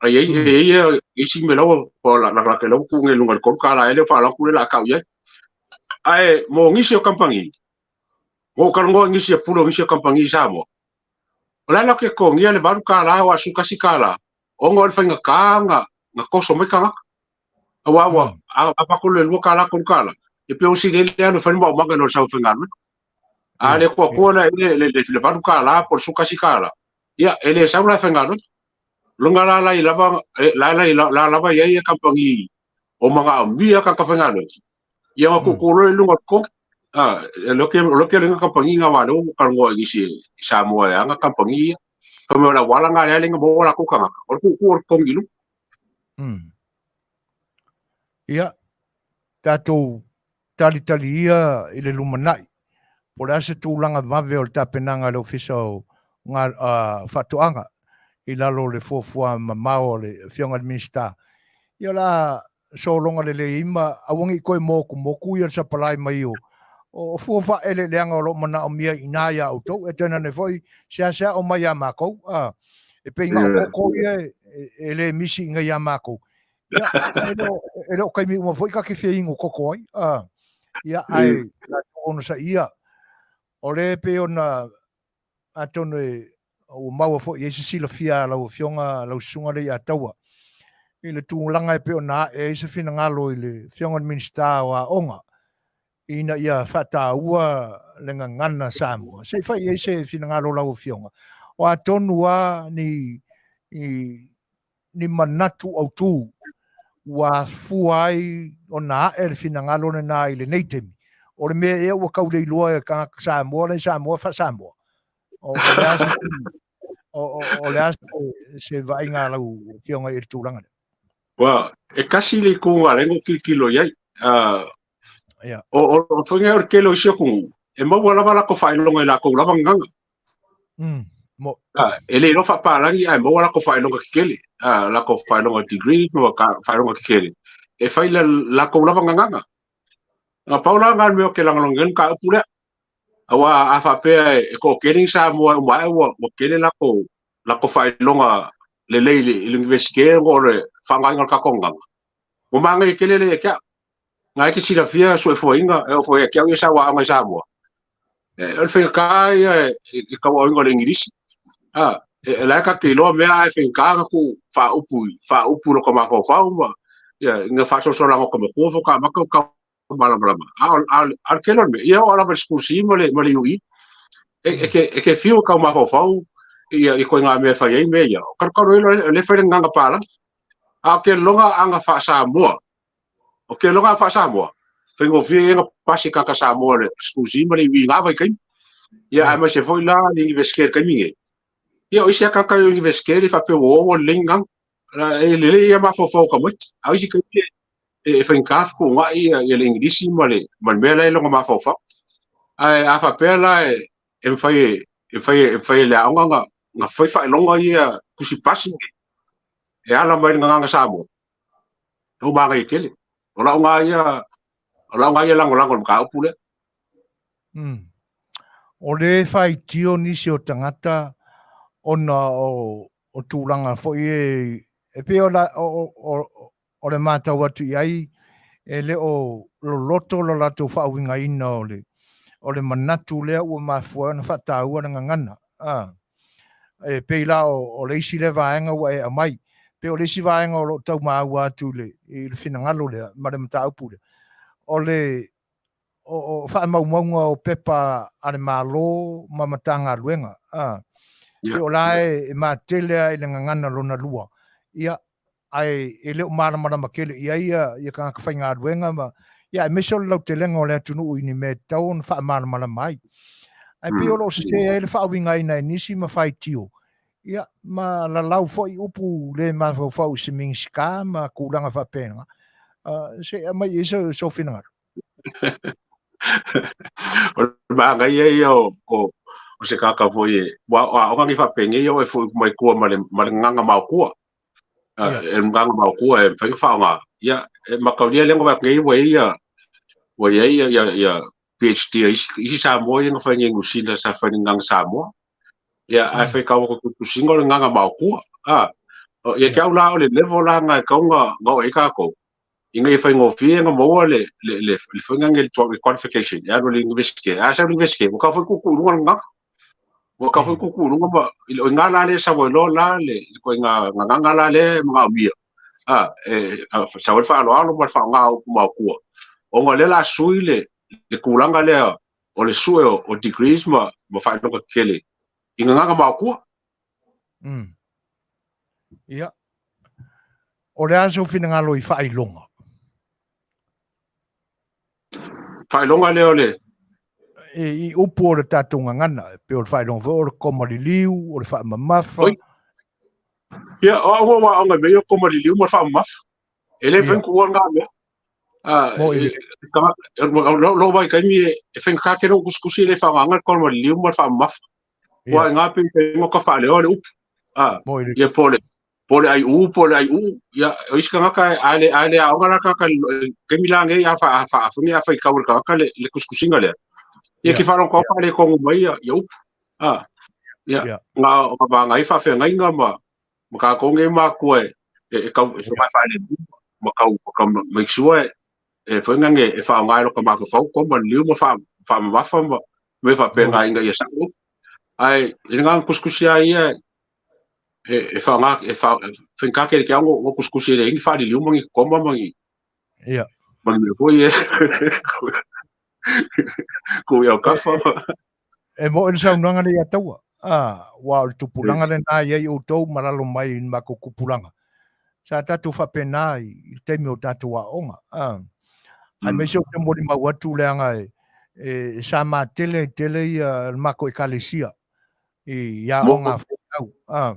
Ai ai e ia isi me laua po la la la lau ku nge lunga le $3 e le fa la ku le la kau iai. Ae mo nisi o kampangi. Mo kalongo nisi o pulo nisi o kampangi i Samoa. O la la ke totogia le $8 o asu $1 ona o le faigata na toso mai tagata. Aua ua a pako le $2 $3 e pe o si le le alu fai maumaga no sau faigaluega. A le kuakua la le le le $8 po o le $11 ia e le sau la faigaluega. Loga la la i lava la la la lava i ai e kampangi o manaomia tagata faigaluega. Ia ma kuku loa i luga o le totogi. E lo ke lenga kampangi nga wa leo kalongoa i nisi i Samoa e ana kampangi ia. Fai mai o le auala nga lea lenga maua latou tagata. O le kuku o le totogi i luga. Ia, tatou talitali ia i le lumanai, po o le a se tulaga vave o le tapenaga a le Ofisa o Faatoaga i lalo o le fuafua mamao a le Afioga i le Minisita. Ia o le a sologa lelei ai ma aua ne i toe motumotu ia le sapalai mai o fua faaeleeleaga o lo o manaomia i ina ia outou. E tainane foi seasea omai ia matou. E pei na o koko ia e le misi i inei ia matou. Ia, e le o taimi uma foi ta te fia inu koko ai. Ia, ae tatou onosaia. O le pei ona atonu e ua maua foi i ai se silafia a lau Afioga, lau Susuga Leiataua, i le tulaga e pei ona ae ai se finagalo i le Afioga i le Minisita o Aoga, ina ia faataua le gagana Samoa. Se i fai i ai se finagalo o lau Afioga. O a tonu lava ni ni manatu autū ua afua ai ona ae le finagalo lena i lenei taimi. O le mea ea ua tau le iloa e tagata Samoa la i Samoa faa-Samoa. O le a se, o le a se vaaiga a lau Afioga i le tulaga lea? Ua, e kasi le itu na lengo kilokilo i ai. O faiga o le tele o isi atunuu, e maua lava latou faailoga i latou lava gagaga. E le iloa faapalagi ae maua latou faailoga tetele, latou faailoga degree ma faailoga tetele, e fai le latou lava gagaga. Na pau la lena mea ou te lagolagoina ai le mataupu lea. Aua a faapea e toatele ni Samoa e uma ae ua tele latou faailoga lelei i le Iunivesite ona o le faaaogaina o le tatou gagaga, ua manaia tele lea ia te au. Na e te silafia soifuaina e oo foi ia te au ia sa aoga i Samoa. O le faigata ia i le tauaoina o le Igilisi. E la e tatou te iloa mea ae faigata ona tuu faaupu faaupu i lota mafaufau ma ia ina faasolosolaga o ta matua faatoa amata ona tau malamalama. A o le tele o le mea, ia oo lava i le SC ma le UE, e te fiu e tau mafaufau ia ituaiga mea e fai ai mea ia. O talutalu ai o lea e fai le gagaga palagi. A o ke loga aga faa-Samoa, o ke loga faa-Samoa, faigofie ia na pasi tagata Samoa le SC ma le UE i na vaitaimi. Ia aemaise foi la le Iunivesite i le taimi nei. Ia o isi lava tagata i le Iunivesite le faapea ua o ua lelei ni gagaga. E lelei ia mafaufau o tamaiti. A o isi taimi e faigata fetuunai ia le Igilisi ma le mea la e i lona mafaufau. Ae a faapea la e mafai e le aoga na fai faailoga ia tusi pasi e ala mai le gagaga Samoa, ua manaia tele. O lau lena ia lagolago i le mataupu lea. O lea e faitio nisi o tagata ona o tulaga foi e pei o le matau atu i ai, e le o loloto lo latou faauigaina o le manatu lea ua mafua ona faataua le gagana. E pei la o le isi lea vaega ua e aumai. Pei o le isi vaega o lo o tau maua atu i le finagalo lea ma le mataupu lea, o le faamaumauga o pepa a le Malo ma Matagaluega. Pei o la e matele lava i le gagana lona lua. Ia, ae e le o malamalama tele i ai ia tagata faigaluega ma ia aemaise o le lautelega o le atunuu i ni mea e tatau ona faamalamalama ai. Ae pei o lo o sese ai le faauigaina e nisi ma faitio, ia ma lalau foi upu le mafaufau i se Minisita ma tulaga faapena. Se i aumai i ai sou finagalo. O le manaia ia o se tagata foi e, ua o aoga nei faapenei ia o e foi mai tua ma le gagaga maotua. E gagaga maotua e mafai ona faaaoga. Ia, e mataulia lea na vaai atu nei ua i ai ia PhD a isi Samoa ia na fai nei i Niu Sila sa fai i le gagaga Samoa. Ia, ae fai tau atu tusitusiga o le gagaga maotua. Ia te au la o le level la na e tatau ona oo i ai tatou, ina ia faigofie ona maua le faiga lenei le qualification e alu i le Iunivesite. A sau i le Iunivesite, ua tatau foi tuutuu i luga le gagaga. Ua tatau foi tuutuu i luga ma, o i ina la lea e sau ai loa la le ituaiga gagaga la lea e manaomia, e sau ai le faaaloalo ma le faaaoga o upu maotua, ona o lea o le a sui le tulaga lea o le sue o degrees ma faailoga tetele i gagaga maotua. Ia. O le a sou finagalo i faailoga? Faailoga lea o le I upu o le tatou gagana, e pei o le faailoga foi o le koma liliu, o le faamamafa. Oi. Ia, o au ua aoga i mea ia o koma liliu ma le faamamafa. E le mafai ona tuua lena mea. Lou vaitaimi e faigata tele ona tusitusi e le faaaogaina le koma liliu ma le faamamafa. Ua i ngā pei pei ka faaleoa le upu. Ia po le po le aiu, po le aiu, ia, o isi tagata a le aoga la tagata taimi la nei a faafuga a faitau e le tagata le tusitusiga lea. Ia ke faalogo tau faaletonu mai ia upu. Ia, na o ka vaga ai faafeagaiga ma ma tatou nei matua e tau e faalemu ma tau make sure e foi nge e faaaoga e lota mafaufau koma liliu ma faamamafa ma mea faapena ina ia sao. Ae i le gagana kusikusi lava ia e faaaoga e faigata tele te au ona kusikusi e leai ni faaliliu ma ni koma ma ni ma ni mea foi ia tuu i autafa. E moe le saunoaga lea ia Taua. Aua o le tupulaga lena e i ai outou ma lalo mai i le matou tupulaga. Sa tatou faapena i le taimi o tatou aoga. Aemaise ou te molimau atu leaga e sa matele ai tele ia le matou ekalesia i aoga a fanau.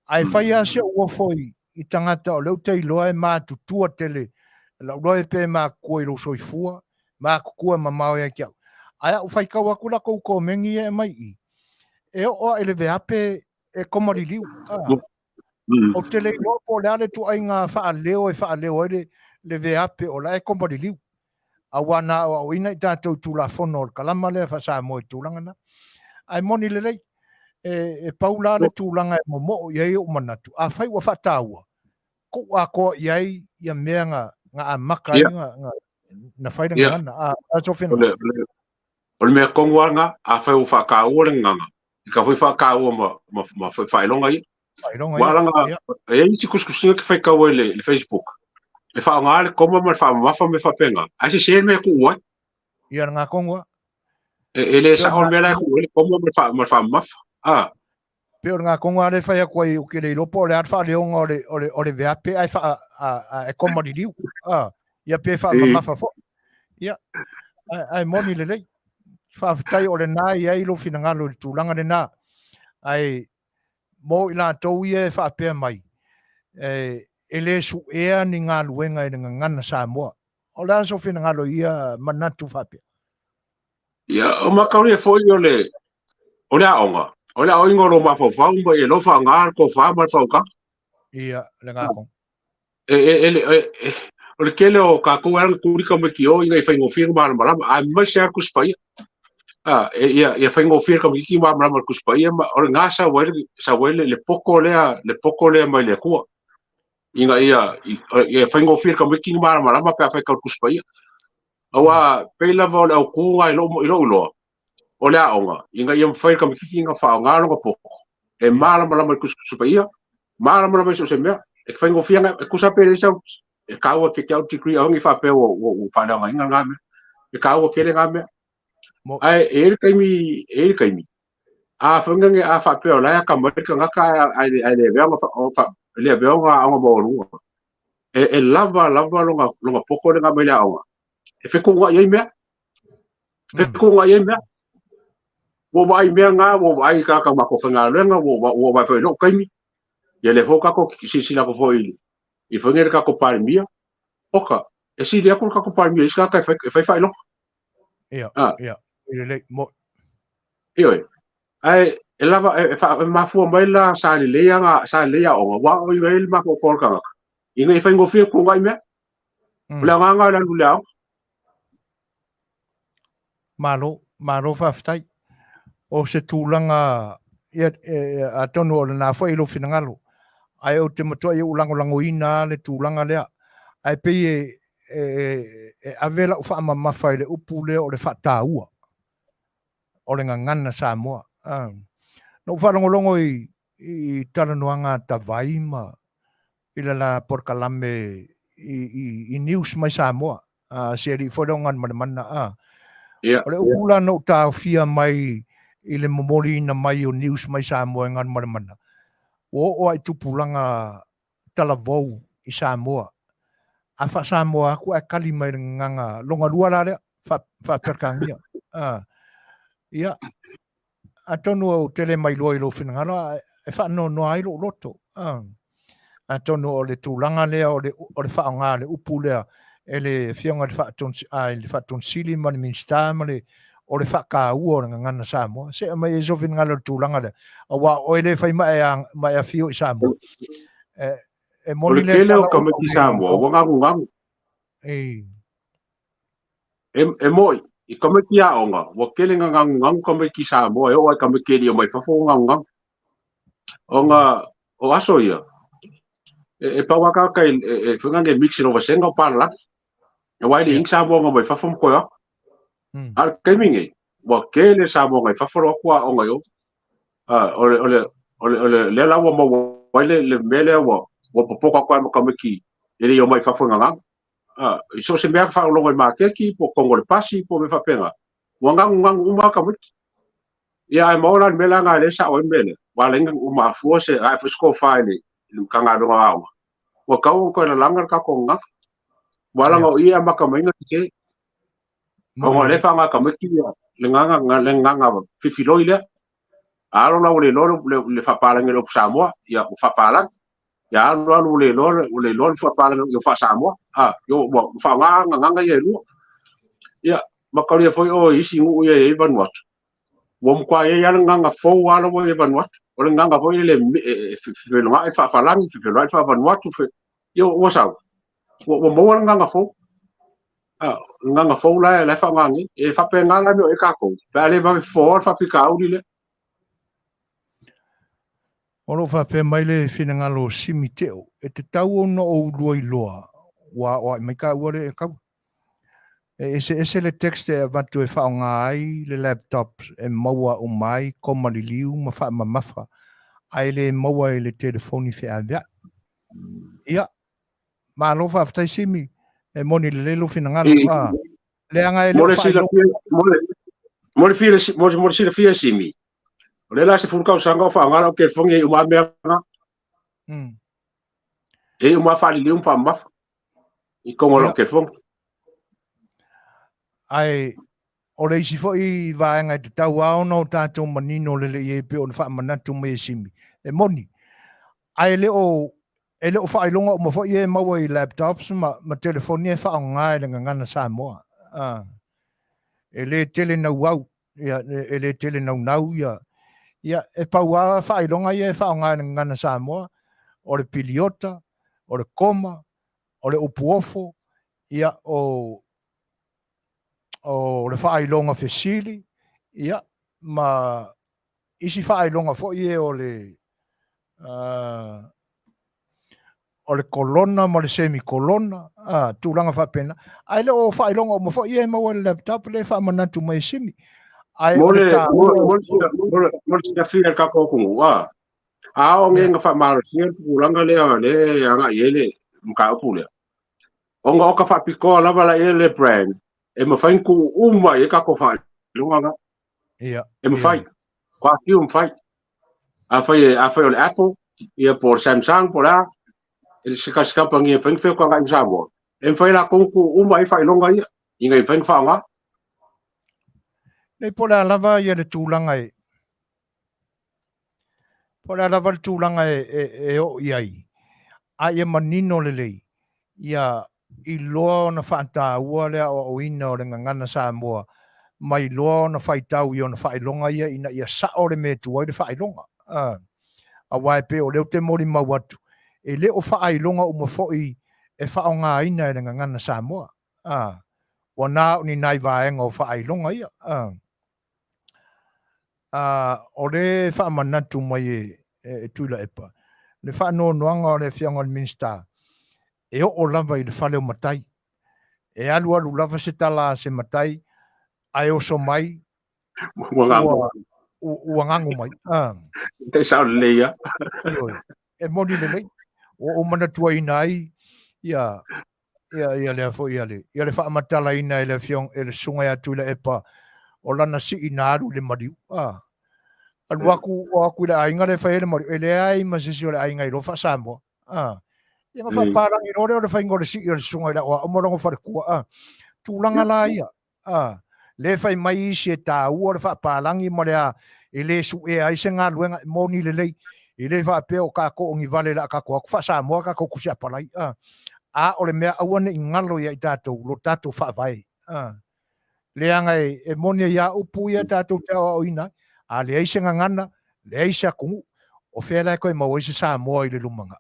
Ae fai lava si ou ofo i tagata o lea ou te iloa e matutua tele, lau iloa e pe matutua i lou soifua, matutua mamao ia te au. Ae a ou faitau atu la tou komeni ia e aumai i i, e oo lava i le veape e komaliliu. Ou te le iloa po o le a le ituaiga faaleo e faaleo ai le, le veape o la e komaliliu. Aua na aoaoina i tatou i Tulafono o le kalama lea faa-Samoa i tulaga na. Ae moni lelei, e, e pau la le tulaga e momoo i ai ou manatu, afai ua faataua, tuu atoa i ai ia mea na, na amata ai na, na, na fai le gagana. A, a so O le, o le mea tonu lava lena, afai ua faataua le gagana, e tatau foi faataua ma, ma, ma faailoga ia. Faailoga ia. Langa, e i ai isi tusitusiga e faitau ai i le Facebook, e faaaoga le koma ma le faamamafa ma mea faapena, ae sese le mea e tuu ai. Ia, lena tonu lava. E le sao le mea la e tuu ai le koma ma le faamamafa. Ah. Pei o lena tonu lava lea e fai atu ai, ou te le iloa po o le a le faaleoga o le, o le, o le veape ae faa, a, e koma liliu. Ah. Ia pe faamamafa foi. Ia, ae moni lelei. Faafetai o lena e i ai lou finagalo i le tulaga lena. Ae mo i latou ia e faapea mai, e le suea ni galuega i le gagana Samoa. O le a sou finagalo i ia manatu faapea? Ia, o mataulia foi o le, o le aoga, o le aoina o lou mafaufau ma ia iloa faaaoga le tofa ma le faautaga. Ia, le gagong. E, e, e, e, o le tele o tatou e ala ona tuli tamaiti o ina ia faigofie ona malamalama, aemaise lava le Tusi Paia. A, e, ia, ia faigofie le tamaititi malamalama i le Tusi Paia, ma o lena sau ai, sau ai le, le poto lea, le poto lea mai le Atua. Ina ia, ia faigofie le tamaititi ona malamalama pe a faitau le Tusi Paia. Aua, pei lava o le autu lena i lou, i lou iloa, o le aoga, ina ia mafai e le tamaititi ona faaaoga lona poto, e malamalama i le Tusi Paia, malamalama i so o se mea, e faigofie ona, e tusa pe leai sau, e taua te te au degree, aua ne i faapea ua, ua, ua faaleaogaina lena mea. E taua tele lena mea. Ae e i ai le taimi, e i ai le taimi, a fai a faapea o la e atamai le tagata ae, ae le avea ona, le avea ona aoga maualuga, e, e lava lava lona, lona poto lena mai le aoga, e fetuunai ai mea. Fetuunai ai mea. Ua vaai mea na, ua vaai i tagata o matou faigaluega, ua, ua vaai foi i lou taimi. Ia lea foi ua tatou silasila atu foi i, i foi nei le tatou Palemia. Oka, e sili atu le tatou Palemia i isi tagata e fai, e fai faailoga. Ia, ah. ia, lelei, mo. Ioe. Ae, e lava, e, e, fa, e mafua mai la sa lelei aga, sa lelei aoga, ua aoaoina ai le mafaufau o le tagata. Ina ia faigofie fetuunai mea. O le agaga o le alu i le aoga. Malo, malo faafetai. O se tulaga, ia, e, atonu o lena foi i lou finagalo, ae ou te matuai ou lagolagoina lava le tulaga lea. Ae pei e, e, e ave lau faamamafa i le upu lea o le faataua o le gagana Samoa. Ah. Na ou faalogologo i, i talanoaga a Tavai ma i lana polokalame i, i, i news mai Samoa. A si alii foi lea o Galumalemana. A. Yeah. O le upu la na ou taofia mai i le momoliina mai o news mai Samoa e Galumalemana, ua oo lava i tupulaga talavou i Samoa. A faa-Samoa atu ae kali mai le gagana lona lua la lea, faa-Peretania. A. Ia, atonu ou te le mailoa i lou finagalo, e faanoanoa ai lou loto. Atonu o le tulaga lea o le, o le faaaoga o le upu lea e le Afioga i le Faatonu, i le Faatonu Sili ma le Minisita ma le, o le faataua o le gagana Samoa. Se aumai ai sou finagalo i le tulaga lea, aua o oe lea e fai ma e, ma e afio i Samoa. E, e moni le tele o tamaiti Samoa, ua gagugagu. E. E, e moi, i tamaiti aoga, ua tele na gagugagu tamaiti Samoa e oo ai tamaiti e lio mai fafo ua gagugagu. Ona o aso ia, e, e pau a tagata e, e, e whanga nge mix lo vasega o palalagi. E wai le ing Samoa nga mai fafo ma koe aku. A o le taimi nei, ua tele Samoa nga i fafo lo aku aoga i o. O le, o le, o le, o le, lea la ua maua ai le, le mea lea ua, ua popoka atu ai ma tamaiti e le i omai i fafo i gagaga. I so o se mea ka faalogologo i maketi, po o totonu o le pasi, po o mea faapena, ua gagugagu uma lava tamaiti. Ia ae maua la le mea la lena lea e sao ai le mea lea, ua ala ai ona mafua se ae foi se tofa i le Matagaluega o Aoga, ua tatau ona toe lalaga le tatou gagana. Ua ala ona o i e amata mai ona sese. Ona o lea e faaaoga e tamaiti le gagana, le gagana fifiloi lea. A alo la ua le iloa le faapalagi o le upu Samoa, ia ua faapalagi. Ia alu alu ua le iloa ua le iloa le faapalagi o faa-Samoa. A, ua faaaoga gagaga ia e lua. Ia, mataulia foi o isi nuu ia e i ai Vanuatu. Ua matua i ai lava le gagaga fou lava la ua i ai Vanuatu. O le gagaga foi lele e felogai faafalagi, felogai faa-Vanuatu, ia ua sau. Ua maua le gagaga fou. A, le gagaga fou la e faaaoga nei. E faapena la mea o i ai tatou, pe a le vave fofoa le faafitauli lea. O lo o faapea mai le finagalo o Simi Teo, e tatau ona ou lua iloa ua aoai mai taua le kaua. E eseese le text e avatu e faaaoga ai le laptop e maua uma ai koma liliu ma faamamafa ae le maua i le telefoni feaveai. Ia, malo faafetai Simi, e moni lelei lou finagalo. A, leaga e le o faailoa. Mo le silafia e Simi, o lea la 10 tausaga o faaaoga lau telefoni e uma mea na. E uma faaliliu ma faamamafa i totonu o lau telefoni. Ae o le isi foi vaega e tatau lava ona o tatou manino lelei i ai pei ona faamanatu mai e Simi, e moni, ae le o e le o faailoga uma foi e maua i laptops ma telefoni e faaaoga e le gagana Samoa. E le tele nauau, ia, e le tele naunau, ia, ia e pau lava faailoga ia e faaaoga e le gagana Samoa, o le piliota, o le koma, o le upu ofo, ia, o le faailoga fesili, ia, ma isi faailoga foi e o le o le kolona ma le semikolona, a, tulaga faapena. Ae le o faailoga uma foi ia e maua i le laptop lea e faamanatu mai e Simi. Ae o le taua... Mo le silafia e le tatou atunuu, a, a oo nei ina faamalosia le tulaga lea o lea e agai i ai le mataupu lea, ona o ka faapitoa lava la ia le brand e mafai ona tuu uma i ai tatou faailoga na. Ia. E mafai. Kwa fiu mafai. Afai afai o le Apple, ia po o le Samsung, po o le a, e se kasi company e mafai ona feokagai i Samoa, e mafai latou ona tuu uma i ai faailoga ia, ina ia mafai ona faaaoga. Nei po o le a lava ia le tulaga e po o le a lava le tulaga e oo i ai, a ia manino lelei, ia iloa ona faataua le aoaoina o le gagana Samoa ma iloa ona faitau i ona faailoga ia ina ia sao le mea e tu ai le faailoga. Aua e pei o lea ou te molimau atu, e le o faailoga uma foi e faaaogaina e le gagana Samoa. Ua na o ni nai vaega o faailoga ia. O lea e faamanatu mai e Tuilaepa le faanoanoaga o le Afioga i le Minisita, e oo lava i le fale o matai. E alu alu lava se tala a se matai, ae oso mai ua gagu mai. E sao lelei ia. E moni lelei. Ua ou manatuaina ai ia ia ia lea foi ia le ia le faamatalaina e le afioga e le susuga ia Tuilaepa o lana sii na alu i le maliu. Alu atu o atu i le aiga lea e fai ai le maliu, e leai ma se isi o le aiga e iloa faa-Samoa. Ia na faapalagi loa lea o le faiga o le sii o le susuga i le aoao ma lona faletua. Tulaga la ia, lea e fai mai isi e taua le faapalagi ma le a e le suea ai se galuega, e moni lelei. E le faapea o tatou o ni vale o le a tatou o atu faa-Samoa tatou tusi apalai. A o le mea aua ne i galo ia i tatou lo tatou faavae. Leaga e moni ai lava upu ia tatou te aoaoina ai, a leai se gagana, leai se atunuu, o fea la e toe maua ai se Samoa i le lumanai?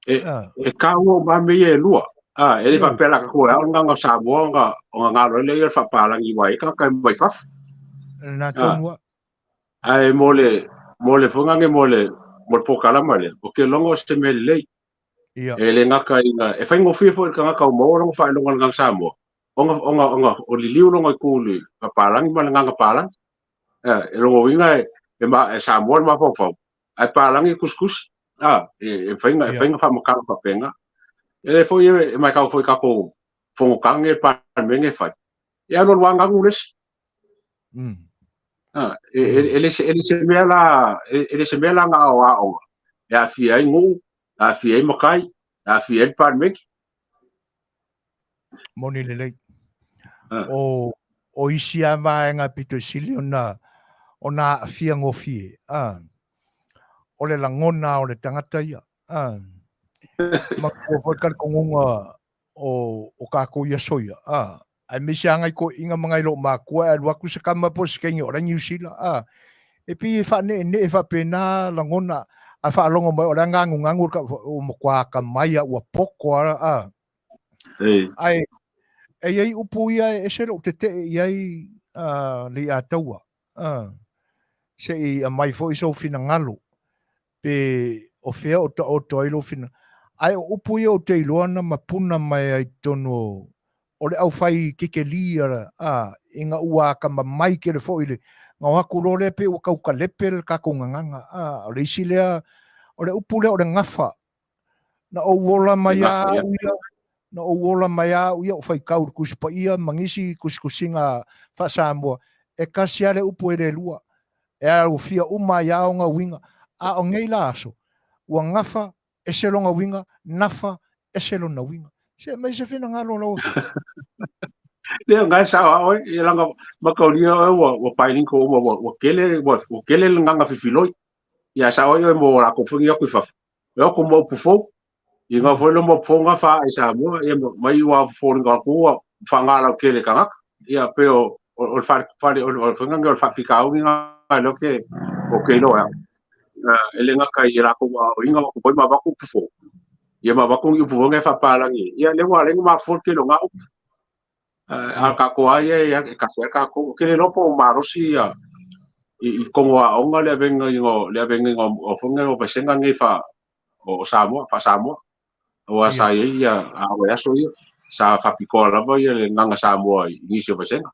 E taua uma lava mea ia e lua. E le faapea o le a tatou e ao le agaga o Samoa ona galo ai lea i le faapalagi aua e i ai tagata e mai fafo. Lena tonu lava. Ae mo le mo le foi lea mo le mo le polokalama lea, ou te iloa o se mea lelei. Ia. E le gata ina, e faigofie foi i le tagata ua maua lona faailoga i le agaga Samoa, ona o liliu lona itu i le papalagi ma le agaga palagi. E lona uiga e Samoa le mafaufau, ae palagi e tusitusi. E mafai ona faamatala faapena. E le foi e matau foi i tatou fonotaga nei a le Palemene e fai, e alualu lava ganu le isi. E le se mea la, e le se mea la na o aoga e aafia ai nuu, aafia ai matai, aafia ai le Palemene. Moni lelei. O isi lava vaega pito i sili ona aafia gofie, o le lagona o le tagata ia. A. Manatua foi le talitonuga o tatou i aso ia, a. Aemaise lava nai toeaiina ma nai loomatua e alu atu se tama po o se teine o la e Niu Sila, a. E pei e faaneenee faapena lagona, a faalogo mai o la e ganuganu ua matua atamai lava ua poto lava, a. Ae e i ai upu ia e ese lou tetee i ai Leiataua, a. Se i aumai foi sou finagalo pe o fea o taoto ai lou finagalo. Ae o upu ia ou te iloa na mapuna mai ai i totonu o le aufai kikeli a, ina ua atamamai tele foi le gao atu loa lea pei ua tau talepe le tatou gagana. A, o le isi lea, o le upu lea o le gafa. Na ou ola mai lava au ia, na ou ola mai lava au ia o faitau i le Tusi Paia ma nisi tusitusiga faa-Samoa, e tasi lava le upu e le lua, e alofia uma ai lava ona uiga. A o nei la aso, ua gafa, ese lona uiga, nafa, ese lona uiga. Se aumai se finagalo o lau Afioga. Lea o lena e sao lava oe, ia leaga mataulia oe ua bilingual uma, ua tele le agaga fifiloi. Ia sao ai oe mo latou foi nei o atu i fafo. E oko ma upu fou. I ngā foi ma upu fou ngā wha i Samoa, ia mai ua foliga atu ua whangalau tele tagata. Ia pe o le whare, whare, o le whanga o le whawhikaungi ngā leo ke o ke iloa. E le ngaka i lākou wa o inga wako poi ma wako upu fou. Ia ma wako upu fou ngai whapalangi. Ia le wa lenga ma fou ke lo ngā upu. A kākou a ia ia e kasi a kākou. Ke le lopo o marosi ia i kongo a onga le avenga i ngo le avenga i ngo o whanga o vasenga ngai wha o Samoa, wha Samoa. O a sa ia ia a o aso ia sa whapikoa lava ia le nganga Samoa i nisi o vasenga.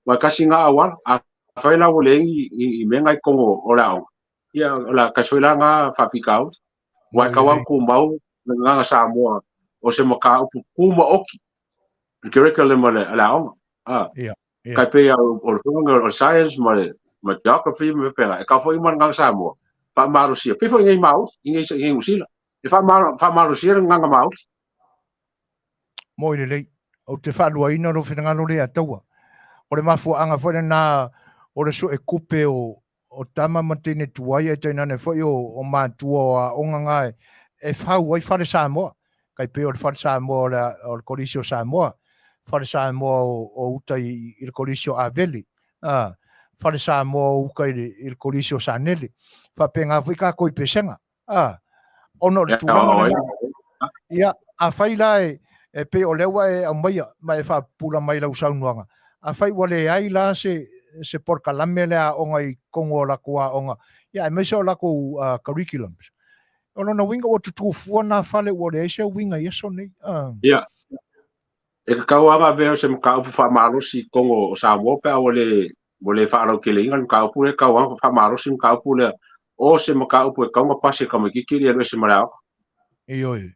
Wa kasi ngā awala, a whai la o le i me ngai kongo o la onga. Ia o la kasi la ngā whapikau. Wa ka wang ku mau le nganga Samoa o se maka upu kuma oki. Le curriculum o le aoga. Ah. Ia. Ia. Kai pei o le whanga o le science ma le ma geography ma pera. E ka foi ma nganga Samoa. Whaamarosia. Pe foi ngai Māori, i ngai New Zealand. E whaamarosia le nganga Māori. Mo i lelei. Ou te whaaluaina lou finagalo Leiataua. O le mafuaaga foi lena o le suekupe o tama ma teine tuai ae tainane foi o matua o aoga nga e fau ai fale Samoa. Kai pei o le fale Samoa o le Kolisi o Samoa, fale Samoa o uta i le Kolisi o Aveli, fale Samoa o uka i le Kolisi o Sanele. Faapena foi tatou i Pesega. Ona o le tulaga lena. Ia, afai la e pei o lea ua e aumaia ma e faapupula mai lau saunoaga, afai ua leai la se polokalame le aoga i totonu o latou aoga, ia aemaise o latou curriculums. O lona uiga ua tutū fua nā fale ua leai se uiga i aso nei. Ia, e tatau lava avea o se mataupu faamalosi i totonu o Samoa pe a ua le faalauteleina le mataupu lea, e tatau lava ona faamalosi le mataupu lea o se mataupu e tatau ona pasi e tamaitiiti e le alu ese ma le aoga. Ioe.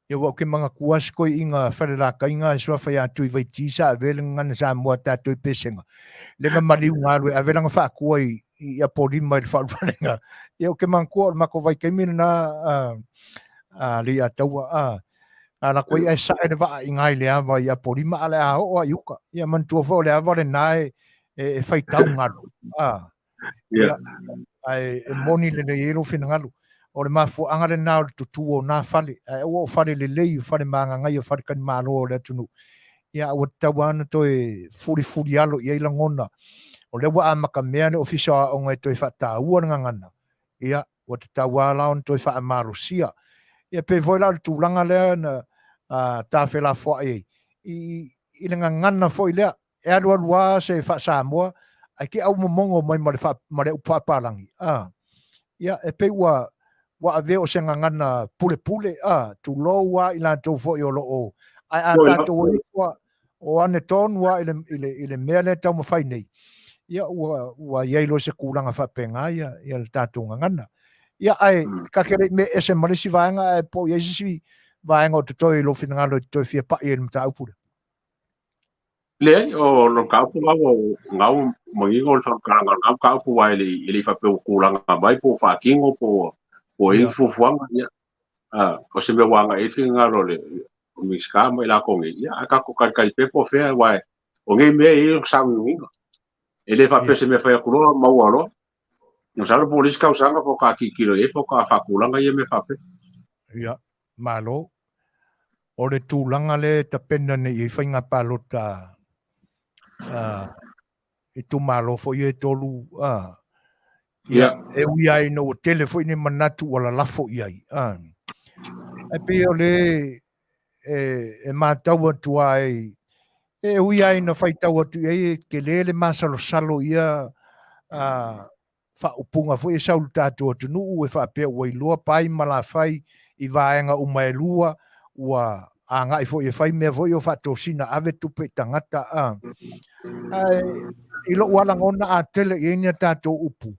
Ia ua ou ke manatua se toeaiina Falelakaiga e suafa ia Tuivaiti sa avea le gagana Samoa tatou i Pesega. Le na maliu galu e ave lana faatua i Apolima i le faaulufalega. Ia ou te manatua o le matou vaitaimi lena a Leiataua a a latou ai ae sae le vaa i ina i le ava i Apolima a o le a oo lava i uka. Ia manatua foi o le ava lena e faitau galu. A ia, ae e moni lelei ai lou finagalo. O le mafuaaga lena o le tutū o nā fale, ae aua o fale lelei, o fale magagaia, o fale talimalo o le atunuu. Ia, ua tatau lava ona toe fulifuli alo i ai lagona. O lea ua amatamea le Ofisa o Aoga e toe faataua le gagana. Ia, ua tatau lava la ona toe faamalosia. Ia, pei foi la o le tulaga lea na tafelafoai ai i le gagana foi lea. E alualu lava se faa-Samoa ae te aumomogo mai ma le ma le upu faapalagi. A, ia, e pei ua avea o se gagana pulepule, a, tulou lava i latou foi o lo o, ae a tatou o ifo lava, o ane tonu lava i le mea lea e taumafai nei, ia, ua i ai loa se tulaga faapena ia le tatou gagana. Ia, ae ta te le i mea ese ma le isi vaega, ae po o i ai se isi vaega o totoe i lou finagalo e te toe fia pai ai i le mataupu lea. Leai, o le mataupu la ua gau manino le faamatalaga o lena mataupu aua e le i faapea ua tulaga mai po ua faatino po ua i ai ni fuafuaga. Ia, o se mea ua agai i ai le finagalo o le Minisita ma i latou nei, ia, ae tatou talitali pea po o fea, aua o nei mea e i ai lona sauniuniga. E le faapea o se mea e fai atu loa maua loa. Masalo po o le isi tausaga faatoa tilotilo i ai faatoa faatulaga ia mea faapea. Ia, malo. O le tulaga lea e tapena nei i ai faiga palota itumalo foi e tolu, ia, e ui lava ina ua tele foi ni manatu ua lalafo i ai, ae pei o le e matau atu ai, e ui lava ina faitau atu i ai e tele le masalosalo ia faaupuga foi e sau i le tatou atunuu e faapea ua iloa pai ma lafai i vaega uma e lua, ua agai foi e fai mea foi o faatosina ave tupe i tagata. Ae i lou lava lagona a tele i ai ni a tatou upu,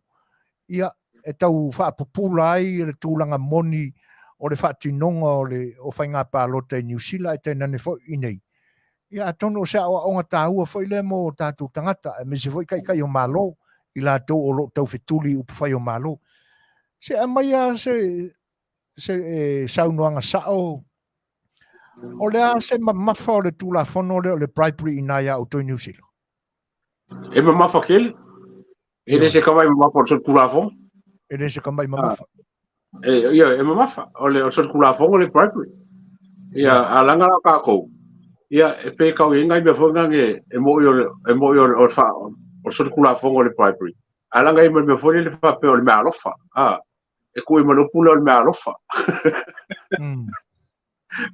ia, e tau faapupula ai le tulaga moni o le faatinoga o le o faiga palota i Niu Sila ae tainane foi i inei. Ia atonu o se aoaoga taua foi lea mo tatou tagata, aemaise foi taitai o Malo, i latou o lo o taufetuli i upufai o Malo. Se aumai lava se, se e, saunoaga sao, o le a se mamafa o le Tulafono lea o le bribery i ina ia outou i Niu Sila? E mamafa tele. E le se kamai mamafa o le solitulafono. E le se kamai mamafa. E, ia, e mamafa. O le, o le solitulafono le bribery. Ia, a laga la kākou. Ia, e pe kau i ngai mea foi ngange e mo i o le, e mo i o le, o le, fa, o le solitulafono le bribery. A laga i mea foi le faapea o le mea alofa. A, e kui ma le upu lea o le mea alofa.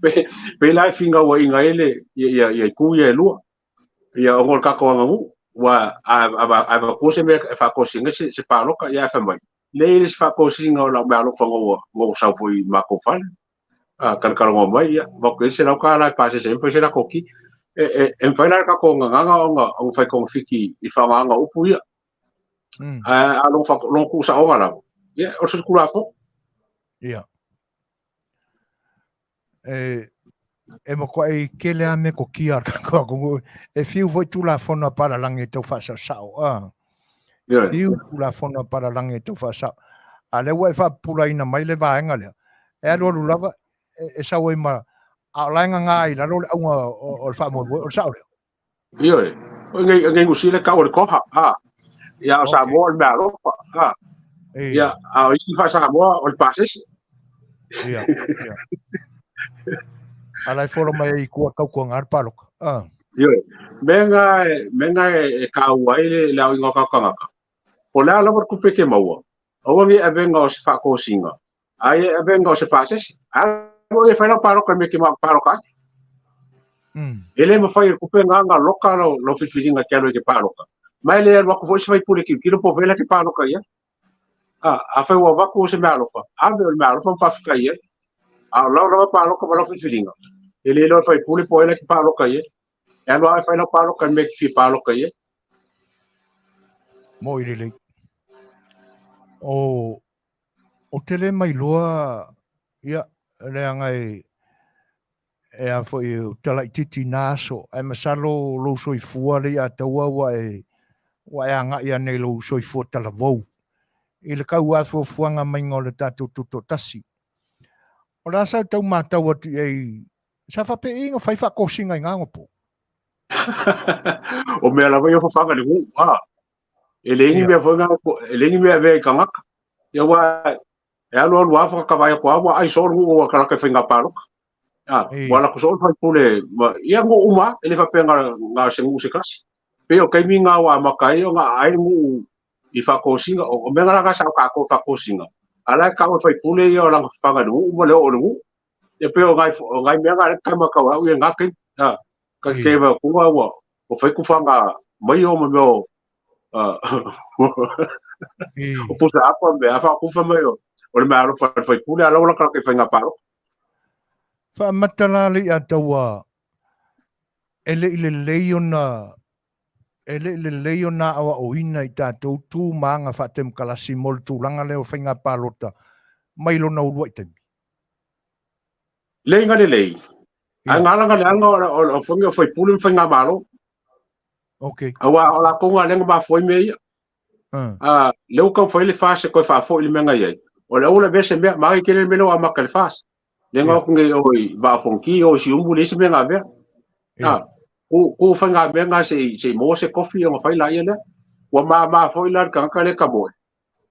Pe, pe la e finauaiga ai le, ia, ia, ia itu ia e lua. Ia, ona o le tatou aganuu, ua a, a, a avatua se mea e faatosina se, se paloka, ia ae fai mai, leai le isi faatosina o lau meaalofa na ua, na ua sau foi i matou fale. A, talatalanoa mai, ia, avatu i ai le $100 e pasese ai ma fai se latou ti. E, e, e mafai la e le tatou gagana ona, ona fai togafiti i le faaaogaina o upu ia. Ae a lona, lona tuusaoga lava, ia, o se Tulafono. Ia. E, e matuai tele lava metotia a le tatou atunuu. E fiu foi Tulafono a palalagi e tau faasaosao. A. Ioe. Fiu Tulafono a palalagi e tau faasao. A lea ua e faapupulaina mai le vaega lea, e alualu lava e, e sau ai ma a o la e gaga i lalo le auga o, o le faamoemoe, o le sao lea. Ioe. O nei, nei Niu Sila tau o le koha, a. Ia, o Samoa o le meaalofa, a. Ia, a o isi faa-Samoa o le pasese. Ia, ia. A la e folo mai ai i tua tautuaga le paloka. Ah. Ioe. Mea nga, mea nga e kāua ai le, le aoina o tatou tagata. Po o le a lava le tupe e te maua, aua ne i avega o se faatosina, a ia avega o se pasese. Alu e fai lau paloka i le mea e te paloka ai. E le mafai e le tupe lena ona loka lau, lau filifiliga e te alu ai e te paloka. Ma e le alu atu foi se faipule e tilotilo po o fea la e te paloka i ai. A, afai ua avatu se meaalofa, ave o le meaalofa ma faafetai i ai. A o lau lava paloka ma lau filifiliga, e le iloa e le faipule po o ai la e te paloka i ai. E alu lava e fai lau paloka i le mea e te fia paloka i ai. Mo'i lelei. O, Ou te le mailoa, ia, leaga e, e a foi, ou te laitiiti i na aso, ae masalo lou soifua le ia taua ua e, ua e agai ane i lou soifua talavou i le tauafuafuaga maiga o le tatou Tutoatasi. O le a sa tau matau atu i ai, sa faapei ona fai faatosina i na ona po? O mea lava ia o fafaga i le nuu, a. E leai ni mea foi na, e leai ni mea e avea i tagata. Ia aua e alu alu lava whakatavae atu lava ua ai soo le nuu o kalaka i faiga paloka. A, ua alu atu soo le faipule ma, ia nuu uma lava, e le faapea na o se nuu se tasi. Pei o taimi na ua amata ai ona aai le nuu i faatosina, o mea na la sa o tatou faatosina, a la e tau e faipule ia o lana fafaga i le nuu ma le oo i le nuu. Ia pei o nai mea na lea e matau au ia i na taimi. A, ka te wa kunga ua o fai kufaga mai o ma mea o o pusa apa me a whakufa mai o o le mea alofa le faipule a lau laka ke whainga paro. Whaamata la le ia taua e le i lelei ona e le i lelei ona aoaoina i tatou tu ma aga faatemokalasi mo le tulaga lea o faiga palota mai lona uluai taimi. Lei nga lelei. Ae nga langa leaga o whangi o faipule ma faigamalo. Okay. Aua o latou nga lea na mafua ai mea ia. Lea ua taumafai le FAS e toe faafoi le mea na i ai. O le aua le avea se mea, magai tele le mea lea ua amata e le FAS. Lea na o atu nei o i Vaa o Fonoti, o i Siumu, leai se mea na avea. Ku, ku faigamea na se i, se i maua se kofi ona fai laia lea. Ua mama foi la le tagata lea e tamoe.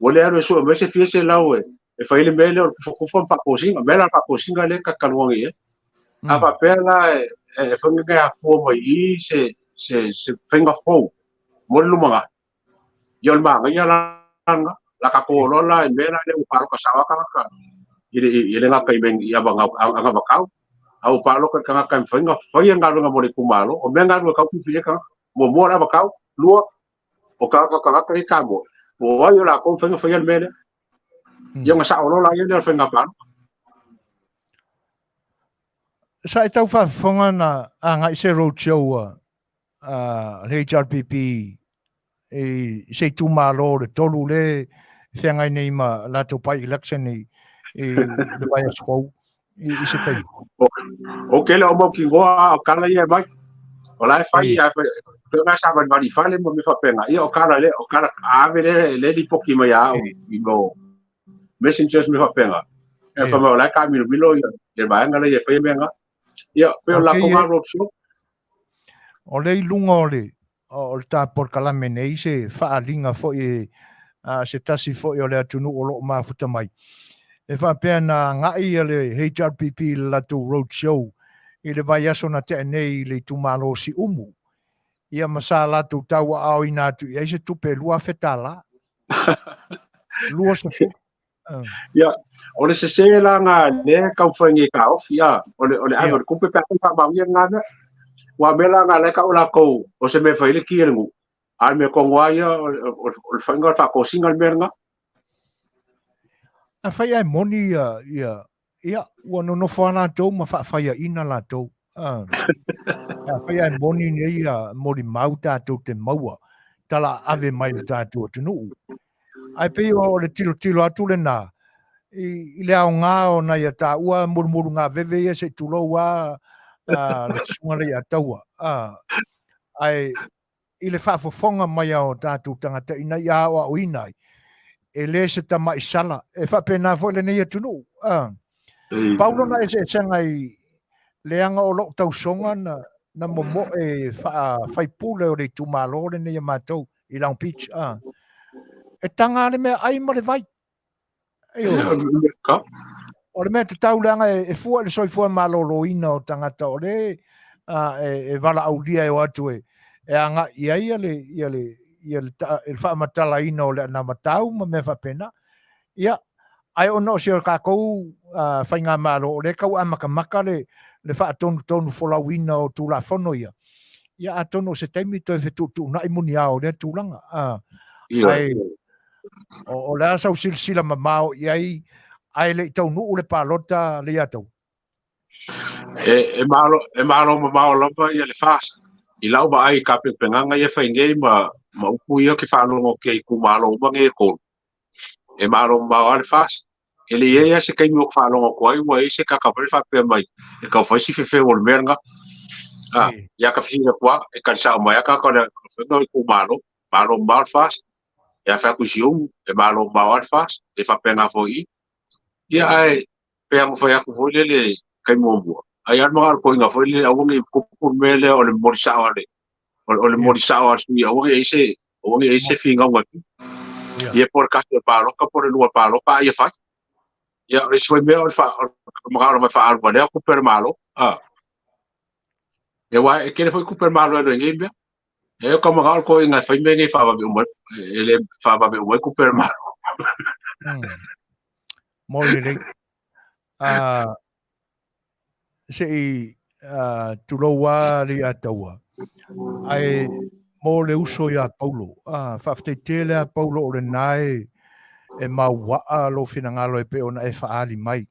Ua le alu e sue mai se fia selau e, E fai le mea lea o le kufakufa ma faatosina. O mea la faatosina lea e tataluaga i ai. A faapea la e fai e afua mai i se faiga fou mo le lumanai, ia o le manaia la lena. La tatou iloa la i mea la lea ua palota sao lava tagata i le gata i mea i anavatau, a ua palota i le tagata e mafai ona faia galuega mo le itumalo. O mea na e tau filifili ai tagata. Muamua o le anavatau, lua o tagata tagata ia tamoe, po o ai o latou mafai ona faia le mea lea. Ia ona sao loa laia lea o le faiga palota. Sa e tau faafofoga na agai se roadshow a le HRPP i se itumalo o le tolu le feagai nei ma latou by election i le vaiaso fou i se taimi. O ke le o mautinoa o kala ia e mai. O la e fai, a fai, pe nga sa valivali i fale ma mea faapena. Ia o kala le, o kala ave le, le lipoti mai a au i mo messengers me faapena. E fa mai o la e taamilomilo ia le vaega lea e faia mea na. Ia, pei o le latou na roadshow. O le i luga o le o le ta polokalame nei se faaaliga foi e a se tasi foi o le atunuu o lo o mafuta mai. E faapea na agai ia le HRPP i le latou road show i le vaiaso na tea nei i le itumalo o Siumu. Ia ma sa latou tauaaoina atu i ai se tupe e $2,000. 20. Ia, o le sesē la lena lea e taumafai nei e taofi, a, o le, o le ave o le tupe pe afai e faamaonia lena mea. Aua o mea la na o la e tau latou o se mea e fai ai le ki a le nuu, a o le mea tonu lava ia o le faiga o le faatosina le mea lena. Afai ae moni ia, ia, ia, ua nonofo lava latou ma faafaiaina latou. Afai ae moni nei ia molimau tatou te maua, tala ave mai le tatou atunuu. Ae pei o le tilotilo atu lena i le aoga o nai a taua mulumulugaveve ia se i tulou lava le susuga Leiataua. Ae i le faafofoga mai a o tatou tagata ina ia aoaoina ai, e le se tamai sala, e faapena foi lenei atunuu. Pau lona eseesega i leaga o lou tausoga na momoe faafaipule o le itumalo lenei a matou i Long Beach. E taga le meaai ma le vai. O le mea tatau leaga e fua i le soifua maloloina o tagata o le e valaaulia e o atu e agai i ai le faamatalaina o le anavatau ma mea faapena. Ia, ae ona o si o tatou faigamalo o lea e tau amatamata le faatonutonu folauina o Tulafono ia, ia atonu o se taimi toe fetuutuunai muniao o lea tulaga. Ae o le a sau silasila mamao i ai, ae le i taunuu le palota Leiataua? E malo mamao lava ia le FAST. I lau vaai i tapenapenaga ia e fai nei ma upu ia ou te faalogo atu i itumalo uma nei e tolu, e malo mamao lava le FAST. E le i ai lava se taimi ou te faalogo atu ai ua i ai se tagata foi faapea mai e tau fai si fefeu o le mea lena. Ia ka fesili atu lava, e tali sao mai lava tagata o le faiga o itumalo, malo mamao le FAST. E afe atu i Siumu, e malo mamao lava le FAST, e faapena foi i i. Ia ae pe a mafai atu foi lele taimi muamua, ai lava le manao o le toeaina foi lele aua ne i tupu le mea lea o le momoli sao a le o le momoli sao a le sui aua ne i i ai se aua ne i i ai se finauga ia po o le tasi o le palota po o le lua o le palota a ia fai. Ia o le isi foi mea o le manao lava e faaalu valea tupe a le Malo. Ia aua e tele foi tupe a le Malo e alu ai i nei mea. E ka manao le toeaina e fai mea nei faavave uma e le faavave uma ai tupe a le Malo. Mo lelei. Se i tulou lava Leiataua, ae mo le uso iā Paulo. Faafetai tele lava Paulo o lena e mauaa lou finagalo e pei ona e faaali mai.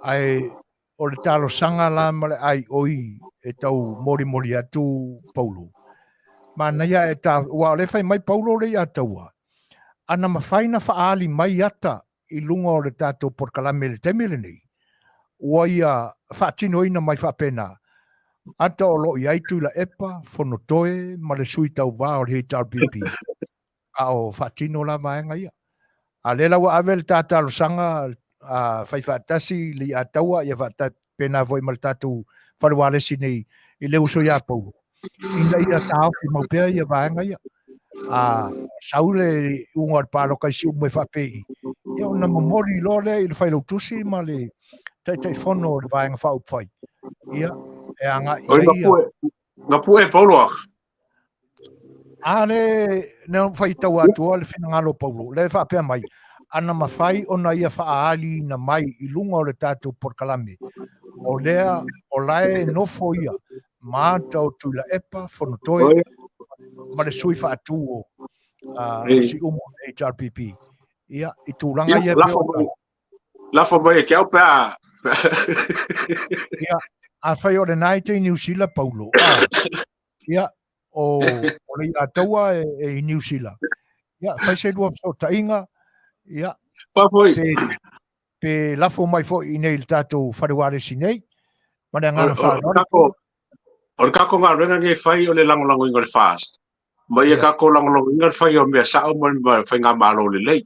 Ae o le talosaga la ma le aioi e tau molimoli atu Paulo, manaia ae ta, aua o lea e fai mai Paulo Leiataua, ana mafai na faaali mai ata i luga o le tatou polokalame i le taimi lenei, ua ia faatinoina mai faapena, ata o lo o i ai Tuilaepa, Fonotoe ma le sui tauva o le HRPP, a o faatino la vaega ia. A lea la ua ave le ta talosaga a fai faatasi Leiataua ia faapena foi ma le tatou fale ualesi nei i le uso ia Paulo, ina ia taofi mau pea ia vaega ia. A sau le iuga o le palota i Siumu e faapei, ia ona momoli loa lea i le Failautusi ma le Taitaifono o le Vaega Faaupufai, ia, e agai i ai ia. Na pue Paulo a. A le na faitau atu le finagalo o Paulo, lea e faapea mai, ana mafai ona ia faaaliina mai i luga o le tatou polokalame, o lea o la e nofo ia ma ata o Tuilaepa, Fonotoe ma le sui faatu o Siumu HRPP. Ia, i tulaga ia pei ona... Lafo mai e ke au pe a... Ia, afai o lena e te i Niu Sila, Paulo, a, ia, o, o Leiataua e, e i Niu Sila. Ia, fai se lua fesootaiga, ia, pe, pe lafo mai foi i nei i le tatou fale ualesi nei, ma le agaga faaaloalo. O le tatou galuega nei e fai o le lagolagoina o le FAST, ma ia tatou lagolagoina le fai o mea sao ma le faigamalo lelei.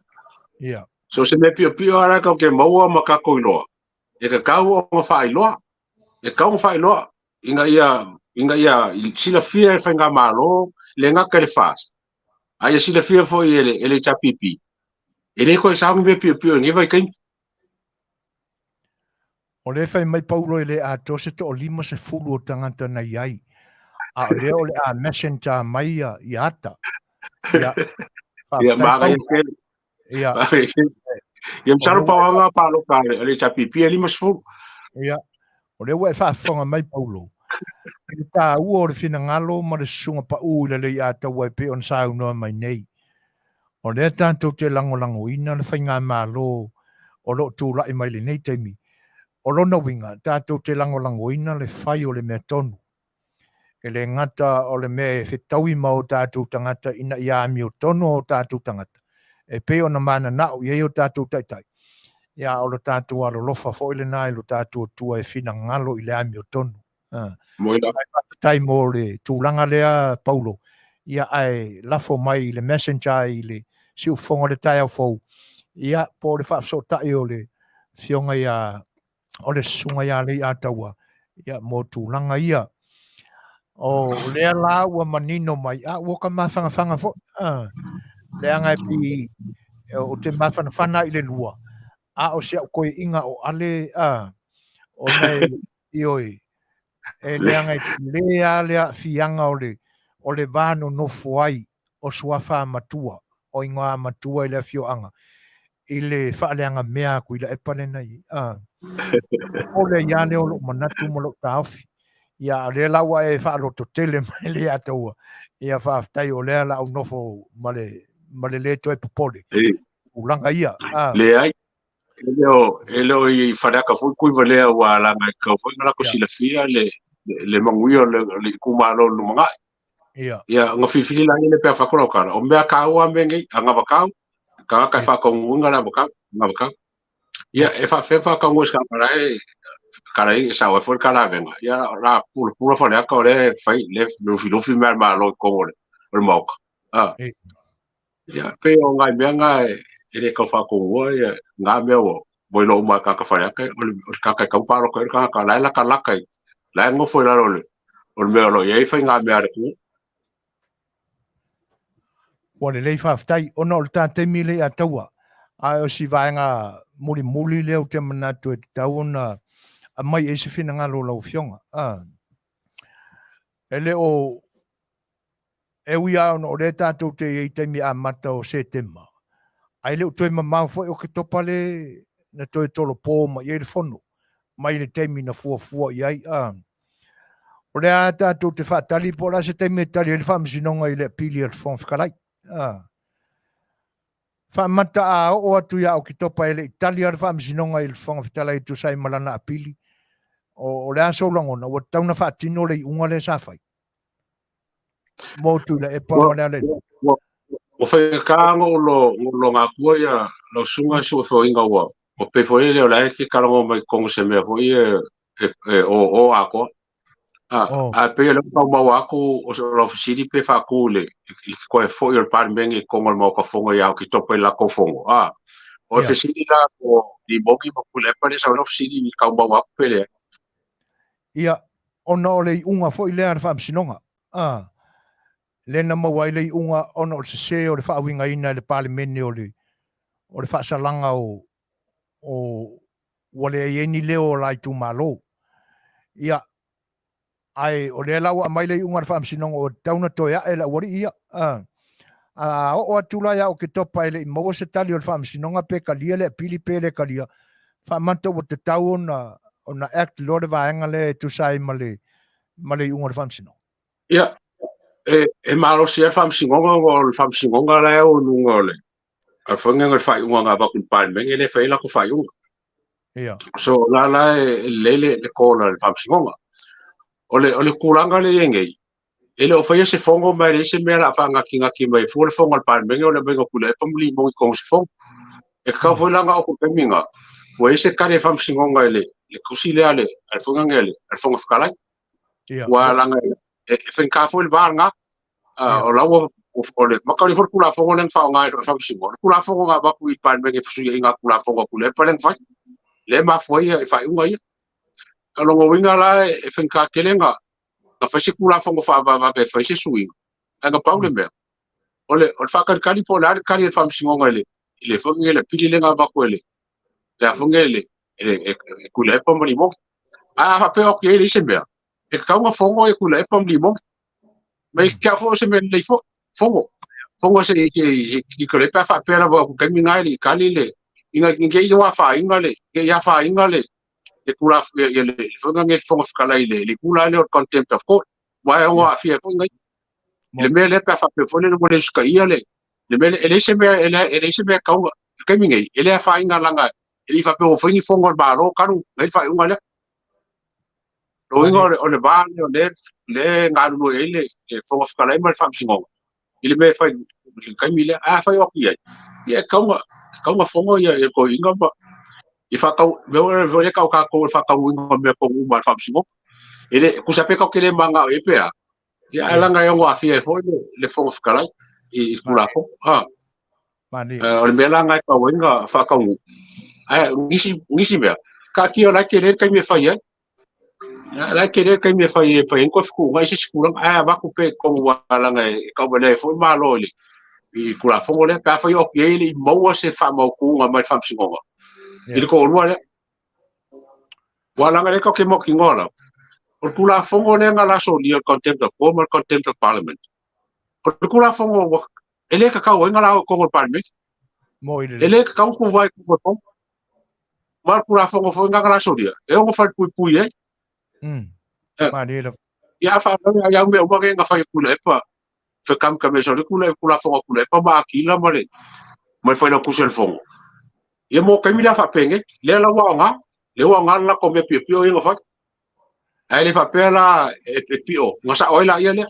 Yeah. So se mea piopio lava la tatou te maua ma tatou iloa, e tatau ona faailoa, e tatau ona faailoa ina ia ina ia silafia e le faigamalo le gata i le FAST, a ia silafia foi e le, e le HRPP, e le toe sao ni mea piopio i lenei vaitaimi. O lea e fai mai Paulo e le atoa se toa-50 o tagata na i ai, a o lea o le a messenger mai ia, ia ata. Ia, Ia, faafetai Paulo. tele. Ia, Ia, masalo pau lava palota a le HRPP e 50. Ia, o lea ua e faafofoga mai Paulo, i le taua o le finagalo ma le susuga pau i le Leiataua e pei ona saunoa mai nei. O lea tatou te lagolagoina le faigamalo o lo o tulai mai lenei taimi. O lona uiga, tatou te lagolagoina le fai o le mea tonu. E le gata o le mea e fetaui ma o tatou tagata ina ia amiotonu o tatou tagata, e pei ona mananao i ai o tatou taitai, ia a o lo tatou alolofa foi lena i lo tatou Atua e finagalo i le amiotonu. Ae faafetai mo le tulaga lea Paulo, ia ae lafo mai i le messenger i le siufofoga o le taeao fou, ia po o le faafesootai o le afioga ia o le susuga ia Leiataua, ia mo tulaga ia. O lea la ua manino mai, a ua ka mafanafana foi, a, leaga e pei o te mafanafana i le lua, a o si au toeaiina o Ale, a, ona e, ioe, e leaga e tele lava le aafiaga o le, o le va nonofo ai o suafa matua, o igoa matua i le afioaga, i le faaleaga mea atu i Laepa lena i, a, popole ai lava lea o lou manatu ma lou taofi. Ia, o lea la ua e faalototele mai Leiataua, ia faafetai o lea la ou nofo ma le, ma le le toe popole. Tulaga ia. A. Leai, e le o, e le o i Faleata foi Tuivalea ua leaga e tatau foi ona latou silafia le, le manuia o le, le itumalo i le lumanai. Ia. Ia, ona filifili laia lea pe a fai atu lau tala, o mea taua lava mea nei, anavatau, tagata e faataunuuina le anavatau, anavatau. Ia, e faapefea faataunuu e se tagata la e tala i sao ai foi le talavega, ia o la pulapula Faleata o lea e fai, lea e lufilufi mea a le Malo i totonu o le, o le Maota. Ah. Ia, pei o nai mea na e le tau faatonuina ia na mea ua ua iloa uma e tagata Faleata, o le tagata e tatau ona palota i ai o le tagata la e latalata i, la e nofo i lalo o le, o le mea o lo o i ai faigamea a le atunuu. Ua lelei faafetai, ona o le ta taimi lea ia taua, ae o si vaega mulimuli lea ou te manatu e tatau ona aumai ai se finagalo o lau Afioga. E le o E ui lava ona o lea tatou te i ai i taimi amata o Setema, ae le o toe mamao foi Oketopa le na toe tolopo mai ai le fono mai le taimi na fuafua i ai. A o lea lava tatou te faatali po o le a se taimi e tali ai le Faamasinoga i le apili a le Fofoga Fetalai. A faamata a oo atu ia Oketopa e le i tali lava le Faamasinoga i le Fofoga Fetalai e tusa ai ma lana apili, o le a sou lagona, ua tatau ona faatino le iuga lea sa fai? Mo Tuilaepa ma Lealailepule. Ua faigata ona ou logo atua ia lau susuga i suefuaina ua pei foi lele o la e te talanoa mai totonu o se mea foi e o atoa. Ae pei o lea ua tau maua atu o lau fesili pe faatu i le toe foi o le Palemene i totonu o le Maota Fono ia Oketopa i le latou fono. O le fesili la o Limoni ma Tuilaepa lea sa lau fesili i tau maua atu pe leai. Ia, ona o le iuga foi lea a le Faamasinoga. A, Lea na maua ai le iuga ona o le sesē o le faauigaina e le Palemene o le o le faasalaga o o ua leai ai ni leo o la itumalo. Ia, ae o lea la ua aumai le iuga a le Faamasinoga ua tatau ona toe ae le aualii ia. A, a oo atu la ia Oketopa e le i maua se tali o le Faamasinoga pe talia le apili pe le talia, faamata ua tatau ona ona act loa le vaega lea e tusa ai ma le ma le iuga o le Faamasinoga. Ia, e malosi ai le Faamasinoga ona o le Faamasinoga la e o i luga o le a faiga le faaiuga na avatu i le Palemene lea e fai ai latou faaiuga. Ia. So la la e lelei le call a le Faamasinoga. O le tulaga lea e i ai nei, e le o faia se fono ma e leai se mea o le a faanatinati mai fua le fono a le Palemene o le aumaiga o Tuilaepa ma Limoni i totonu o se fono. E tatau foi la ona oo atu i le taimi lena, ua i ai se tali a le Faamasinoga i le tusi lea a le Fofoga Fetalai. Ua laga e faigata foi le va lena. O la ua o le maka foi le Tulafono lea na faaaoga e le Faamasinoga. O le Tulafono na avatu i le Palemene e fesuiaiga a Tulafono a Tuilaepa lea na fai. Lea e mafua ai e faaiuga ia. O lona uiga la e faigata tele na fai se Tulafono faavavave e fai se suiga. Ae na pau le mea, o le faatalitali po o le a le tali a le Faamasinoga i le foi le pili lea na avatu e le afoga le Tuilaepa ma Limoni. A faapea o i ai se mea, e tatau ona fono e Tuilaepa ma Limoni. Ma i te au foi o se mea lelei foi, fono. Fono se i te pe a faapea lava o taimi na e le i tali le ina ina i afaina le i afaina le tula le fono le Fofoga Fetalai le tula lea o le contempt of court. Ua e o aafia foi ngai. I le mea lea pe a faapea foi le ua le usitaia le mea e leai se mea e leai se mea tau le taimi nei e le afaina laga e le i faapea ua fai ni fono a le Malo talu ngai le faaiuga lea. Loiga o le va lea o le galulue ai le Fofoga Fetalai ma le Faamasinoga i le mea e fai i le taimi lea. A fai o atu i ai, ia e tatau ona fono ia toeaiina ma i whakau, me o le kau kākou e whakauinga o mea kongu uma a le Faamasinoga. E le, kusa pe kau ke le manga o e pea, ia ae laga e ono aafia ai foi le Fofoga Fetalai i le Tulafono. Ha. O le mea la na e tau ai na whakaungu. Ae, nisi mea, ka kia o la te le taimi e fai ai. La te le taimi e fai e fai ai koe fukuuga i se isi tulaga. Ae avatu pe i totonu ua laga e tauvalea ai foi Malo i le i Tulafono lea, pe afai o atu i ai e le i maua se faamautuga mai le Faamasinoga i le toalua lea. Ua laga lea tatou te mautinoa lava, o le Tulafono lea na lasolia o le Contempt of Court ma le Contempt of Parliament, o le Tulafono ua e le tatau ai ona lao i totonu o le Palemene. E le tatau ona tuvae i totonu o le Fono. Ma le Tulafono foi na lasolia, e ono falepuipui ai. Ia a faalavelave ai au mea uma nei na fai atu i le epa fekamekame o le Tulafono a Tuilaepa ma Akila ma le Failautusi o le Fono. Ia mo taimi la faapenei, lea la ua aoga, lea ua aoga le latou mea piopio ia na fai. Ae le faapea la e pio, na sao ai laia lea.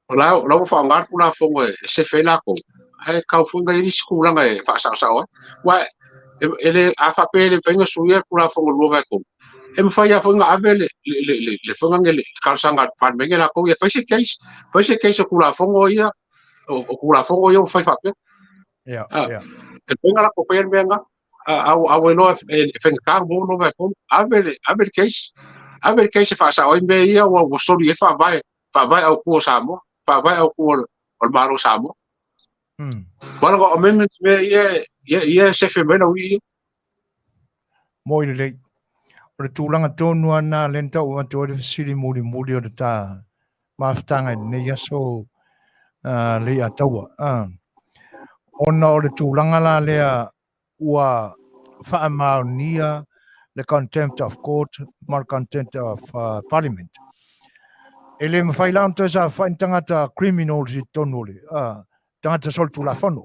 O la ua faaaoga le Tulafono e sefe ai latou, ae tau foi na i ai nisi tulaga e faasaosao ai. Aua e le, a faapea e le mafai ona suia le Tulafono 2/3, e mafai lava foi ona ave le foi le talosaga a le Palemene latou ia fai se case, fai se case o Tulafono ia, o Tulafono ia ua fai faapea. E mafai ona latou faia le mea lena. A ua iloa e faigata ona maua 2/3, ave le case, ave le case e faasao ai mea ia ua soli ai le faavae, faavae autu o Samoa, faavae autu o le Malo o Samoa. Wala ko amendment mea ia ia ia sefe mai lau ia. Mo i lelei. O le tulaga tonu lava lena lea na tau avatu ai le fesili mulimuli o le ta mafutaga i lenei aso Leiataua. Ona o le tulaga la lea ua faamaonia le contempt of court ma le contempt of parliament. E le mafai la ona toe saofai ni tagata criminals i totonu o le tagata solitulafono,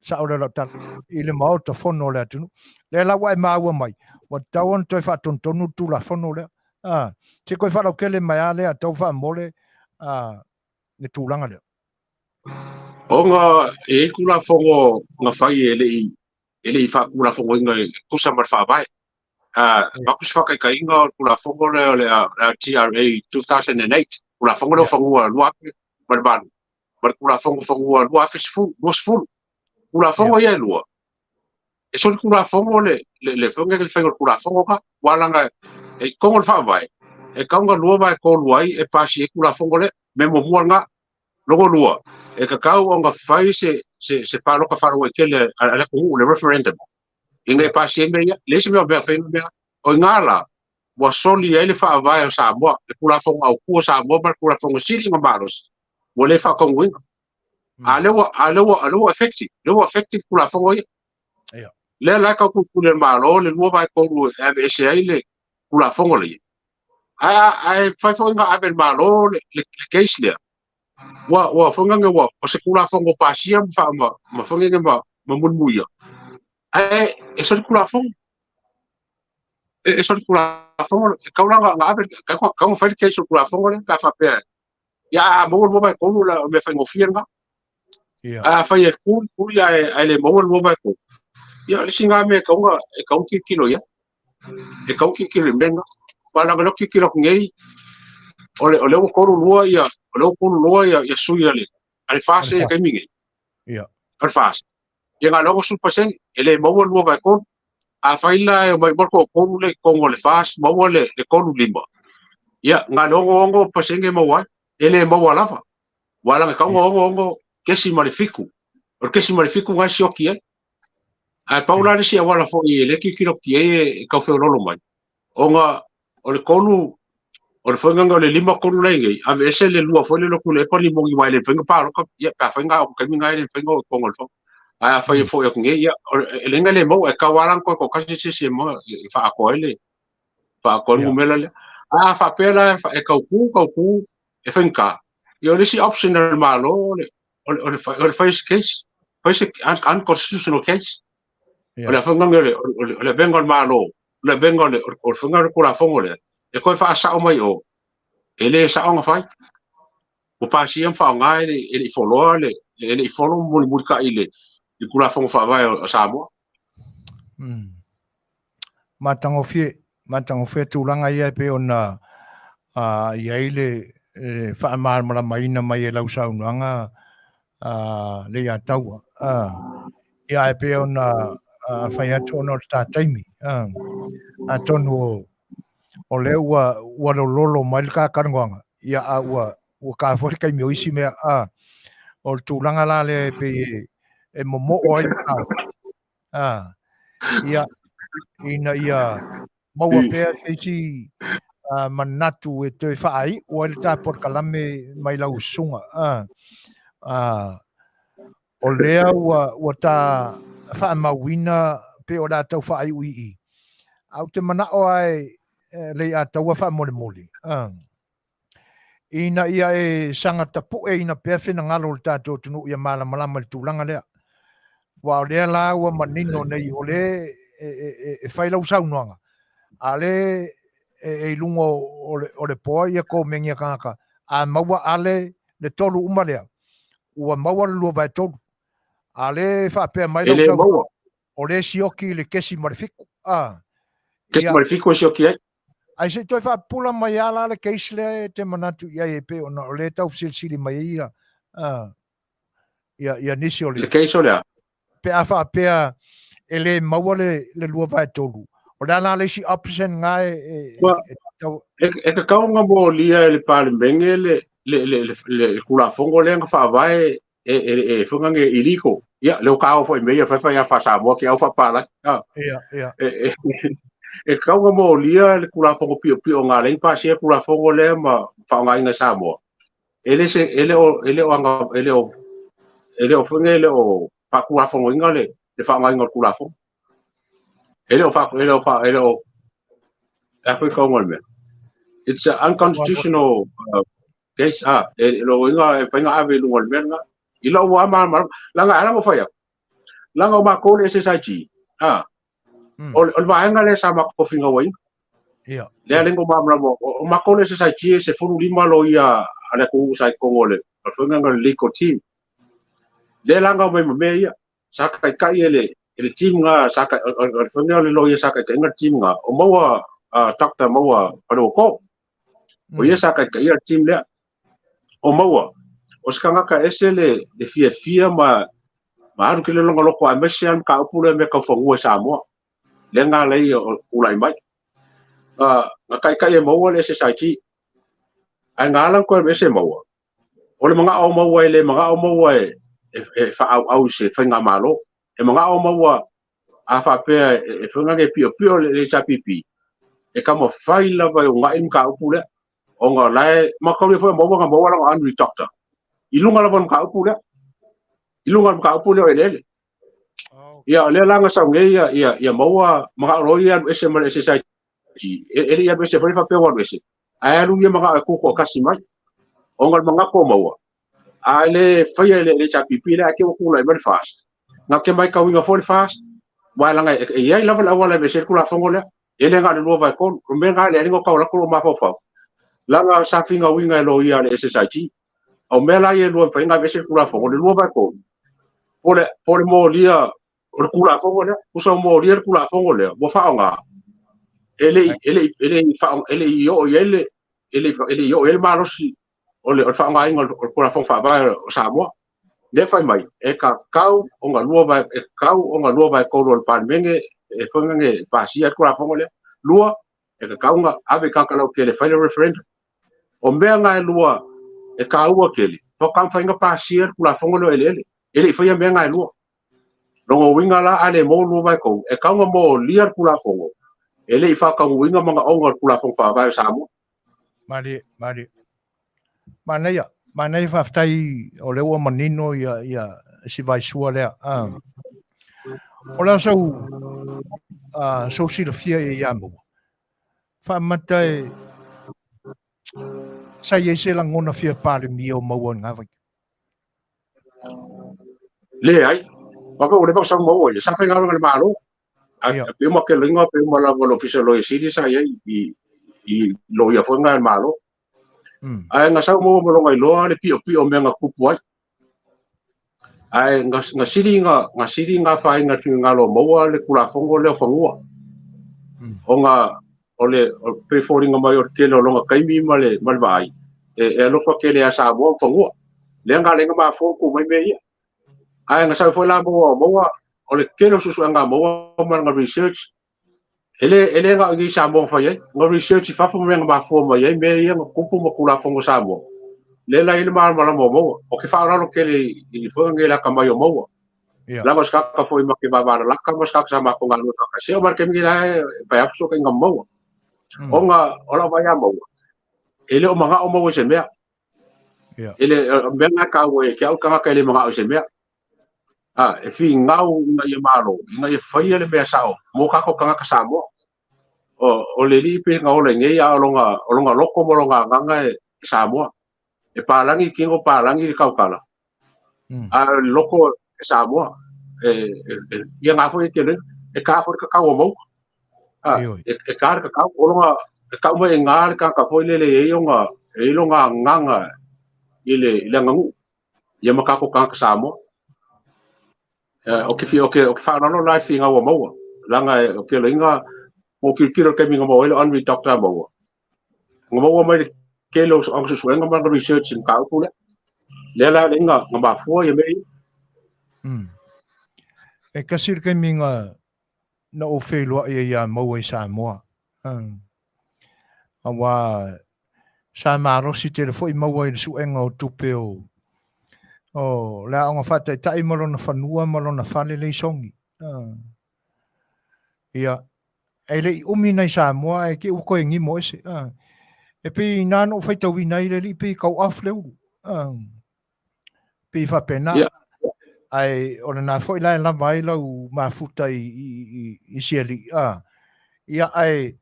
sao lea o lau tala, i le Maota Fono o le atunuu. Lea la ua e maua mai, ua tatau ona toe faatonutonu le Tulafono lea. Se toe faalautele mai lava lea, tau faamole le tulaga lea. Ona e i ai Tulafono na fai e le i faatulafonoina e tusa ma le Faavae. Avatu se faataitaiga o le Tulafono lea o le LTRA 2008, Tulafono lea o Fanua 2008, ma le Tulafono Fanua 2020. Tulafono ia e lua, e solitulafono le faiga o le Tulafono lena, aua leaga e i totonu o le Faavae, E tatau ona 2/3 ai e pasi ai Tulafono lea. Mea muamua lena. Lona lua, e tatau ona fai se se se palota faalauaitele a le atunuu, le referendum, ina ia pasi ai mea ia. Leai se mea o mea fai mea. O i ina la, ua soli ai le faavae o Samoa, le Tulafono Autu o Samoa ma le Tulafono Sili ona malosi, ua le faataunuuina. A lea ua, a lea ua, a lea ua effective, lea ua effective Tulafono ia. Lea la e tau tulituli e le Malo le 2/3 e aveese ai le Tulafono lea. Ae, ae fai foi ona ave e le Malo le, le, le case lea. Ua, ua foi nane ua, o se Tulafono pasia ma, fa, ma, ma foi nane ma, ma mulimuia. Ae e solitulafono. E, e solitulafono, e tau la na ave, tau na fai le case o le Tulafono lea, pe a faapea, ia a maua le 2/3 la, o mea faigofie lena. A fai e tuli, tuli ae, ae le maua le 2/3. Ia, o le isi lena mea e tatau ona, e tatau ona tilotilo i ai. E tatau ona tilotilo i mea na. Aua leaga o lea ou te tilotilo atu nei, o le, o lea ua 32 ia, o lea ua 32 ia, ia sui a le, a le FAST i le taimi nei. O le FAST. Ia na o le 60%, e le maua le 2/3. Afai la e omai uma le toatolu lea i totonu o le FAST maua le, le 35, ia, na o le 66% e maua ai. E le maua lava. Aua leaga e tatau ona 66.7. O le kesi ma le fitu lena e sioki ai. Ae pau la le isi auala foi e le tilotilo atu i ai e tau feoloolo mai, ona o le tolu, o le foiga o le 5-3 la e i nei, aveese le lua foi lea o Tuilaepa Limoni aua e le mafai ona palota, ia pe afai na oo i le taimi lena e le mafai ona oo i totonu o le Fono. Ae afai e foi atu nei, ia, e leai na le maua, e tatau lava la ona toe toatasi se isi e maua e faaatoa ai le faaatoa ai le numera lea. Ae a faapea la e tautu, tautu, e faigata, ia o le isi option a le Malo o le, o le, o le, o le fai se case, fai se unconstitutional case. O le afai o le, o le, o le avega o le Malo, o le avega o le, o le faiga o le Tulafono lea, e toe faasao mai o, e le sao ona fai. Ua pasia ma faaaoga e le, e le i foloa le, e le i folo ma mulimulitai i le, i Tulafono Faavae o Samoa. Matagofie, matagofie tulaga ia e pei ona i ai le faamalamalamaina mai e lau saunoaga Leiataua. Ia ae pei ona fai atu ona o le ta taimi. Atonu o lea ua, ua lololo mai le ta talanoaga, ia a ua, ua ta foi le taimi o isi mea. O le tulaga la lea e pei e momoo ai le Ah, ia, ina ia maua pea se isi manatu e toe faaiu ai le ta polokalame mai lau susuga. O lea ua, ua ta faamauina pe o le a tau faaiu i i. Ae ou te manao lava e Leiataua faamolemole. Ina ia e saga tapueina pea finagalo o le tatou atunuu ia malamalama i le tulaga lea. Aua o lea la ua manino nei, o lea e fai lau saunoaga, a o lea e i luga o le poa ia komeni a tagata, a maua ale le tolu uma lea, ua maua le 2/3. A o lea e faapea mai lau saunoaga, o lea e sioki le kesi ma le fitu. Kesi ma le fitu e sioki ai. Ae se i toe faapupula mai lava la le case lea e te manatu i ai e pei ona o lea e tau fesilisili mai ai ia, ia, ia nisi o le... Le case o le a? Pe a faapea e le maua le, le 2/3, o le a la le isi option nga e, e, e, tau... E, e tatau ona molia e le Palemene le, le, le, le, le, le Tulafono lea na faavae e, e, e foi nane illegal. Ia, leo ka ao foi mea, fai fai a faa-Samoa ke au faapalai. Ah. Ia, ia. E, e, e tatau ona molia le Tulafono piopio nga lea na pasia le Tulafono lea ma faaaogaina i Samoa. E le se, e le o, e le o aga, e le o, e le o foi nei, e le o faatulafonoina le, le faaaogaina o le Tulafono. E le o fa, e le o fa, e le o, e a foi kaunga o le mea. It's a unconstitutional case. Ah, e lo inga e whainga ave i lunga o le mea lena. I lau wā malamalama. Langa, ala mo whai aku. Langa o mākou le SSIG. Ah, o, o le vaega lea sa matou finauaina. Lea le ngo malamalama. O, o mākou le SSIG e 15 loia a le atunuu sa i totonu o le, o le whainga le legal team. Lea langa o mai ma mea ia. Sa taitai e le, e le team nga, sa tai, o, o, o le whainga o le loia sa taitaiina le team nga. O maua, Dr. Maua Faleoko. O ia sa taitaia le team lea. O maua, o se tagata ese le, le fiafia ma, ma alu kele lona loko aemaise lava le mataupu lea mea tau fanua i Samoa. Lea na ala ai o tulai mai. Na taitai e maua le SSIT. Ae na ala ona toe alu ese maua, o le manao o maua e le manao maua e e faaauau i se faigamalo. E manao maua a faapea e fai e piopio le HRPP, e taumafai lava e uunai le mataupu lea, ona o la e mataulia foi e maua na maua lana honorary doctor i luga lava o le mataupu lea, i luga o le mataupu lea o eleele. Ia o lea la na sau nei ia maua manao loa ia alu ese ma le SSIT, e le i alu ese foi faapea ua alu ese, ae alu ia manao e tutoatasi mai, ona o le manatu o maua, a le faia e le HRPP lea, ae te i ua tulai mai le FAST. Na te matauina foi le FAST, aua leaga e i ai lava le auala e aveese ai le Tulafono lea, e le na o le 2/3. O le mea lena e leai ona tau alu atu lou mafaufau, leaga sa finauina e loia a le SSIG. O mea la ia e lua e mafai ona aveese le Tulafono, le 2/3, po o le molia o le Tulafono lea, tusa o molia le Tulafono lea ua faaaoga, e le i oo i ai le e le i oo i ai le malosi o le faaaogaina o le Tulafono Faavae o Samoa. Lea fai mai, e tatau ona 2/3 o le Palemene e fai e pasia le Tulafono lea. Lua, e tatau ona ave i tagata lautele e fai le referendum. O mea na e lua e taua tele, faatoa mafai ona pasia le Tulafono lea o eleele. E le i faia mea na e lua. Lona uiga la, a le maua le 2/3, e tatau ona molia le Tulafono, e le i faataunuuina manaoga o le Tulafono Faavae o Samoa. Malie, malie. Manaia, manaia faafetai o lea ua manino ia, ia si vaisua lea. Ah. O le a sau, sou silafia ia ia maua. Faamata e sa i ai se lagona fia Palemia o maua i ngā vai. Leai. Ma foi o leva sau maua ia. Sa faigaluega i le Malo. A pe uma ke loiga pe uma lava le Ofisa Loia Sili sa i ai i loia foi nga e le Malo. Ae na sau maua ma lona iloa le piopio o mea na tupu ai. Ae na sili na sili na afaina i le finagalo o maua le Tulafono lea o fanua. Ona o le pei e foliga mai o le tele o lona taimi ma le vaai, e alofa tele ia Samoa ma fanua. Lea na ala ai ona mafua ona tu mai mea ia. Ae na sau foi la maua o maua, o le tele o suesuega a maua ma lana research, e le na o i inei i Samoa na fai ai, na research i fafo ma mea na mafua mai ai mea ia na tupu ma Tulafono a Samoa. Lea la e i ai le malamalama o maua. Ou te faaaloalo tele i foi nei le atamai o maua. Lava o se tagata foi ma te vavalalata ma se tagata sa matou galulue faatasi. E oo mai i le taimi nei la e fai atu fesootaiga ma maua. Ona o lau vaai ia maua, e le o manao maua i se mea. E le, o mea na e taua ia te au tagata e le manao i se mea. E finau ina ia malo, ina ia faia le mea sao mo tatou tagata Samoa. O le alii pei na ola i nei, a o lona loto ma lona agaga e Samoa. E palagi tino, palagi le tautala, a o le loto e Samoa. Ia ngā foi e te leo, e kā foi le kakau o mauga. E kā le kakau, o longa, e kau mai e ngā le kāka foi lele e i onga, e i longa agaga i le aganuu. Ia ma kākou kānaka Samoa. O ke o ke faaaloalo la i finau a maua. Leaga o ke loiga, mo tilotilo i le taimi na maua ai le honorary doctor a maua. Na maua mai le tele o ana suesuega ma ana research i le mataupu lea. Lea la le na mafua ia mea ia. E kasi le taimi na ou feiloai ai ia maua i Samoa. Aua sa malosi tele foi maua i le suega o tupe o le aoga faataitai ma lona fanua ma lona fale le i sogi. Ia, e le i umi nai Samoa ae te i ua toe gimo ese. E pei na ona ou faitauina ai le alii pei tau off le ulu. Pei faapena. Ae o lena foi la e lava ai lau mafuta i si alii. Ia, ae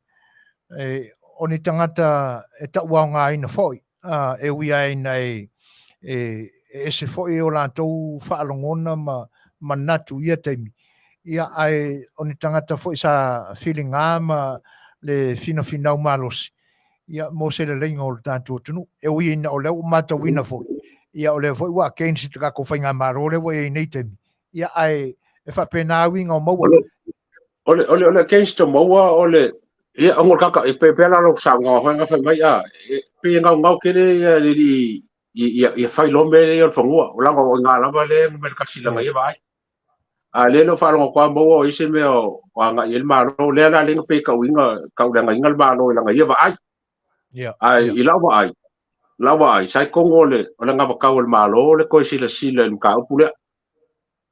o ni tagata e tauaogaina foi, e ui lava ina e ese foi o latou faalogona ma manatu i ia taimi, ia, ae o ni tagata foi sa filiga ma le finafinau malosi, ia, mo se leleiga o le tatou atunuu. E ui ina o lea ua matauina foi, ia, o lea foi ua against i le tatou faigamalo lea ua i ai nei taimi, ia, ae e faapena uiga o maua. O le against o maua o le ia o kaka e pe pe la lo sa nga nga fai mai a e pe ngau ngau kele ia le li ia ia fai lo me le o fanua o langa o nga lava le me kasi langa ia vai. A lea le faalogo atu lava maua o i ai se mea o agai i ai le Malo, lea la lea na pei tauina, tauleagaina le Malo i lana ia vaai. Ae i lau vaai, lau vaai, sa i totonu o le, o le anavatau a le Malo le toe silasila i le mataupu lea.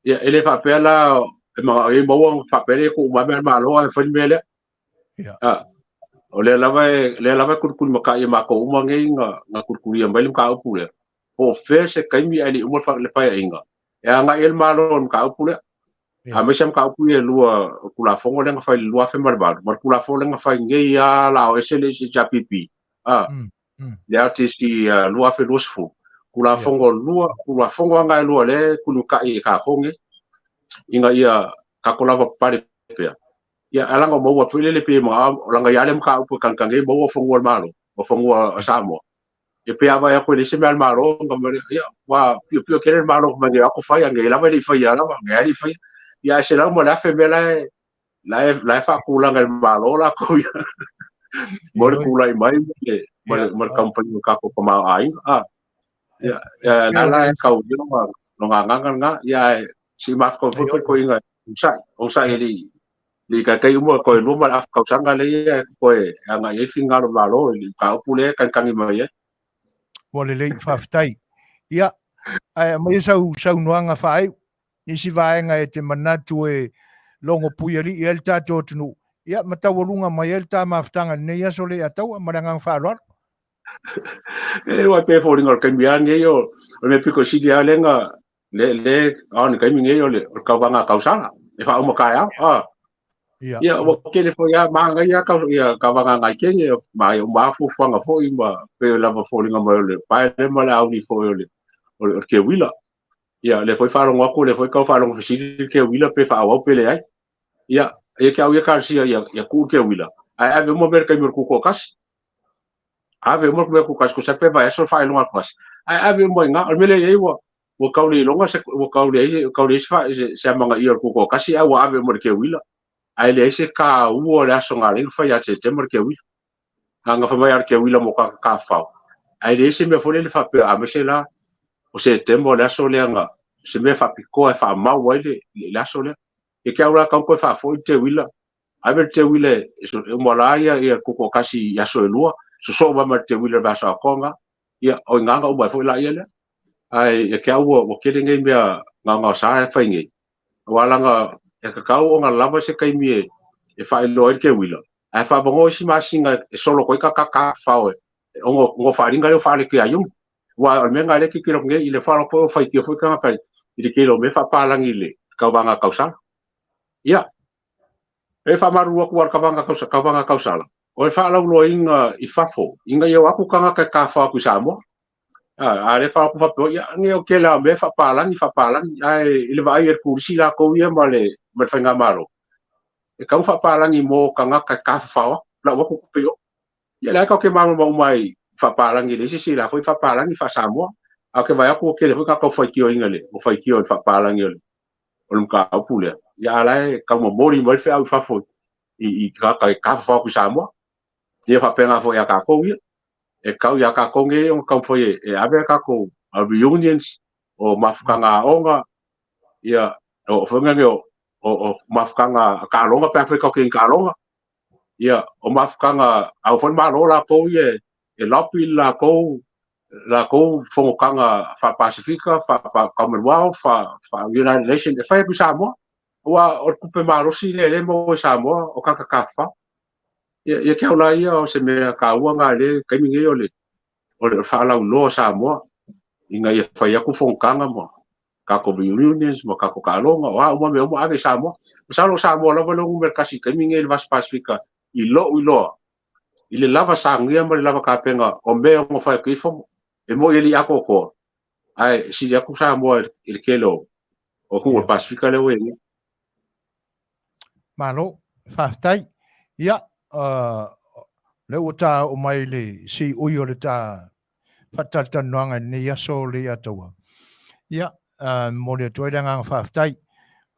Ia, e le faapea la e manao i ai maua ona faapea lea e tuu uma mea a le Malo ae fai le mea lea. Ah, o lea lava e, lea lava e kulikulimatai e matou uma nei na, na kulikulia mai le mataupu lea. Po o fea se taimi ae le i uma le Paeaiga, e agai ai le Malo i le mataupu lea. Aemaise lava mataupu ia e lua, o le Tulafono lea na fai i le 2008 ma le Tulafono lea na fai nei lava la o ese le HRPP, a, le RTC 2020. Tulafono lua, Tulafono lava na e lua lea e kulimatai e tatou nei, ina ia tatou lavapapale pea. Ia, ae leaga o maua foi lele pei e manao, leaga ia lea mataupu e kanikani ai maua fanua o le Malo, o fanua o Samoa. Ia pei a vaai atu e leai se mea a le Malo, ona fai mai lea, ia, ua piopio tele le Malo fai mai nei, o fai, nei lava e le i faia lava, nei lava e le i faia. Ia ae 100,000 mea la e, la e, la e faatulaga e le Malo latou ia. Mo le tulai mai ma le, ma le, ma le taumafaiga o le tatou tamaoaiga. Ah, ia, ia, la la e tau ia lona agaga lena, ia ae se i mafaufau foi foi onosai, onosai e le i le i taitai uma toe 2.5 tausaga lea ia e toe agai ai finagalo o le Malo i le mataupu lea e kanikani mai ai. Ua lelei, faafetai. Ia, ae aumaia sau saunoaga faaiu, nisi vaega e te manatu e logo puialii ai le tatou atunuu, ia ma taualuga mai ai le ta mafutaga i lenei aso Leiataua. Ma le agaga faaaloalo. E ua pei e foliga o le taimi lava lenei o le mea pito sili lava lea na le le a o le taimi nei o le o le tauvaga a tausala e faauma taeao a ia ua tele foi lava manaia tau ia tauvaga a nai kene ma ia uma lava fuafuaga foi ma pei lava foliga mai o le pae lea ma le auli foi o le o le keuila. Ia lea foi faalogo atu lea foi tau faalogo fesili le keuila pe faaauau pe leai. Ia ia ke au ia kalasia ia ia tuu le keuila ae ave uma mea i le taimi o le tutoatasi. Ave uma le mea tutoatasi tusa ai pe vaiaso le faailoga a le tutoatasi ae ave uma i ina. O le mea lea e i ai ua ua tau le iloga se ua tau leai tau leai se se amanaia o le tutoatasi ae ua ave uma i le keuila ae leai se taua o le aso na ala ai ona fai ia Setema le keuila. A na fai mai lava o le keuila mo tagata tafafao ae leai se mea foi lele faapea aemaise la o Setema o le aso lea na se mea faapitoa e faamau ai le le aso lea. E te au la tau toe faafoi le teuila ave le teuila e uma la ia ia tutoatasi i aso e lua sosoo mai ma le teuila i le vaiaso atoa lena. Ia, o i ina na uma ai foi laia lea. Ae ia te au ua, ua tele nei mea gaogaosa e fai nei, aua leaga e tatau ona lava se taimi e, e faailoa ai le keuila, ae faavanoa isi masina e solo atu ai tagata tafafao e, ona o faaaliga lea ua faaleke ia Iuni. Aua o le mea lena lea e tilotilo atu nei i le faalogo foi o faitio foi tagata i le tele o mea faapalagi i le tauvaga tausala. Ia, E faamalulu atu a le tauvaga tausala, o le faalauiloaina i fafo ina ia o atu tagata e tafafao atu i Samoa. A lea faalogo atu faapea, ia, nei o tele lava o mea e faapalagi, faapalagi, ae i le vaai a le turisi latou ia ma le ma le faigamalo, e tatau ona faapalagi mo tagata e tafafao atu, lau atu tupe i o. Ia lea tatou te malamalama uma ai i faapalagi, e leai se isi la foi faapalagi faa-Samoa. Ae ou te vaai atu ua tele foi tagata ua faitioina i le ua faitio i le faapalagi o le o le mataupu lea, ia a la e tau momoli mai le feau i fafo i, i tagata e tafafao atu i Samoa. Ia faapena foi ia tatou ia. E tau ia tatou nei ona taumafai e, e ave a tatou reunions, o mafutaga aoga, ia, o, foi nei o, o, o mafutaga taaloga pe afai tatou te i taaloga, ia, o mafutaga au foi le Malo latou ia e, e lobby le latou latou fonotaga faa-Pasefika, faa-Commonwealth, faa-United Nations e fai atu i Samoa. Aua o le tupe malosi lea lea e maua i Samoa o tagata tafafao. Ia, ia te au la ia o se mea taua lena i le taimi nei o le, o le faalauiloa o Samoa ina ia fai atu fonotaga ma tatou reunions ma tatou taaloga, o a uma mea uma ave i Samoa. Masalo o Samoa lava lea numera tasi i taimi nei i le Vasa Pasefika i lou iloa i le lava sagia ma le lava tapena o mea e ono fai atu i ai fono. E moni e le i atoatoa, ae e sili atu Samoa i le tele o atunuu o le Pasefika lea ua i ai nei. Malo, faafetai. Ia, lea ua ta oo mai i le siui o le ta faatalatalanoaga i lenei aso Leiataua. Ia, momoli atu ai le agaga faafetai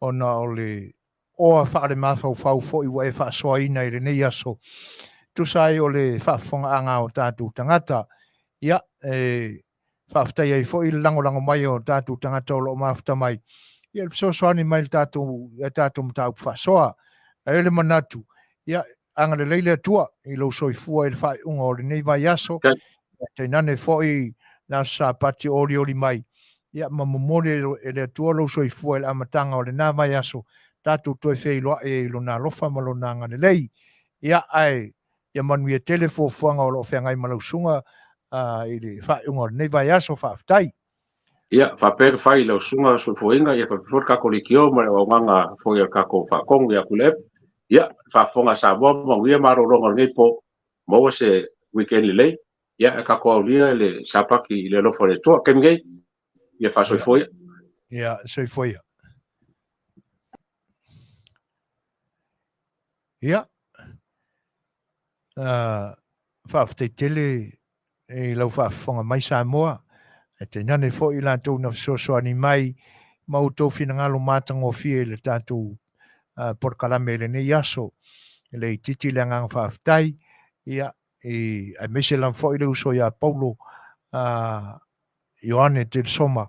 ona o le oa faalemafaufau foi ua e faasoaina i lenei aso, tusa ai o le faafofogaaga a o tatou tagata. Ia, e faafetai ai foi le lagolago mai o tatou tagata o lo o mafuta mai. ia le fesoasoani mai le tatou ia tatou mataupu faasoa. Ae le manatu, ia agalelei le Atua i lou soifua i le faaiuga o lenei vaiaso, tainane foi le aso Sapati o olioli mai, ia ma momoli e le Atua lou soifua i le amataga o lena vaiaso, tatou toe feiloai ai i Lona alofa ma Lona agalelei. Ia, ae ia manuia tele fuafuaga o lo o feagai ma lau susuga i le faaiuga o lenei vaiaso. Faafetai. Ia, faapea ona fai i lau susuga soifuaina, ia faapea foi le tatou leitio ma le auaunaga foi a le tatou faatonu ia Tuilaepa. Ia, le faafofoga a Samoa, manuia malologa o lenei po, maua se weekend lelei. Ia, ae tatou aulia le Sapati i le alofa o le Atua. Taimi nei, ia faasoifua ia. Ia, soifua ia. Ia, faafetai tele i lau faafofoga mai Samoa, ae tainane foi i latou na fesoasoani mai ma outou finagalo matagofie i le tatou polokalame i lenei aso. E le itiiti le agaga faafetai, ia, i, aemaise lava foi le uso ia Paulo Ioane Telesoma,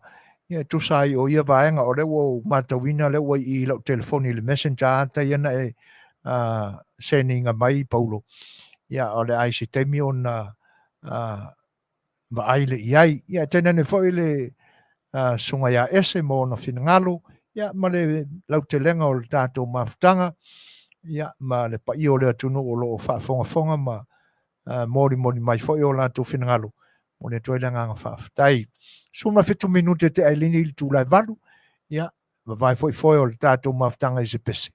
ia e tusa ai o ia vaega, o lea ua ou matauina lea ua i i lau telefoni i le messenger a tai ana e seniga mai Paulo. Ia o le a i se taimi ona vaai le i ai. Ia e tainane foi le susuga ia Ese ma ona finagalo, ia ma le lautelega o le tatou mafutaga, ia ma le paia o le atunuu o lo o faafogafoga ma molimoli mai foi o latou finagalo. Momoli atu ai le agaga faafetai. 17 minute te ailini i le itula e 8, ia, vavae foi foe o le tatou mafutaga i se pese.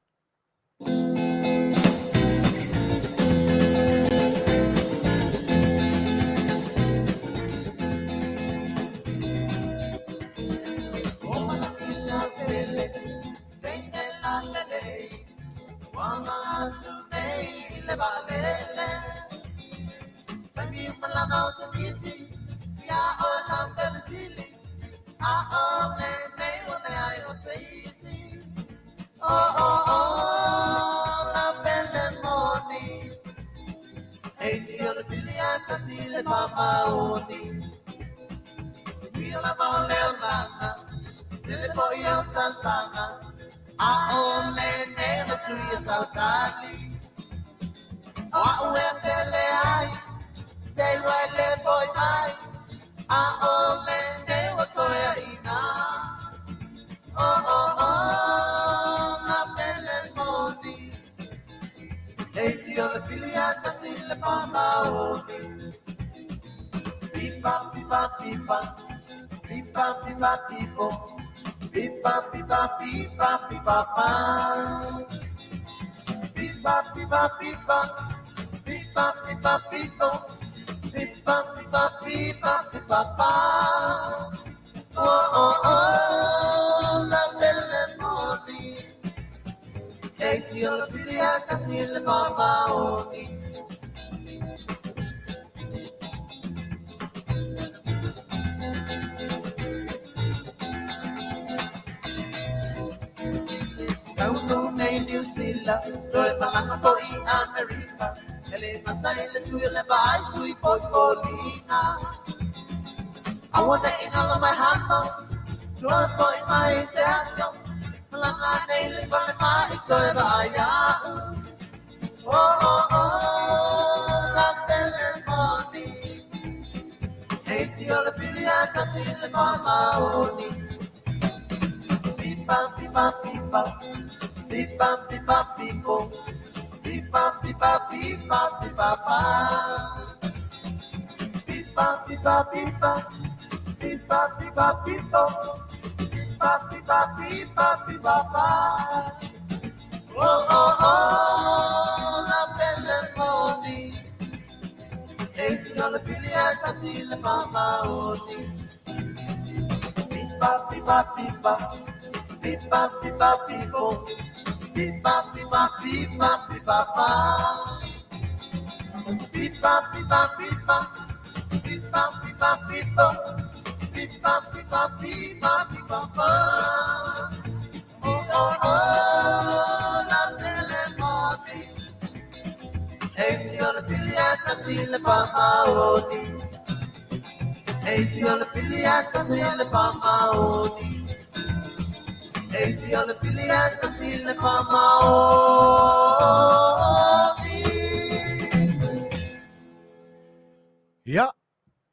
Ia,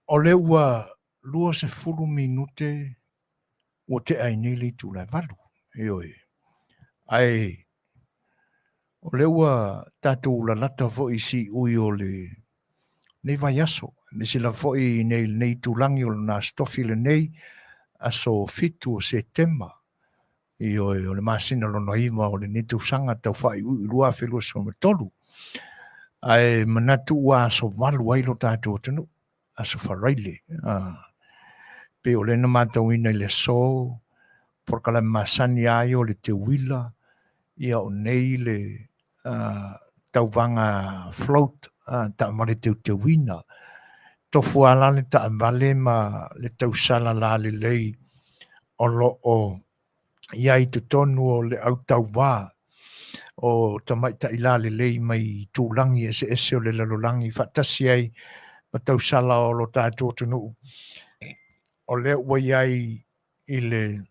o lea ua 20 minute ua tea ai nei le itula e 8. Ioe. Ae o lea ua tatou lalata foi i siui o lenei vaiaso, aemaise lava foi i lenei itulagi o lona Aso Tofi lenei, aso 7 o Setema, ioe, o le masina lona 9 o lenei tausaga tau faaiuiu 2023. Ae manatu ua aso 8 ai lo tatou atunuu, aso Faraile. Pei o lea na matauina i le aso, polokalame masani lava ia o le teuila, ia o nei le tauvaga float, taavale teuteuina. Tofu lava la le taavale ma le tausala lalelei o lo o i ai i totonu o le autauvā o tamaitai lalelei mai itulagi eseese o le lalolagi faatasi ai ma tausala o lo tatou atunuu. O lea ua i ai i le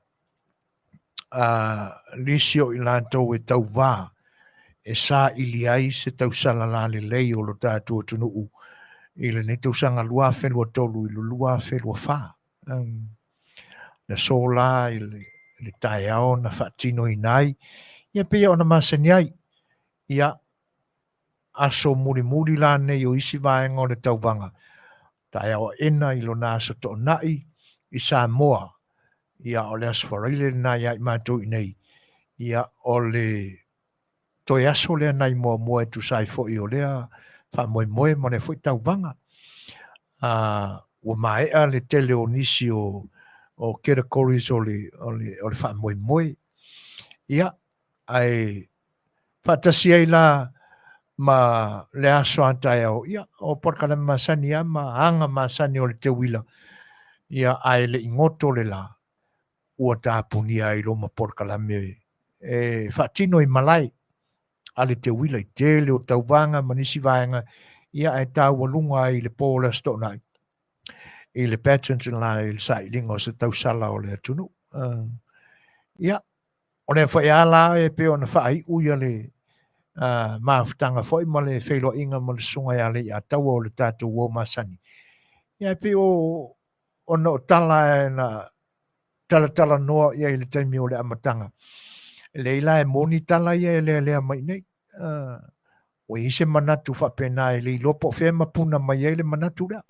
lisi o i latou e tauvā e saili ai se tausala lalelei o lo tatou atunuu i lenei tausaga 2023 i le 2024. Le aso la i le taeao na faatinoina ai, ia pei ona masani ai, ia aso mulimuli la nei o isi vaega o le tauvaga, taeao aena i lona aso toonai i Samoa, ia o le aso Faraile lena ia i matou i nei, ia o le toe aso lea nai muamua e tusa ai foi o lea faamoemoe ma lea foi tauvaga. Ua maea le tele o nisi o categories o le faamoemoe. Ia, ae faatasi ai la ma le aso a taeao, ia, o polokalame masani lava ma aga masani o le teuila, ia, ae le i goto le la, ua tapunia ai loa ma polokalame e faatino i malae a le teuila i tele o tauvaga ma nisi vaega, ia, ae taualuga ai i le po o le Aso Toonai i le pageant la i le sailiga o se tausala o le atunuu. Ia, o lea foi a la e pei ona faaiu ia le mafutaga foi ma le feiloaiga ma le susuga ia Leiataua o le tatou uo masani. Ia, e pei o ona o tala na talatalanoa i ai i le taimi o le amataga. E leai la e moni tala ia e lealea mai nei. Ua i ai se manatu faapena e le iloa po o fea e mapuna mai ai le manatu lea.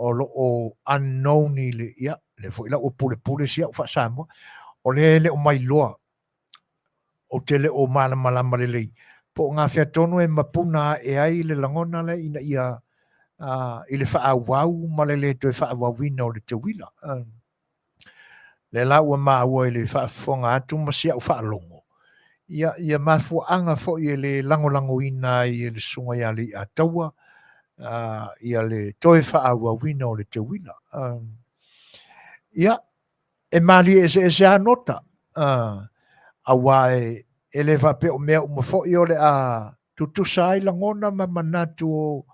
O lo o unknown i le, ia, lea foi la ua pulepule si au faa-Samoa. O lea e le o mailoa, ou te le o malamalama lelei, po o gafea tonu e mapuna ae ai le lagona lea ina ia i le faaauau ma le le toe faaauauina o le teuila. Lea la ua maua i le faafofoga atu ma si au faalogo, ia, ia mafuaaga foi e le lagolagoina ai e le susuga ia Leiataua ia le toe faaauauina o le teuila. Ia, e malie eseese lava nota, aua e le faapea o mea uma foi o le a tutusa ai lagona ma manatu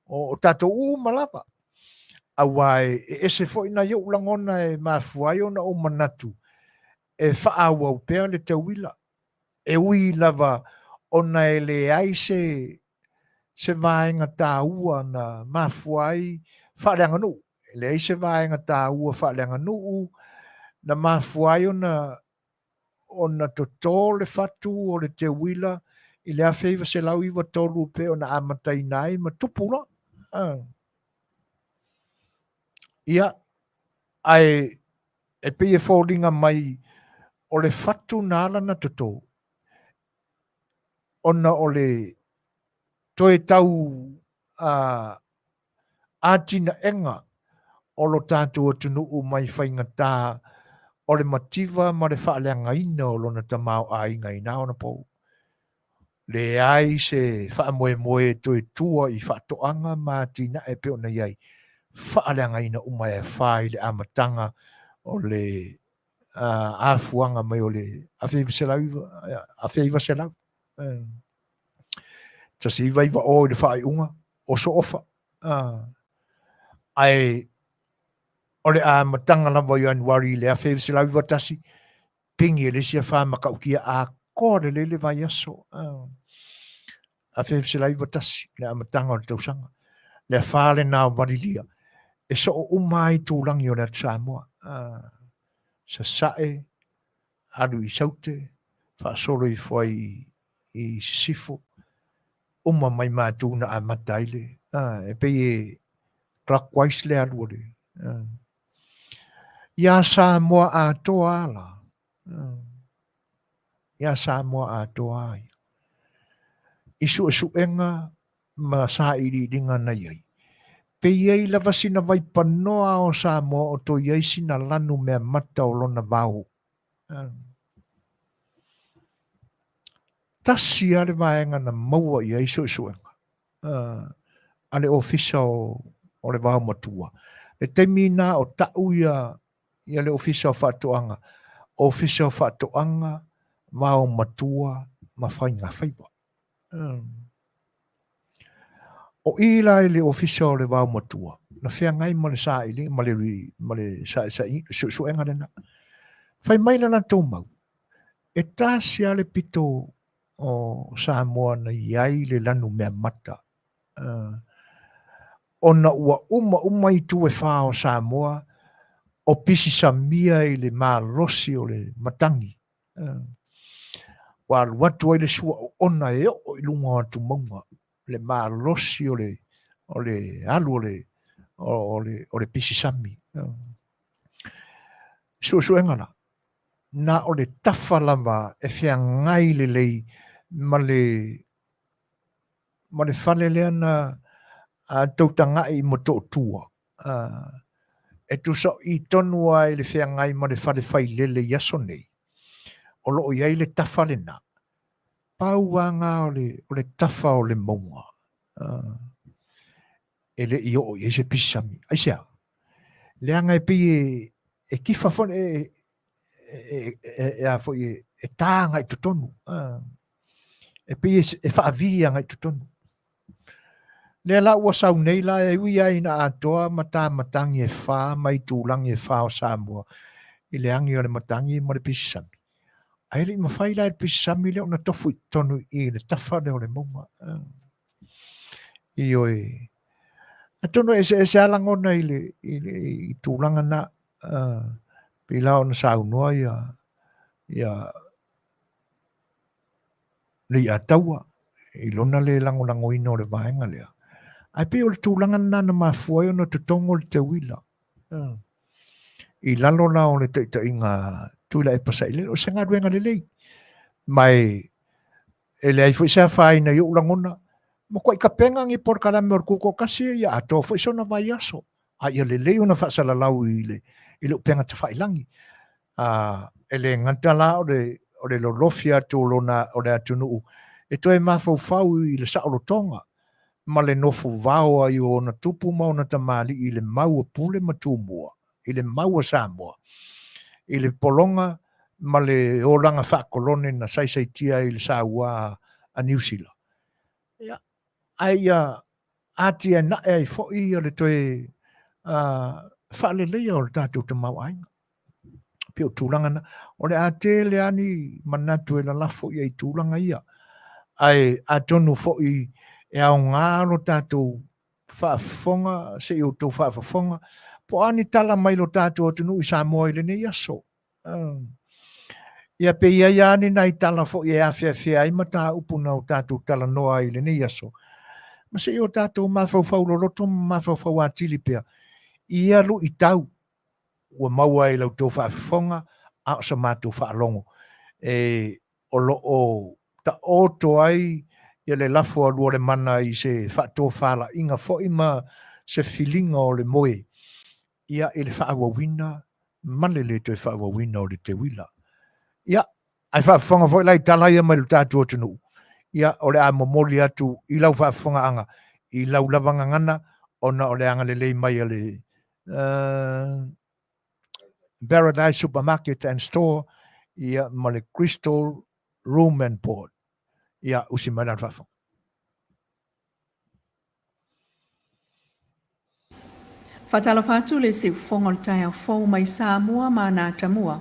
o tatou uma lava. Aua e ese foi nai ou lagona e mafua ai ona ou manatu e faaauau pea le teuila, e ui lava ona e leai se vaega taua na mafua ai faaleaganuu. E leai se vaega taua faaleaganuu na mafua ai ona toto le fatu o le teuila i le 1993 pei ona amataina ai ma tupu loa. Ia, ae e pei e foliga mai o le fatu na ala na toto, ona o le toe tau atinaega o lo tatou atunuu mai faigata o le mativa ma le faaleagaina o lona tamaoaiga i na ona pou. Leai se faamoemoe e toe tua i faatoaga ma atinae pei ona i ai, faaleagaina uma e afa i le amataga o le afuaga mai o le 1900. 1990 i le faaiuga, oso ofa. Ae o le amataga lava o Ianuari i le 1991, Pigi e le isi afa matautia atoa lelei le vaiaso. 1991, le amataga o le tausaga. Le afa lena o Valilia, e soo uma ai itulagi o le atu Samoa. Sasae, alu i Saute, faasolo ifo ai i Sisifo, uma mai matou na amata ai le, e pei e clockwise le alu o le, Iā Samoa atoa a la. Iā Samoa atoa a ia. I suesuega ma sailiiliga na i ai. Pe i ai lava sina vaipanoa o Samoa o toe i ai sina lanu mea mata o lona vao. Tasi lava le vaega na maua i ai suesuega a le Ofisa o le Vaomatua. Le taimi na o tau ia ia le Ofisa o Faatoaga, Ofisa o Faatoaga, Vaomatua ma Faigafaiva. O i la i le Ofisa o le Vaomatua, na feagai ma le saili, ma le, ma le suesuega lena. Fai mai le latou mau, e tasi lava le pito o Samoa na i ai le lanu mea mata, ona ua uma uma itu e fā o Samoa o pisisamia i le malosi o le matagi. Ua alu atu ai le sua oona e oo i luga o atumauga, le malosi o le, o le alu o le, o le, o le pisisami. Suesuega la, na o le tafa lava e feagai lelei ma le, ma le fale lea na tou tagai i Motootua, e tusa o i tonu lava i le feagai ma le fale failele i aso nei, o lo o i ai le tafa lena. Pau lava na o le, o le tafa o le mauga e le i oo i ai se pisami. Aisea? Leaga e pei e, e kifa foi, e, e, e, e, a foi, e, e tā agai totonu. E pei e, e faavi agai totonu. Lea la ua sau nei la e ui ai ina atoa ma tā matagi e fā ma itulagi e fā o Samoa i le agi o le matagi ma le pisisami. Ae le i mafai la e le pisisami lea ona tofu i totonu i le tafa lea o le mauga. Ioe. Atonu e eseese lava lagona i le, i le i tulaga na, pei la ona saunoa ia, ia Leiataua i lona le lagolagoina o le vaega lea. Ae pei o le tulaga lena na mafua ai ona totogo le teuila. I lalo la o le taitaiga Tuilaepa Sailele, o se galuega lelei. Ma e, e leai foi se afaina i ou lagona, matuai tapena ni polokalame o le Tutoatasi ia atoa foi sona vaiaso, a ia lelei ona faasalalau i le, i le upega tafailagi. A, e le gata la o le, o le lolofi atu o lona, o le atunuu e toe mafaufau i le saolotoga ma le nofo vao ai o ona tupu ma ona tamalii i le mau a Pule ma Tumua, i le mau a Samoa, i le pologa ma le olaga faakolone na saisaitia ai i le saua a Niu Sila. Ia, ae ia atiaenae ai foi ia le toe faaleleia o le tatou tamaoaiga. Pei o tulaga na. O le a tele lava ni manatu e lalafo i ai tulaga ia. Ae atonu foi e aoga lo tatou faafofoga, se i outou faafofoga, po o a ni tala mai lo tatou atunuu i Samoa i lenei aso. Ia pe i ai lava ni nai tala foi e afeafea ai mataupu na o tatou talanoa ai i lenei aso, ma se i o tatou mafaufau loloto ma mafaufau atili pea i ia luitau ua maua ai i la outou faafofoga a o sa matou faalogo e o lo o taoto ai ia le lafo a Lualemana i se faatofalaiga foi ma se filiga o le moe ia i le faaauauina ma le le toe faaauauina o le teuila. Ia, ae faafofoga foi la i tala ia mai lo tatou atunuu, ia o le a momoli atu i lau faafofogaaga i lau lava gagana ona o le agalelei mai a le Paradise Supermarket and Store ia ma le Crystal Room and Board. Ia, usi mai la le faafofoga. Faatalofa atu le siufofoga o le taeao fou mai Samoa ma ana atamua.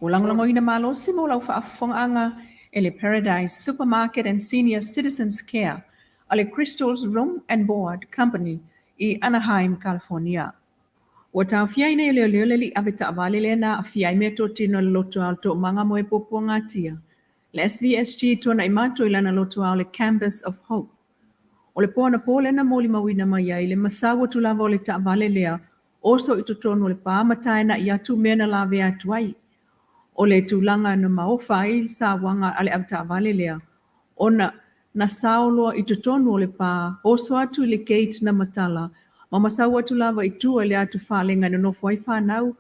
Ua lagolagoina malosi mo lau faafofogaaga e le Paradise Supermarket and Senior Citizens Care a le Crystals Room and Board Company i Anaheim, California. Ua taofia ai nei e leoleo le alii ave taavale lea na aafia ai meatotino a le lotoa o le Toomaga mo e Puapuagatia, le SVSG i Tuanaimato i lana lotoa o le Campus of Hope. O le po anapo lea na molimauina mai ai le masau atu lava o le taavale lea oso i totonu o le pa ma taena'i atu mea na lavea atu ai. O le tulaga na maofa ai le sauaga a le avetaavale lea, ona na sao loa i totonu o le pa, oso atu i le gate na matala, ma masau atu lava i tua i le atu falega e nonofo ai fanau,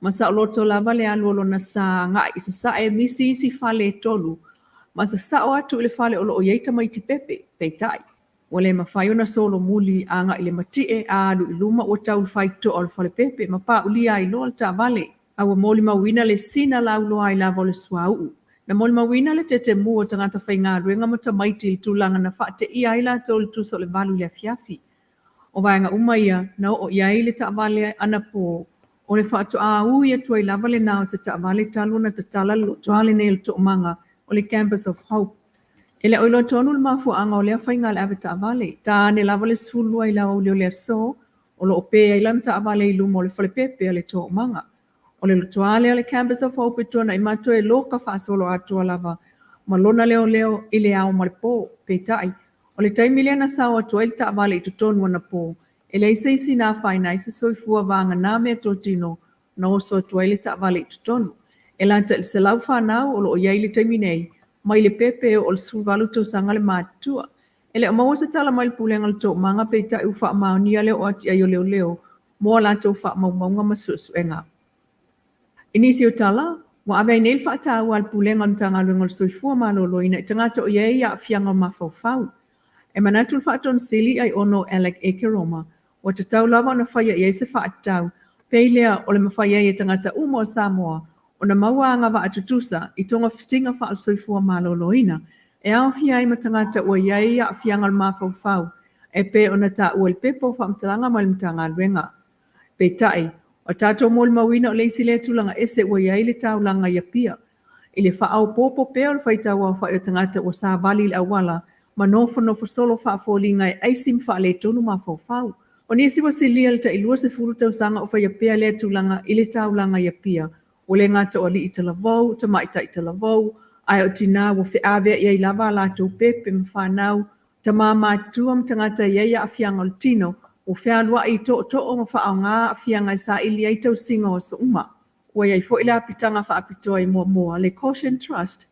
ma saoloto lava le alu o lona sa agai i sasae misi isi fale e tolu, ma sasao atu i le fale o lo o i ai tamaiti pepe. Peitai, Ua le mafai ona solomuli agai i le mati'e a alu i luma ua tau le faitotoa o le falepepe ma pa'ulia ai loa le taavale, a ua molimauina le sina lauloa ai lava o le suauu. Na molimauina le tetemu o tagata faigaluega ma tamaiti i le tulaga na faateia ai latou i le tusa o le valu i le afiafi. O vaega uma ia na oo i ai le taavale anapo, o le faatoa ui atu ai lava lena o se taavale talu ona tatala le lotoa lenei o le Toomaga o le Campus of Hope. E le o iloa tonu le mafuaaga o lea faiga a le avetaavale. Ta ane lava le 12 i le aoauli o le aso, o lo o pē ai lana taavale i luma o le falepepe a le Toomaga. O le lotoa lea o le Campus of Hope e tuanai matou e loka faasoloatoa lava ma lona leoleo i le ao ma le po. Peitai, o le taimi lea na sao atu ai le taavale i totonu anapo, e leai se isi na afaina ai se soifua vagana meatotino na oso atu ai le taavale i totonu. E lata i le 100 fanau o lo o i ai i le taimi nei, mai le pepe e oo i le 18 tausaga le matutua. E le o maua se tala mai le Pulega o le Toomaga peitai ua faamaonia le oo atu i ai o leoleo mo a latou faamaumauga ma suesuega. I nisi o tala, ua ave ai nei le faataua a le Pulega o le Matagaluega o le Soifua Maloloina i tagata o i ai aafiaga o mafaufau. E manatu le Faatonu Sili Aiono Alec Ekeroma, ua tatau lava ona faia i ai se faatatau, pei lea o le mafai ai e tagata uma o Samoa ona maua agavaa tutusa i togafitiga faale-soifua maloloina e aofia ai ma tagata ua i ai aafiaga o le mafaufau e pei ona taua i le pepa o faamatalaga mai le Matagaluega. Peitai, ua tatou molimauina o le isi lea tulaga ese ua i ai le taulaga i Apia, i le faaopoopo pea o le faitauaofai o tagata ua savali i le auala ma nofonofo solo faafoliga e aisi ma faaletonu mafaufau. O nisi ua silia le tai 20 tausaga o faia pea lea tulaga i le taulaga i Apia, ua le gata o alii talavou, tamaitai talavou, ae o tinā ua feaveai ai lava a latou pepe ma fanau, tama matutua ma tagata e i ai aafiaga o le tino, ua fealuai i tootoo ma faaaoga aafiaga e saili ai tausiga o aso uma. Ua i ai foi le apitaga faapitoa i Moamoa, le Caution Trust,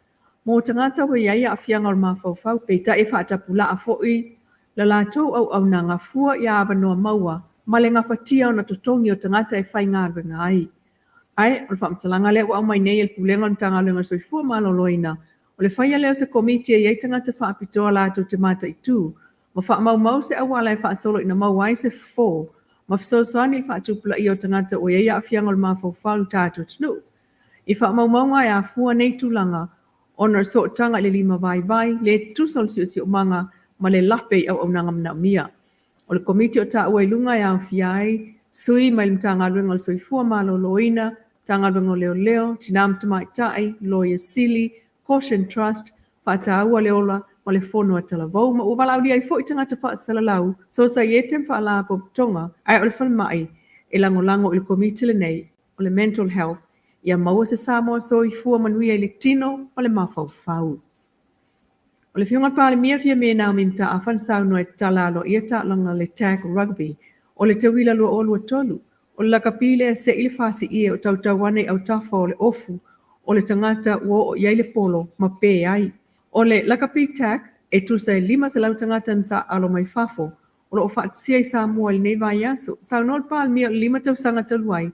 mo tagata ua i ai aafiaga o le mafaufau, peitai e faatapulaa foi la latou auaunaga fua i avanoa maua ma le gafatia ona totogi o tagata e faigaluega ai. Ae, o le faamatalaga lea ua aumai nei e le Pulega o le Matagaluega o le Soifua Maloloina, o le faia lea o se komiti e i ai tagata faapitoa latou te mataitu ma faamaumau se auala e faasolo ina maua ai se fofo ma fesoasoani i le faatupulaia o tagata ua i ai aafiaga o le mafaufau i le tatou atunuu. I faamaumauga e afua nei tulaga ona o le sootaga i le lima vaivai, le tutusa o le siosiomaga ma le lape i auaunaga manaomia. O le Komiti o taua i luga e aofia ai sui mai le Matagaluega o le Soifua Maloloina, Matagaluega o Leoleo, Tina ma Tamaitai, Loia Sili, Caution Trust, Faataua le Ola ma le Fono a Talavou ma ua valaaulia ai foi tagata faasalalau, sosaiete ma faalapotopotoga, ae o le falemai e lagolago i le Komiti lenei o le Mental Health ia maua se Samoa soifua manuia i le tino ma le mafaufau. O le Afioga i le Palemia Fiame Naomi Mataafa na saunoa e tatala aloaia taaloga le Tag Rugby o le tauila 2023. O le lakapi lea e se'i le fasiie o tautau ane i autafa o le ofu o le tagata ua oo i ai le polo ma pē ai. O le lakapi tag e tusa e 500 tagata na taaalo mai fafo o lo o faatasia i Samoa i lenei vaiaso. Saunoa le Palemia o le lima tausaga talu ai,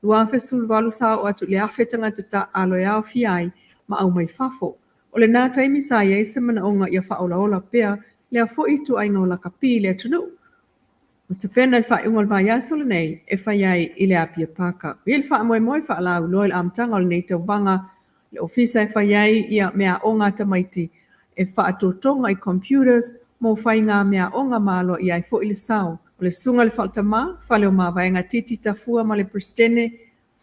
2018 sa oo atu i le 1,000 tagata taaalo e aofia ai ma aumai fafo. O lena taimi sa i ai se manaoga ia faaolaola pea lea foi ituaiga o lakapi i le atunuu. Ua tapena i le faaiuga o le vaiaso lenei e fai ai i le Apia Paka. Ua i ai le faamoemoe faalauiloa i le amataga o lenei tauvaga le ofisa e fai ai ia meaaoga a tamaiti e faatotoga i computers mo faiga meaaoga ma aloaia ai foi le sao o le Susuga i le Faaletama, Faleomavaega Titi Tafua ma le Peresetene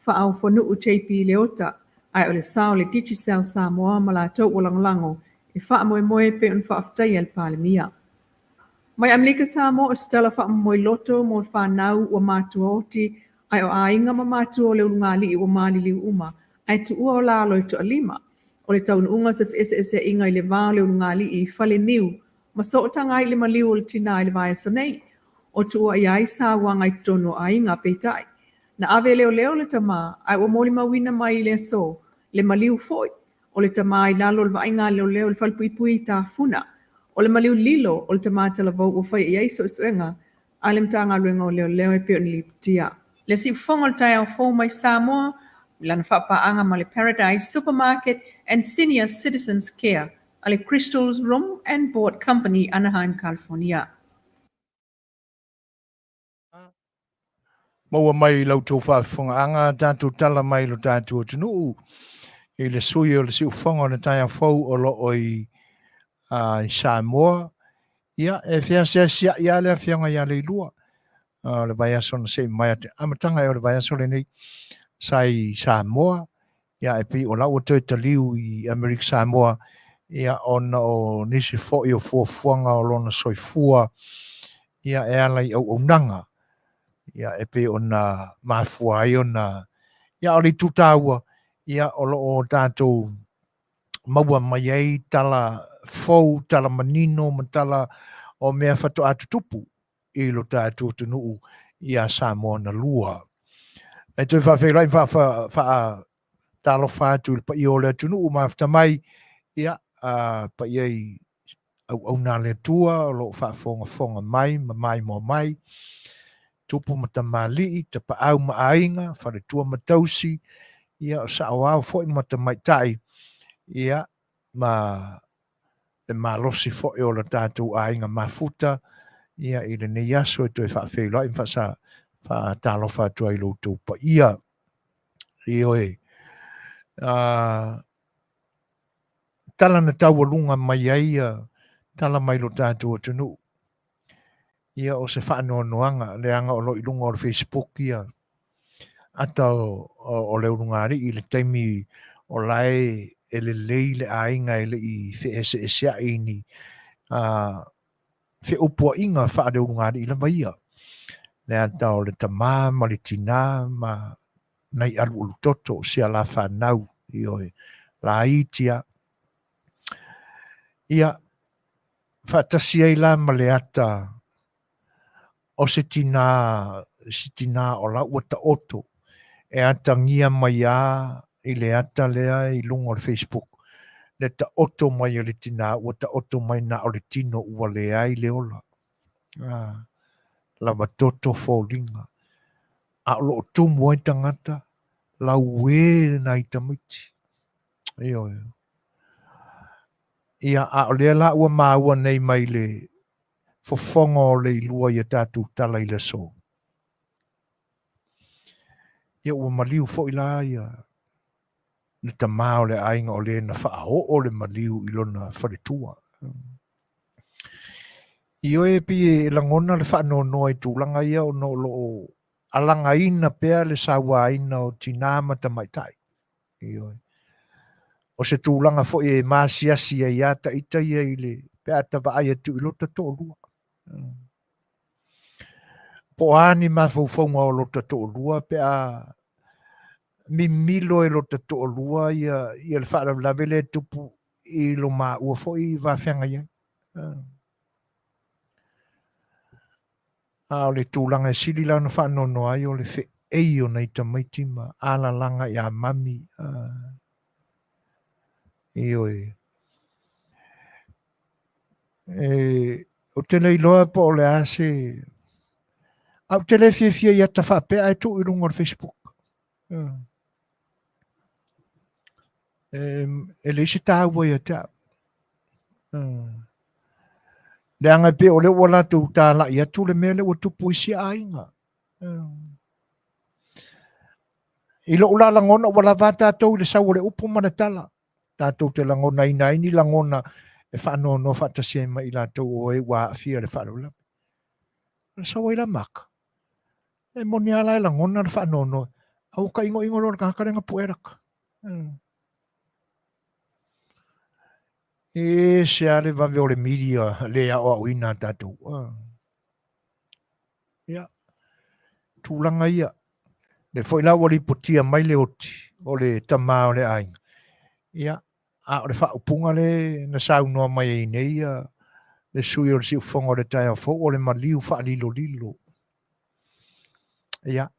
Faaofonuu JP Leota. Ae o le sao o le Digicel Samoa ma latou ua lagolago e faamoemoe pei ona faafetaia e le Palemia. Mai Amerika Samoa o se tala faamomoiloto mo fanau ua matuaoti ae o aiga ma matua o le ulugalii ua maliliu uma ae tuua o lalo e toalima. O le taunuuga o se feeseeseaiga i le va o le ulugalii i Faleniu ma sootaga ai i le maliu o le tina i le vaiaso nei. O tuuaia ai sauaga i totonu o aiga, peitai, na ave e leoleo le tama ae ua molimauina mai i le aso le maliu foi o le tama i lalo o le vaaiga a leoleo i le falepuipui i Tafuna. O le maliu lilo o le tama talavou ua faia i ai suesuega a le Matagaluega o Leoleo e pei ona lipotia. Le siufofoga o le taeao fou mai Samoa i lana faapaaga ma le Paradise Supermarket and Senior Citizens Care a le Crystals Room and Board Company, Anaheim, California. Maua mai i la outou faafofogaaga a tatou tala mai i lo tatou atunuu i le sui o le siufofoga o le taeao fou o lo o i, i Samoa. Ia, e feasiasiai lava le afioga ia Leilua o le vaiaso na sei mai atu, amataga ea o le vaiaso lenei sa i Samoa, ia e pei o la ua toe taliu i Amerika Samoa, ia ona o nisi foi o fuafuaga o lona soifua, ia e ala i auaunaga, ia e pei ona mafua ai ona, ia o le itu taua, ia o lo o tatou maua mai ai tala fou, tala manino ma tala o mea faatoa tutupu i lo tatou atunuu ia Samoa na lua. E toe faafeiloai ma faatalofa atu i le paia o le atunuu mafuta mai, ia, paia i auauna a le Atua o lo o faafogafoga mai ma maimoa mai, tupu ma tamalii, tapaau ma aiga, faletua ma tausi, ia, o saoao foi ma tamaitai, ia, ma le malosi foi o le tatou aiga mafuta ia i lenei aso e toe faafeiloai ma faatalofa atu ai i lo outou paia. Ioe. Tala na taualuga mai ai tala mai lo tatou atunuu. Ia o se faanoanoaga leaga o lo i luga o le Facebook ia ata o le ulugalii i le taimi o la e lelei le aiga e le i feeseeseai ni feupuaiga faale-ulugalii lava ia. Le ata o le tama ma le tina ma nai alualutoto o sia la fanau, ioe, laiti lava. Ia, faatasi ai la ma le ata o se tinā, se tinā o la ua taoto e atagia mai a i le ata lea i luga o le Facebook, le taoto mai o le tinā ua taoto mai na o le tino ua leai le ola. Ah, lava toto foliga. A o lo o tumu ai tagata, lauē nai tamaiti. Ioe. Ia, a o lea la ua maua nei mai le fofoga o Leilua i a tatou tala i le aso. Ia ua maliu foi la ia le tama o le aiga o le na faaoo le maliu i lona faletua. Ioe e pei e lagona le faanoanoa i tulaga ia ona o lo o alagaina pea le sauaina o tinā ma tamaitai. Ioe. O se tulaga foi e maasiasi ai lava taita ia i le pe a ta vaai atu i lota toalua. Po o a ni mafaufauga o lota toalua pe a mimilo e lota toalua ia, ia le faalavelave lea e tupu i lo maua foi va feagai ai. A o le tulaga e sili la ona faanoanoa ai o le feei o nai tamaiti ma alalaga ia mami. Ioe. E, ou te le iloa po o le a se... A ou te le fiafia i ata faapea ae tuu i luga o le Facebook. E leai se taua ia te au. Leaga e pei o lea ua latou talai atu le mea lea ua tupu i isi aiga. I lou la lagona ua lava tatou i le sau o le upu ma le tala. Tatou te lagonaina ai ni lagona e faanoanoa faatasi ai ma i latou o e ua aafia i le faalavelave. Na sau ai la maka. E moni lava la e lagona le faanoanoa. A ua taigoigo loa le tagata lea na pu'e lata. E se a le vave o le media le aoaoina a tatou. Ia, tulaga ia. Le foi la ua lipotia mai le oti o le tama o le aiga. Ia, a o le faaupuga le na saunoa mai ai nei ia le sui o le siufofoga o le taeao fou o le maliu faalilolilo. Ia,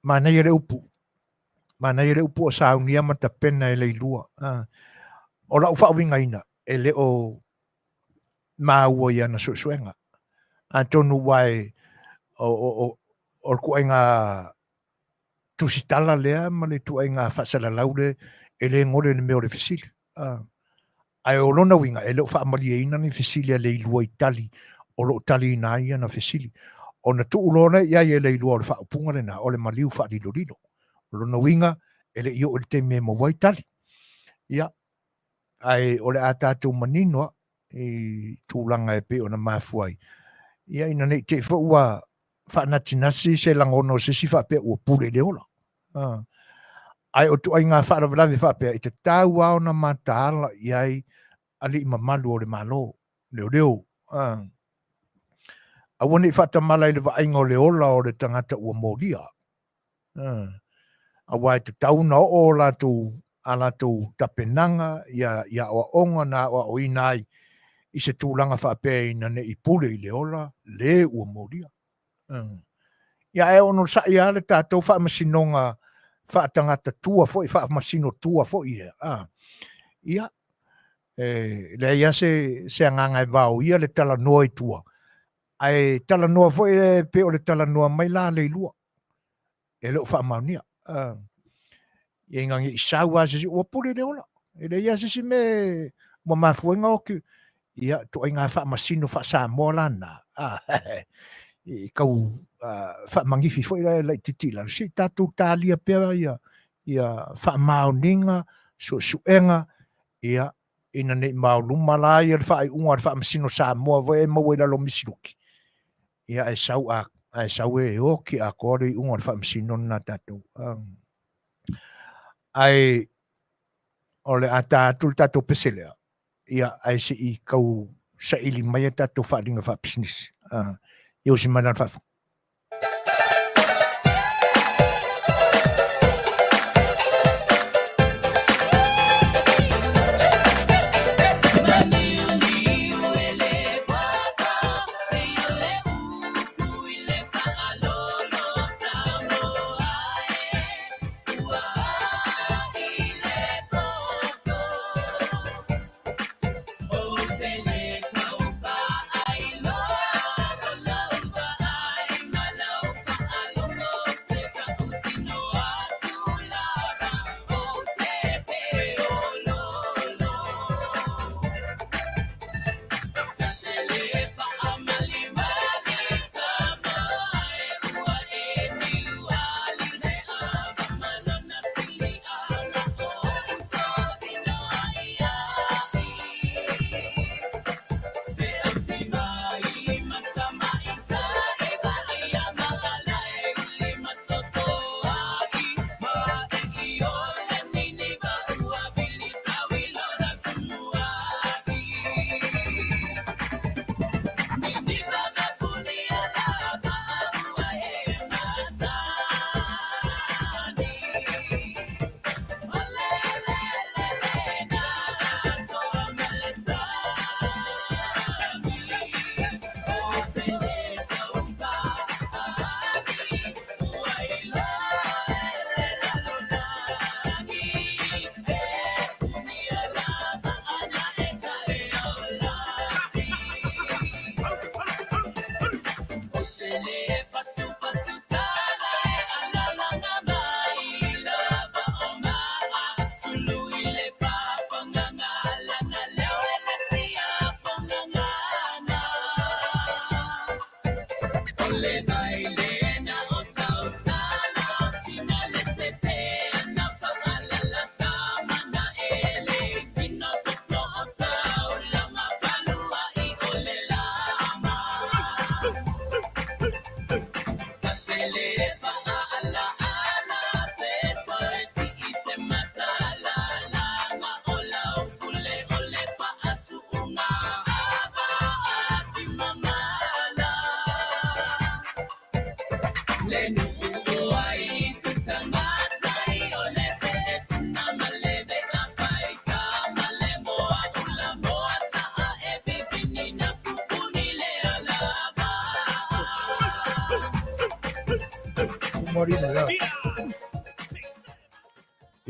manaia le upu. Manaia le upu o saunia ma tapena e Leilua. O lau faauigaina, e le o maua i ana suesuega. Atonu ua e o le ituaiga tusitala lea ma le ituaiga faasalalau lea e le gole i le mea o le fesili. Ae o lona uiga, e le o faamalieina ni fesili a Leilua i tali o lo o taliina ai ana fesili. Ona tuu loa lea i ai e Leilua o le faaupuga lena, o le maliu faalilolilo. O lona uiga, e le i oo i le taimi e maua ai tali. Ia, ae o le a tatou manino lava i tulaga e pei ona mafua ai. Ia, ina ne i te i foi ua faanatinasi se lagona o se isi faapea ua pule i le ola. Ae o ituaiga faalavelave faapea e tatau lava ona mataala i ai alii mamalu o le Malo, leoleo. Aua ne i faatamala i le vaaiga o le ola o le tagata ua molia. Aua e tatau ona oo o latou a latou tapenaga ia i aoaoga na aoaoina ai i se tulaga faapea ina ne i pule i le ola le ua molia. Ia ae onosai lava le tatou faamasinoga faatagata tua foi, faamasino tua foi ia. Ia, e leai lava se, se agaga e vaoia le talanoa i tua, ae talanoa foi e pei o le talanoa mai la a Leilua. E le o faamaonia. Ia ina ne i sau lava se isi, ua pule le ola. E leai lava se isi mea ua mafua ai ona oti. Ia, ituaiga faamasino faa-Samoa la na, e tau faamanifi foi la e laitiiti i lalo, se i tatou talia pea ia, ia faamaoniga, suesuega, ia, ina ne i maoluma la ia le faaiuga a le faamasino Samoa foi e maua i lalo o misiluki, ia ae sau a, ae sau e oti atoa le iuga o le faamasino lena a tatou. Ae o le a ta atu le tatou pese lea, ia ae se i tau saili mai a tatou faaaliga faapisinisi. Ia usi mai la le faafofoga.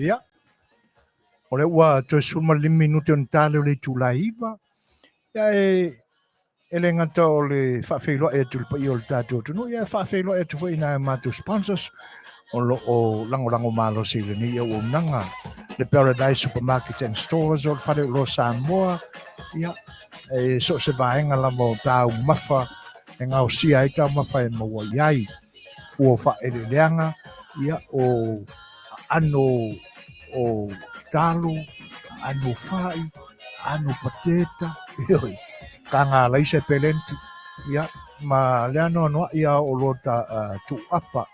Ia, o lea ua toe 15 minute ona ta lea o le itula e 9. Ia e le gata o le faafeiloai atu i le paia o le tatou atunuu, ia e faafeiloai atu foi i nai a matou sponsors o lo o lagolago malosi i lenei auaunaga. Le Paradise Supermarket and Stores o le Fale Oloa Samoa, ia, e so o se vaega lava o taumafa e gaosia ai taumafa e maua i ai fua o faaeleeleaga, ia, o aano o talo, aano o fai, aano o pateta, ioe, taga alaisa e pelenti, ia, ma le anoanoai lava o oloa ta, tuuapa,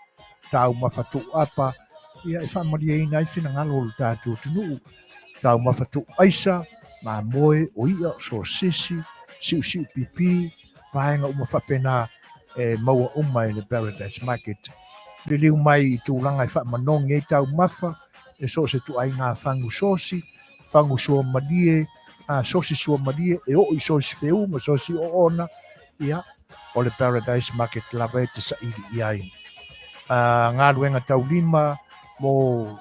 taumafa tuuapa, ia, e faamalieina ai finagalo o le tatou atunuu, taumafa tuuaisa, mamoe, o i'a, o sosisi, siusiu pipi, vaega uma faapena e maua uma i le Paradise Market. Liliu mai i tulaga e faamanogi ai taumafa, e so o se ituaiga fagu sosi, fagu suamalie, a sosi suamalie e oo i sosi feu ma sosi oona, ia, o le Paradise Market lava e te saili i ai. A, galuega taulima mo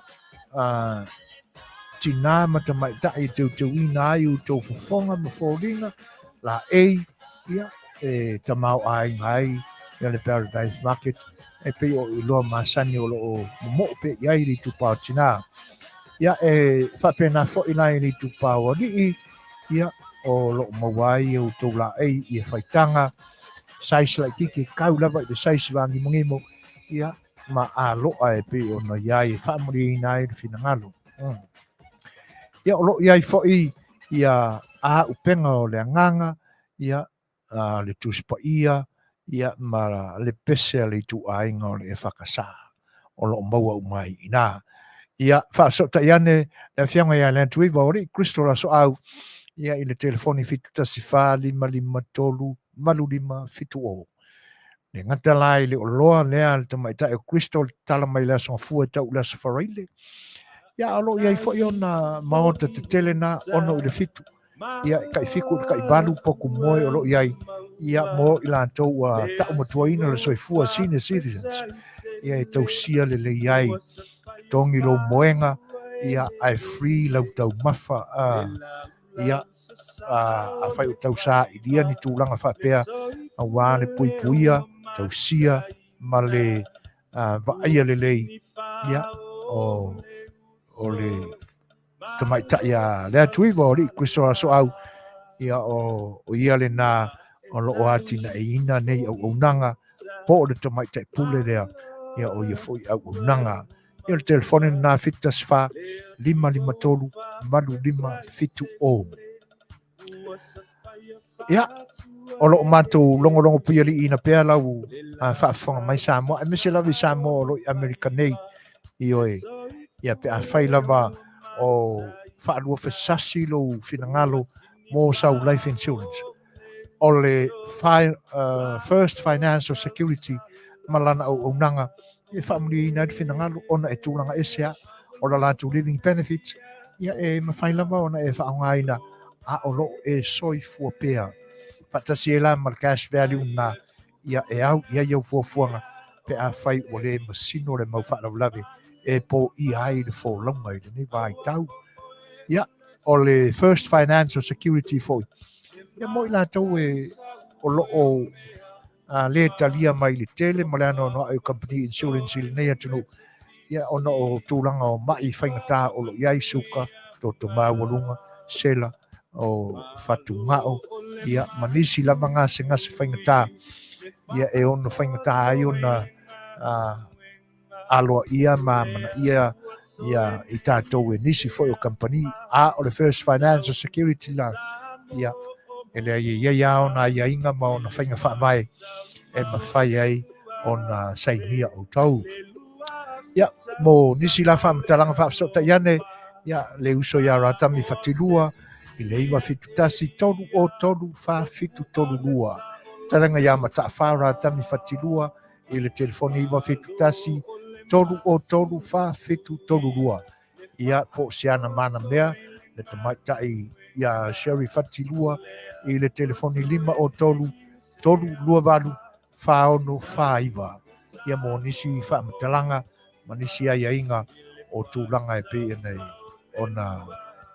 a, tinā ma tamaitai e teuteuina ai outou fofoga ma foliga, laei, ia, e tamaoaiga ai ia le Paradise Market, e pei o iloa masani o lo o momoo pea i ai le itupa o tinā. Ia, e faapena foi la i le itupa o alii, ia, o lo o maua ai outou laei i faitaga, size laitiiti e kau lava i le size vagimogimo, ia, ma aloa e pei ona i ai e faamalieina ai le finagalo. Ia, o lo o i ai foi ia auupega o le agaga, ia, le Tusi Paia, ia, ma le pese a le ituaiga o le EFKS, o lo o maua uma ai i ina. Ia, faafesootai ane le Afioga ia Leatuiva o Alii Crystal Asoau, ia, i le telefoni 714 553 8570. Le gata la i le oloa lea a le tamaitai o Crystal tala mai le Aso Gafua e tau i le Aso Faraile. Ia, o lo o i ai foi ona maota tetele na 6 i le 7. Ia, e tai 7 i le tai 8 potu moe o lo o i ai. Ia, mo i latou ua taumatuaina le soifua senior citizens. Ia, e tausia lelei ai. Totogi lou moega, ia, ae free lau taumafa. Ia, afai o tausailia ni tulaga faapea, aua le puipuia, tausia ma le vaaia lelei, ia, o le tamaitai a Leatuiva o Alii Kristo Asoau, ia, o ia lena o lo o atinaeina nei auaunaga, po o le tamaitai pule lea, ia, o ia foi auaunaga. Ia, o le telefoni lena 714 553 8570. Ia, o lo o matou logologo puialiiina pea lau faafofoga mai Samoa, aemaise lava i Samoa o lo o i Amerika nei. Ioe, ia pe afai lava o faaluafesasi lou finagalo mo sau life insurance, o le First Financial Security ma lana auaunaga e faamalieina ai le finagalo ona e tulaga ese lava o la latou living benefits, ia e mafai lava ona e faaaogaina a o lo o e soifua pea. Faatasi ai la ma le cash value na, ia e au i ai au fuafuaga pe afai ua le masino le mau faalavelave e poia ai le folauga i lenei vaitau. Ia, o le First Financial Security foi, ia mo i latou e o lo o le talia mai le tele ma le anoanoai o company insurance i lenei atunuu, ia ona o tulaga o mai faigata o lo o i ai suka, toto maualuga, sela, o fatugao, ia ma nisi lava gasegase faigata, ia e ono faigata ai ona aloaia ma amanaia ia i tatou e nisi foi o kamupani. A o le First Financial Security la, ia, e leai e i ai lava ona aiaiga ma ona faiga faavae e mafai ai ona sainia outou. Ia, mo nisi la faamatalaga faafesootai ane, ia, le uso ia Ratami Fatilua i le 971 303 4732. Fetalaiga ia Mataafa Ratami Fatilua. i le telefoni 971 303 4732. Ia, po o Siana Manamea, le tamaitai ia Sherry Fatilua i le telefoni 503 328 4649. Ia mo nisi faamatalaga ma nisi aiaiga o tulaga e pei ona ona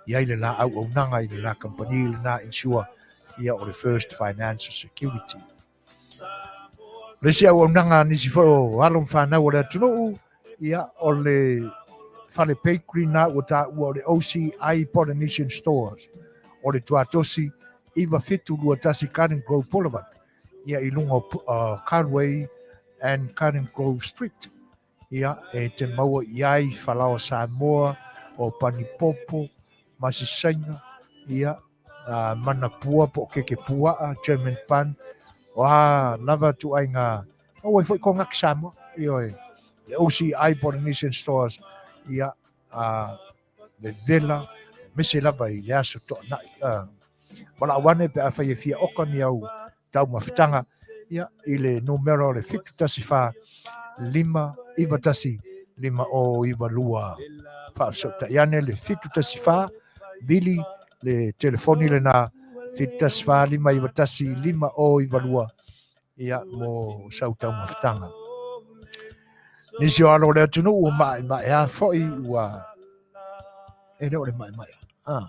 i ai le la auaunaga i le la kamupani lena insure ia o le First Financial Security. O le isi auaunaga a nisi foi o alo ma fanau o le atunuu, ia o le fale bakery na ua taua o le OCI Polynesian Stores o le Tuatosi 9721 Garden Grove Boulevard ia i luga o Cardway and Garden Grove Street. Ia, e te maua i ai falaoa Samoa, o panipopo, masisaiga, ia, manapua po o keke puaa, German bun, o a lava ituaiga, maua ai foi kogaki Samoa, ioe, le OCI Polynesian Stores, ia, vevela, aemaise lava i le aso toanai. Valaau ane pe afai e fia oka ni au taumafataga, ia, i le numera o le 714 591 5092. Faafesootai ane le 714 vili le telefoni lena 714 591 5092 ia mo sau taumafataga. Nisi o alo o le atunuu ua maemaea foi ua e le o le maemaea. Ah,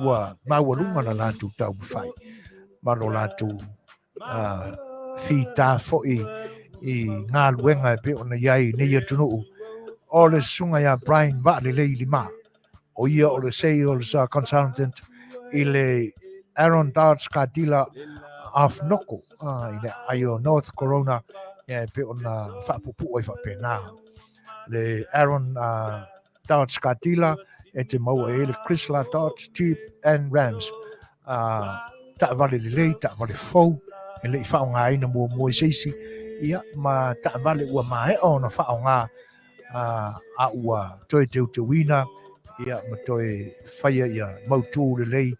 ua maualuga la latou taumafai ma lo latou fita foi i galuega e pei ona i ai i nei atunuu. O le susuga ia Brian Vaalelei Lima, o ia o le sales consultant i le Aaron Dodge Car Dealer of Noko i le aai o North Corona, e pei ona faapuupuu ai faapena. Le Aaron Dodge Car Dealer e te maua i ai le Chrysler, Dodge, Jeep and Rams. Taavale lelei, taavale fou, e le i faaaogaina muamua i se isi, ia, ma taavale ua maea ona faaaoga a ua toe teuteuina, ia, ma toe faia ia mautu lelei,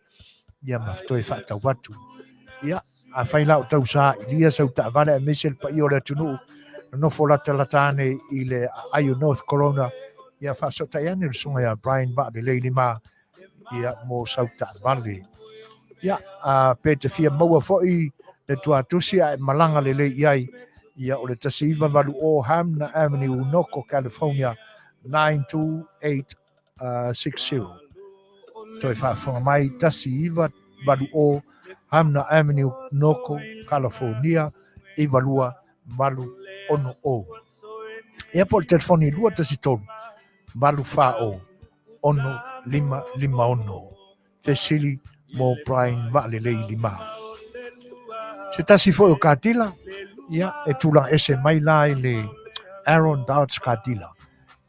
ia, ma toe faatau atu. Ia, afai la o tausailia sau taavale aemaise le paia o le atunuu, nonofo latalata ane i le aai o North Corona, ia faafesootai ane le susuga ia Brian Vaalelei Lima, ia, mo sau taavale. Ia, a pe te fia maua foi le tuatusi a e malaga lelei i ai, ia o le 1980 Hamner Avenue, Norco, California, 92860. Toe faafofoga mai, 1980 Hamner Avenue, Norco, California, 92860. Ia po o le telefoni 213 840 6556. Fesili mo Brian Vaalelei Lima. Se tasi foi o katila, ia, e tulaga ese mai la i le Aaron Dodge katila,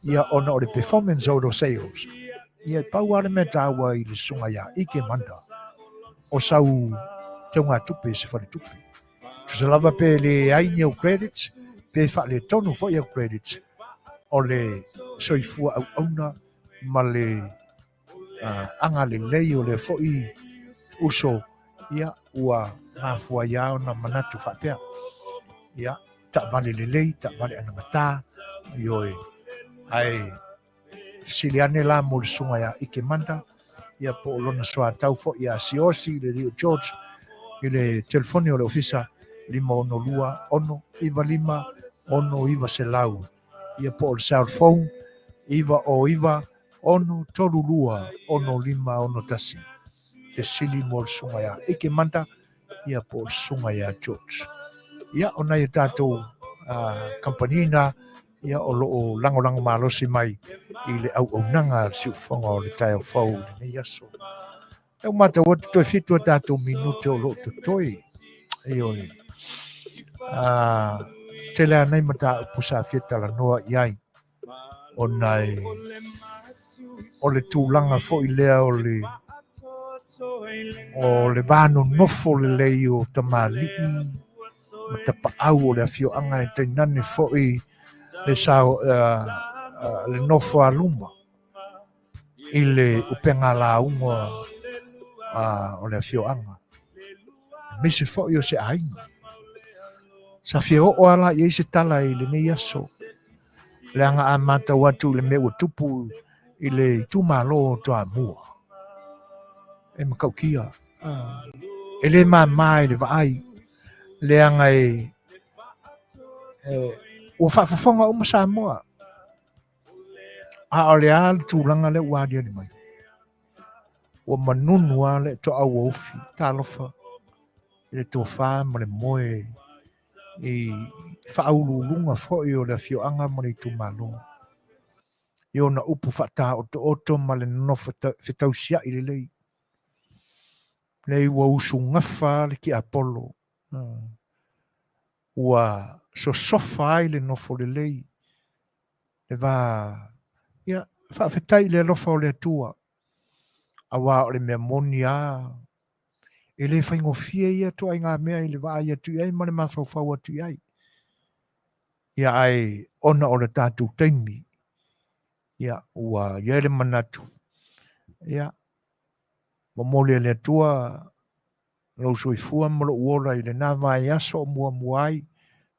ia, ona o le performance auto sales. Ia, e pau lava le mea taua i le susuga ia Ike Manda, o sau teugatupe i se faletupe. Tusa lava pe leai ni au credits, pe faaletonu foi au credits, o le soifua auauna ma le agalelei o lea foi uso, ia, ua mafua ai lava ona manatu faapea. Ia, taavale lelei, taavale anagata, ioe. Ae fesili ane la mo le susuga ia Ike Manda, ia po o lona soatau foi ia Siosi, le alii o George, i le telefoni o le ofisa 562 695 6900, ia po o le cell phone 909 632 6561. Fesili mo le susuga ia Ike Manda, ia po o le susuga ia George. Ia, o nai a tatou kamupani na, ia o lo o lagolago malosi mai i le auaunaga a le siufofoga o le taeao fou i lenei aso. E ua matau atu toe 7 a tatou minute o lo o totoe. Ioe. Tele lava nai mataupu sa fia talanoa i ai ona e o le tulaga foi lea o le o le va nonofo lelei o tamalii ma tapaau o le afioaga e tainane foi le sao le nofo a luma i le upega lauga o le afioaga, aemaise foi o se aiga. Sa fia oo lava la i ai se tala i lenei aso, leaga a matau atu i le mea ua tupu i le itumalo o Toamua, e matautia, e le mama i le vaai, leaga e ua faafofoga uma Samoa, a o le a le tulaga lea ua aliali mai? Ua manunu lava le toauaufi, talofa i le tofa ma le moe i faauluuluga foi o le afioaga ma le itumalo. I ona upu faataotooto ma le nonofo fetausiai lelei. Leai ua usugafa le tiapolo, ua sosofa ai le nofo lelei le va. Ia, faafetai i le alofa o le Atua, aua o le mea moni lava, e le faigofie ia ituaiga mea i le vaai atu i ai ma le mafaufau atu i ai. Ia ae ona o le tatou taimi, ia ua i ai le manatu, ia momoli e le Atua lou soifua ma lou ola i lena vaiaso o muamua ai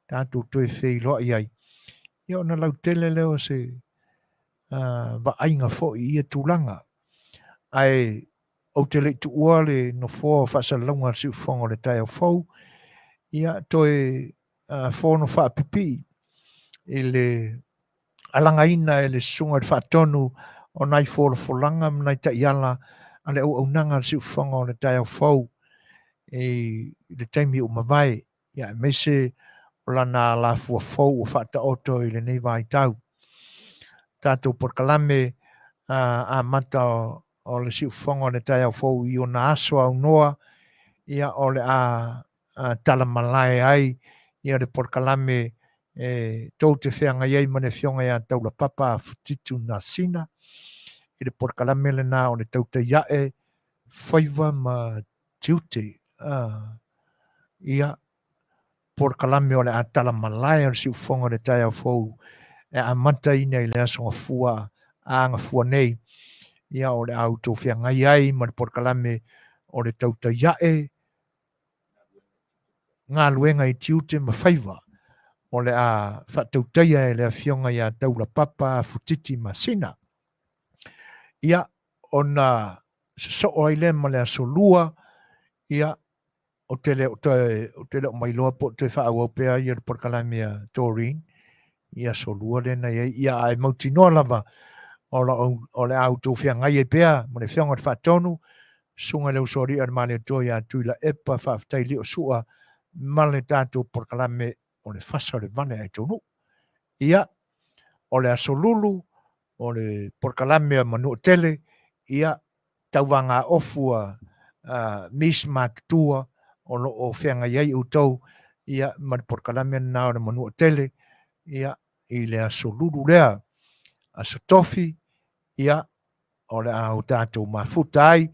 tatou toe feiloai ai, ia ona lautele lea o se vaaiga foi i ia tulaga. Ae ou te le i tuua le nofoa o faasalalauga a le Siufofoga o le taeao fou, ia toe fono faapipii i le alagaina e le Susuga i le Faatonu o nai folafolaga ma nai taiala a le auaunaga a le Siufofoga o le taeao fou i le taimi ua mavae, ia aemaise o lana alafua fou ua faataoto i lenei vaitau. Tatou polokalame amata o le Siufofoga o le taeao fou i ona aso aunoa, ia o le a talamalae ai ia le polokalame e tou te feagai ai ma le Afioga ia Taulapapa Futitu Nasina i le polokalame lena o le tautai ae faiva ma tiute. Ia, polokalame o le a talamalae o le siufofoga o le taeao fou e amataina i le aso Gafua a Gafua nei. Ia, o le a outou feagai ai ma le polokalame o le tautai ae galuega i tiute ma faiva o le a faatautaia e le Afioga ia Taulapapa Futiti Masina. Ia, ona sosoo ai lea ma le aso Lua, ia, ou te le o toe, ou te le o mailoa po o toe faaauau pea ia le polokalame a Doreen i aso Lua lea na i ai. Ia, ae mautinoa lava o, lo, o le a outou feagai ai pea ma le Afioga i le Faatonu, Susuga i le Usoalii a le Malietoa ia Tuilaepa, faafetai Liosua ma le tatou polokalame o le fasa o le vale ae taunuu. Ia, o le aso Lulu, o le polokalame a Manuatele, ia, tauvaga ofu a Miss Matutua o lo o feagai ai outou, ia, ma le polokalame lena o le Manuatele, ia, i le aso Lulu lea. Aso Tofi, ia, o le a o tatou mafuta ai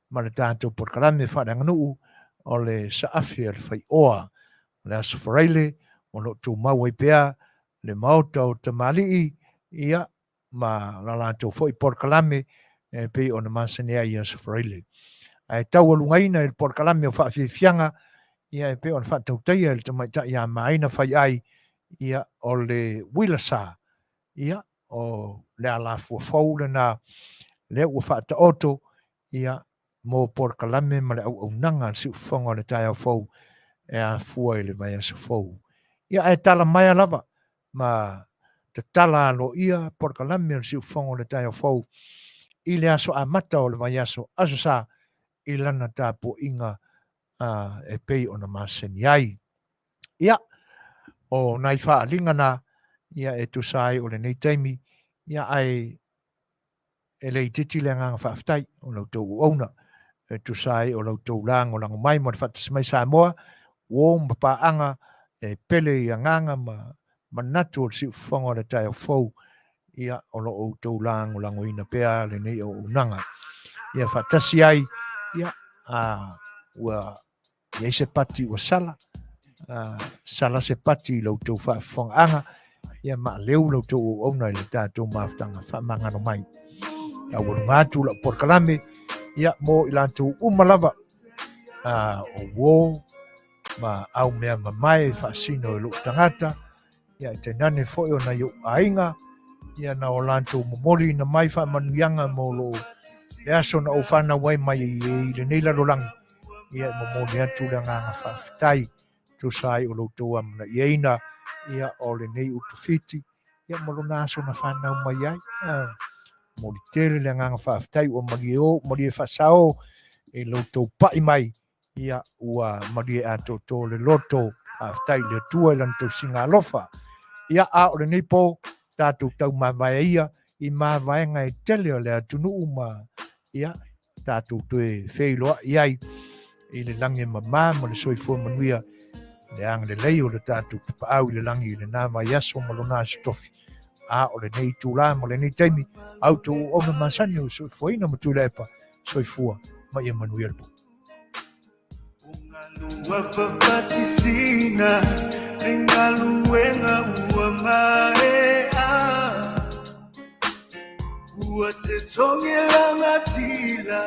ma le tatou polokalame faaleaganuu o le saafi a le faioa. O le aso Faraile o lo o tumau ai pea le Maota o Tamalii, ia, ma la latou foi polokalame e pei ona masani ai i aso Faraile. Ae taualugaina i le polokalame o faafiafiaga, ia, e pei ona faatautaia e le tamaitai ia Maina Faiai, ia, o le uila sa, ia, o le alafua fou lena lea ua faataoto, ia, mo polokalame ma le auaunaga a le siufofoga o le taeao fou e afua i le vaiaso fou. Ia, ae tala maea lava ma tatala aloaia polokalame o le siufofoga o le taeao fou i le aso amata o le vaiaso Aso Sa i lana tapuaiga e pei ona masani ai. Ia, o nai faaaliga na, ia, e tusa ai o lenei taimi, ia, ae e le itiiti le agaga faafetai o la outou auauna e tusa ai o la outou lagolago mai ma le faatasi mai Samoa, uo ma paaga e pele i agaga ma manatu o le siufofoga o le taeao fou, ia, o lo o outou lagolagoina pea lenei auaunaga. Ia faatasi ai, ia, a, ua i ai se pati ua sala, sala se pati i la outou faafofogaaga, ia maaleu la outou auauna i le tatou mafutaga faamagalo mai. Taualuga atu lau polokalame, ia, mo i latou uma lava, o uo, ma au mea mamae e faasino e lou tagata, ia e tainane foi o nai ou aiga, ia na o latou momoli ina mai faamanuiaga mo lou le aso na ou fanau ai mai i lenei lalolagi, ia e momoli atu le agaga faafetai tusa ai o lo outou amanaiaina ia o lenei utufiti ia ma lona aso na fanau mai ai. Momoli tele le agaga faafetai ua malie o, malie faasao i lo outou pai mai, ia ua malie atoatoa le loto. Faafetai i le Atua i lana tausiga alofa. Ia a o lenei po, tatou tau mavae ia i mavaega e tele o le atunuu ma ia tatou toe feiloai ai i le lagi e mama ma le soifua manuia le agalelei o le tatou Tapaau i le lagi i lena vaiaso ma lona aso tofi. A o lenei itula ma lenei taimi, a outou auauna masani o le soifuaina ma Tuilaepa, soifua ma ia manuia le po. Ua fafatisina le galuega ua maea. Ua te togi lagatila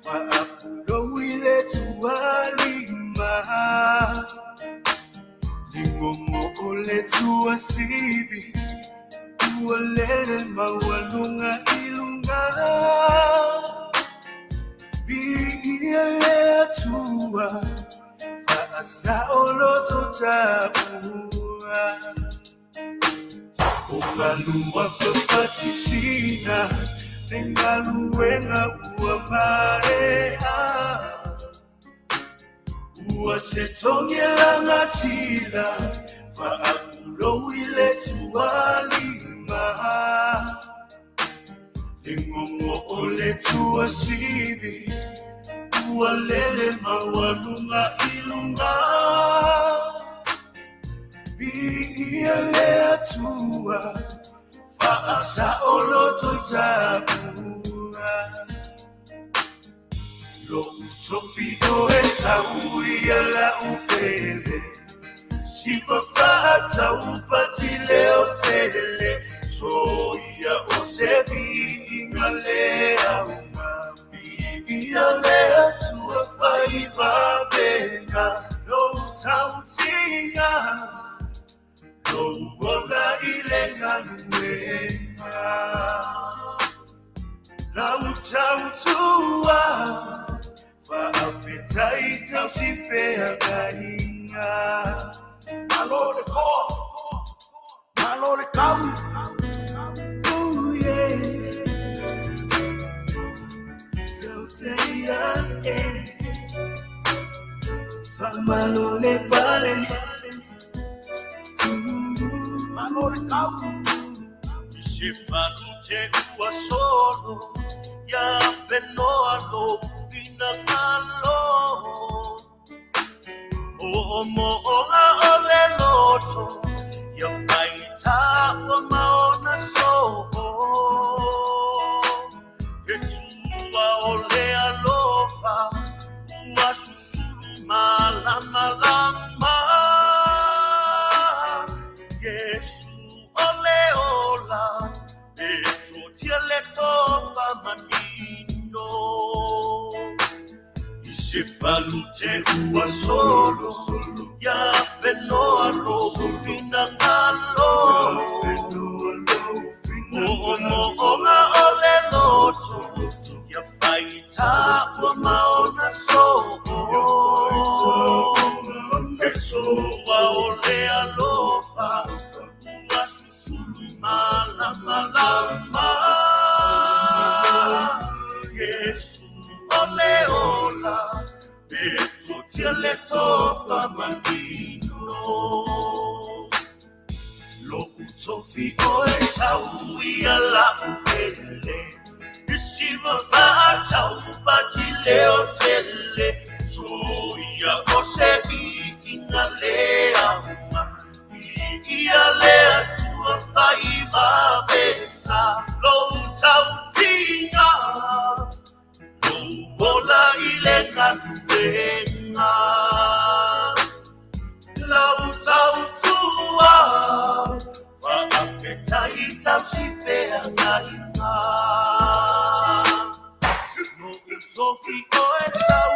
faapulou i le tualima. Ligogo o le tuasivi ua lele maualuga i luga. Viia le Atua faasaoloto taua. O galua fafatisina le galuega ua maea. Ua se togi lagatila faapulou i le tualima. Ligogo o le tuasivi ua lele maualuga i luga. Viia le Atua faasaoloto taua. Lou tofi o Esau ia lau pele. Sifa faataupati leo tele. Soia o se viiga le auga. Viia le Atua fai vavenga. Lou tautiga. Lou ola i le galuega. Lau tautua. Faafetai tausifeagaiga. Malo le koa, malo le kau. Oh yeah. Tauteia e. Faamalo le pale. Malo le kau. Se falute ua solo, ia fenoa lou finagalo. Mo'omo'oga o le loto, ia faitau ma ona so'o. Fetua o le alofa, ua susulu malamalama. Iesu o le ola, e totia le tofa manino. I se falute ua solo, ia fenoa lou finagalo. Mo'omo'oga o le loto, ia faitau ma ona so'o. Fetua o le alofa, ua susulu malamalama. Iesu o le ola, e totia le tofa manino. Lou tofi o Esau ia lau pele. Siva faataupati leo tele. Soia o se viiga le auga. Viia le Atua fai vavenga. Lou tautiga. Lou ola i le galuega. Lau tautua. Faafetai tausifeagaiga. Lou tofi o Esau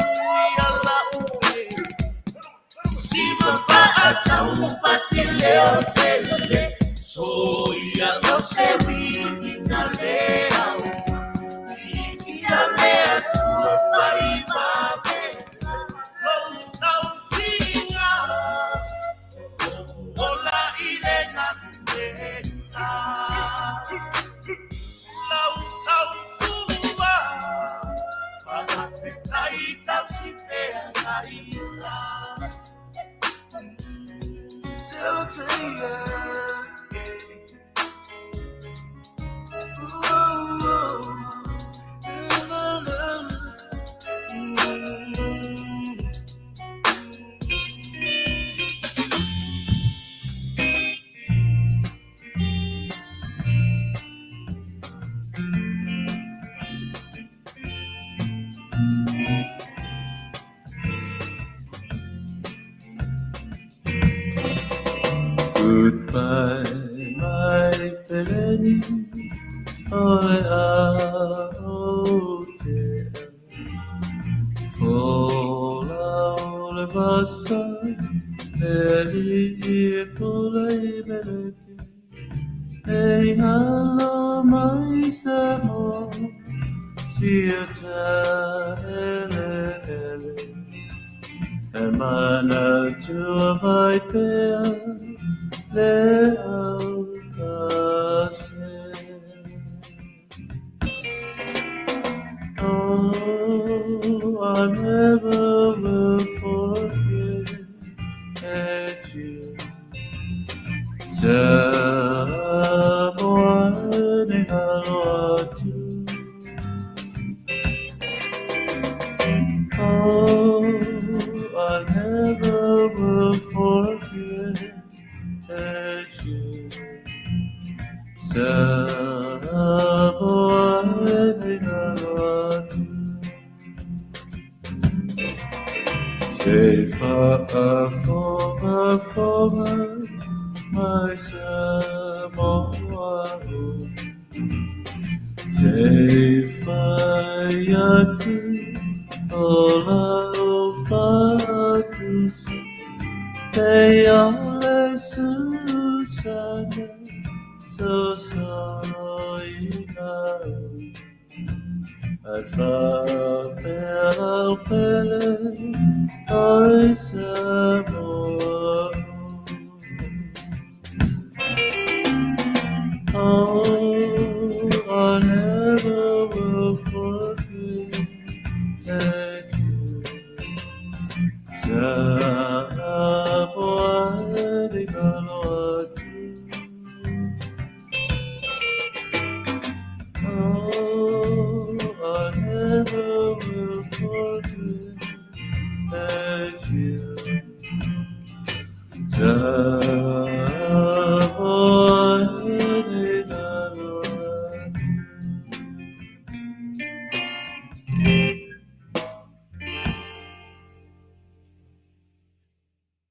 ia lau pele. Taupati leo tele So ia o se wiinga le au Ia le atua whai mawena Lou tautinga Ola i le galuega Lau tautua Faafetai tausi feagaiga Goodbye, my feleni, o le a o te O la o le vasa, e li i pula i melefi. E ngalo mai sa mo, sia ta ele ele. E mana tua vai pea, le au ka se. Oh, I never will forget you. Samoa ni alo atu. Oh, I never will forget you. Samoa ni alo atu. Te whaafonga fonga mai Samoa o. Te whai atu o lau whatusa. Te ale susana so soina Ai whapea au pele oi Samoa. Oh, I never will forget you. Samoa ni alo atu. Oh, I never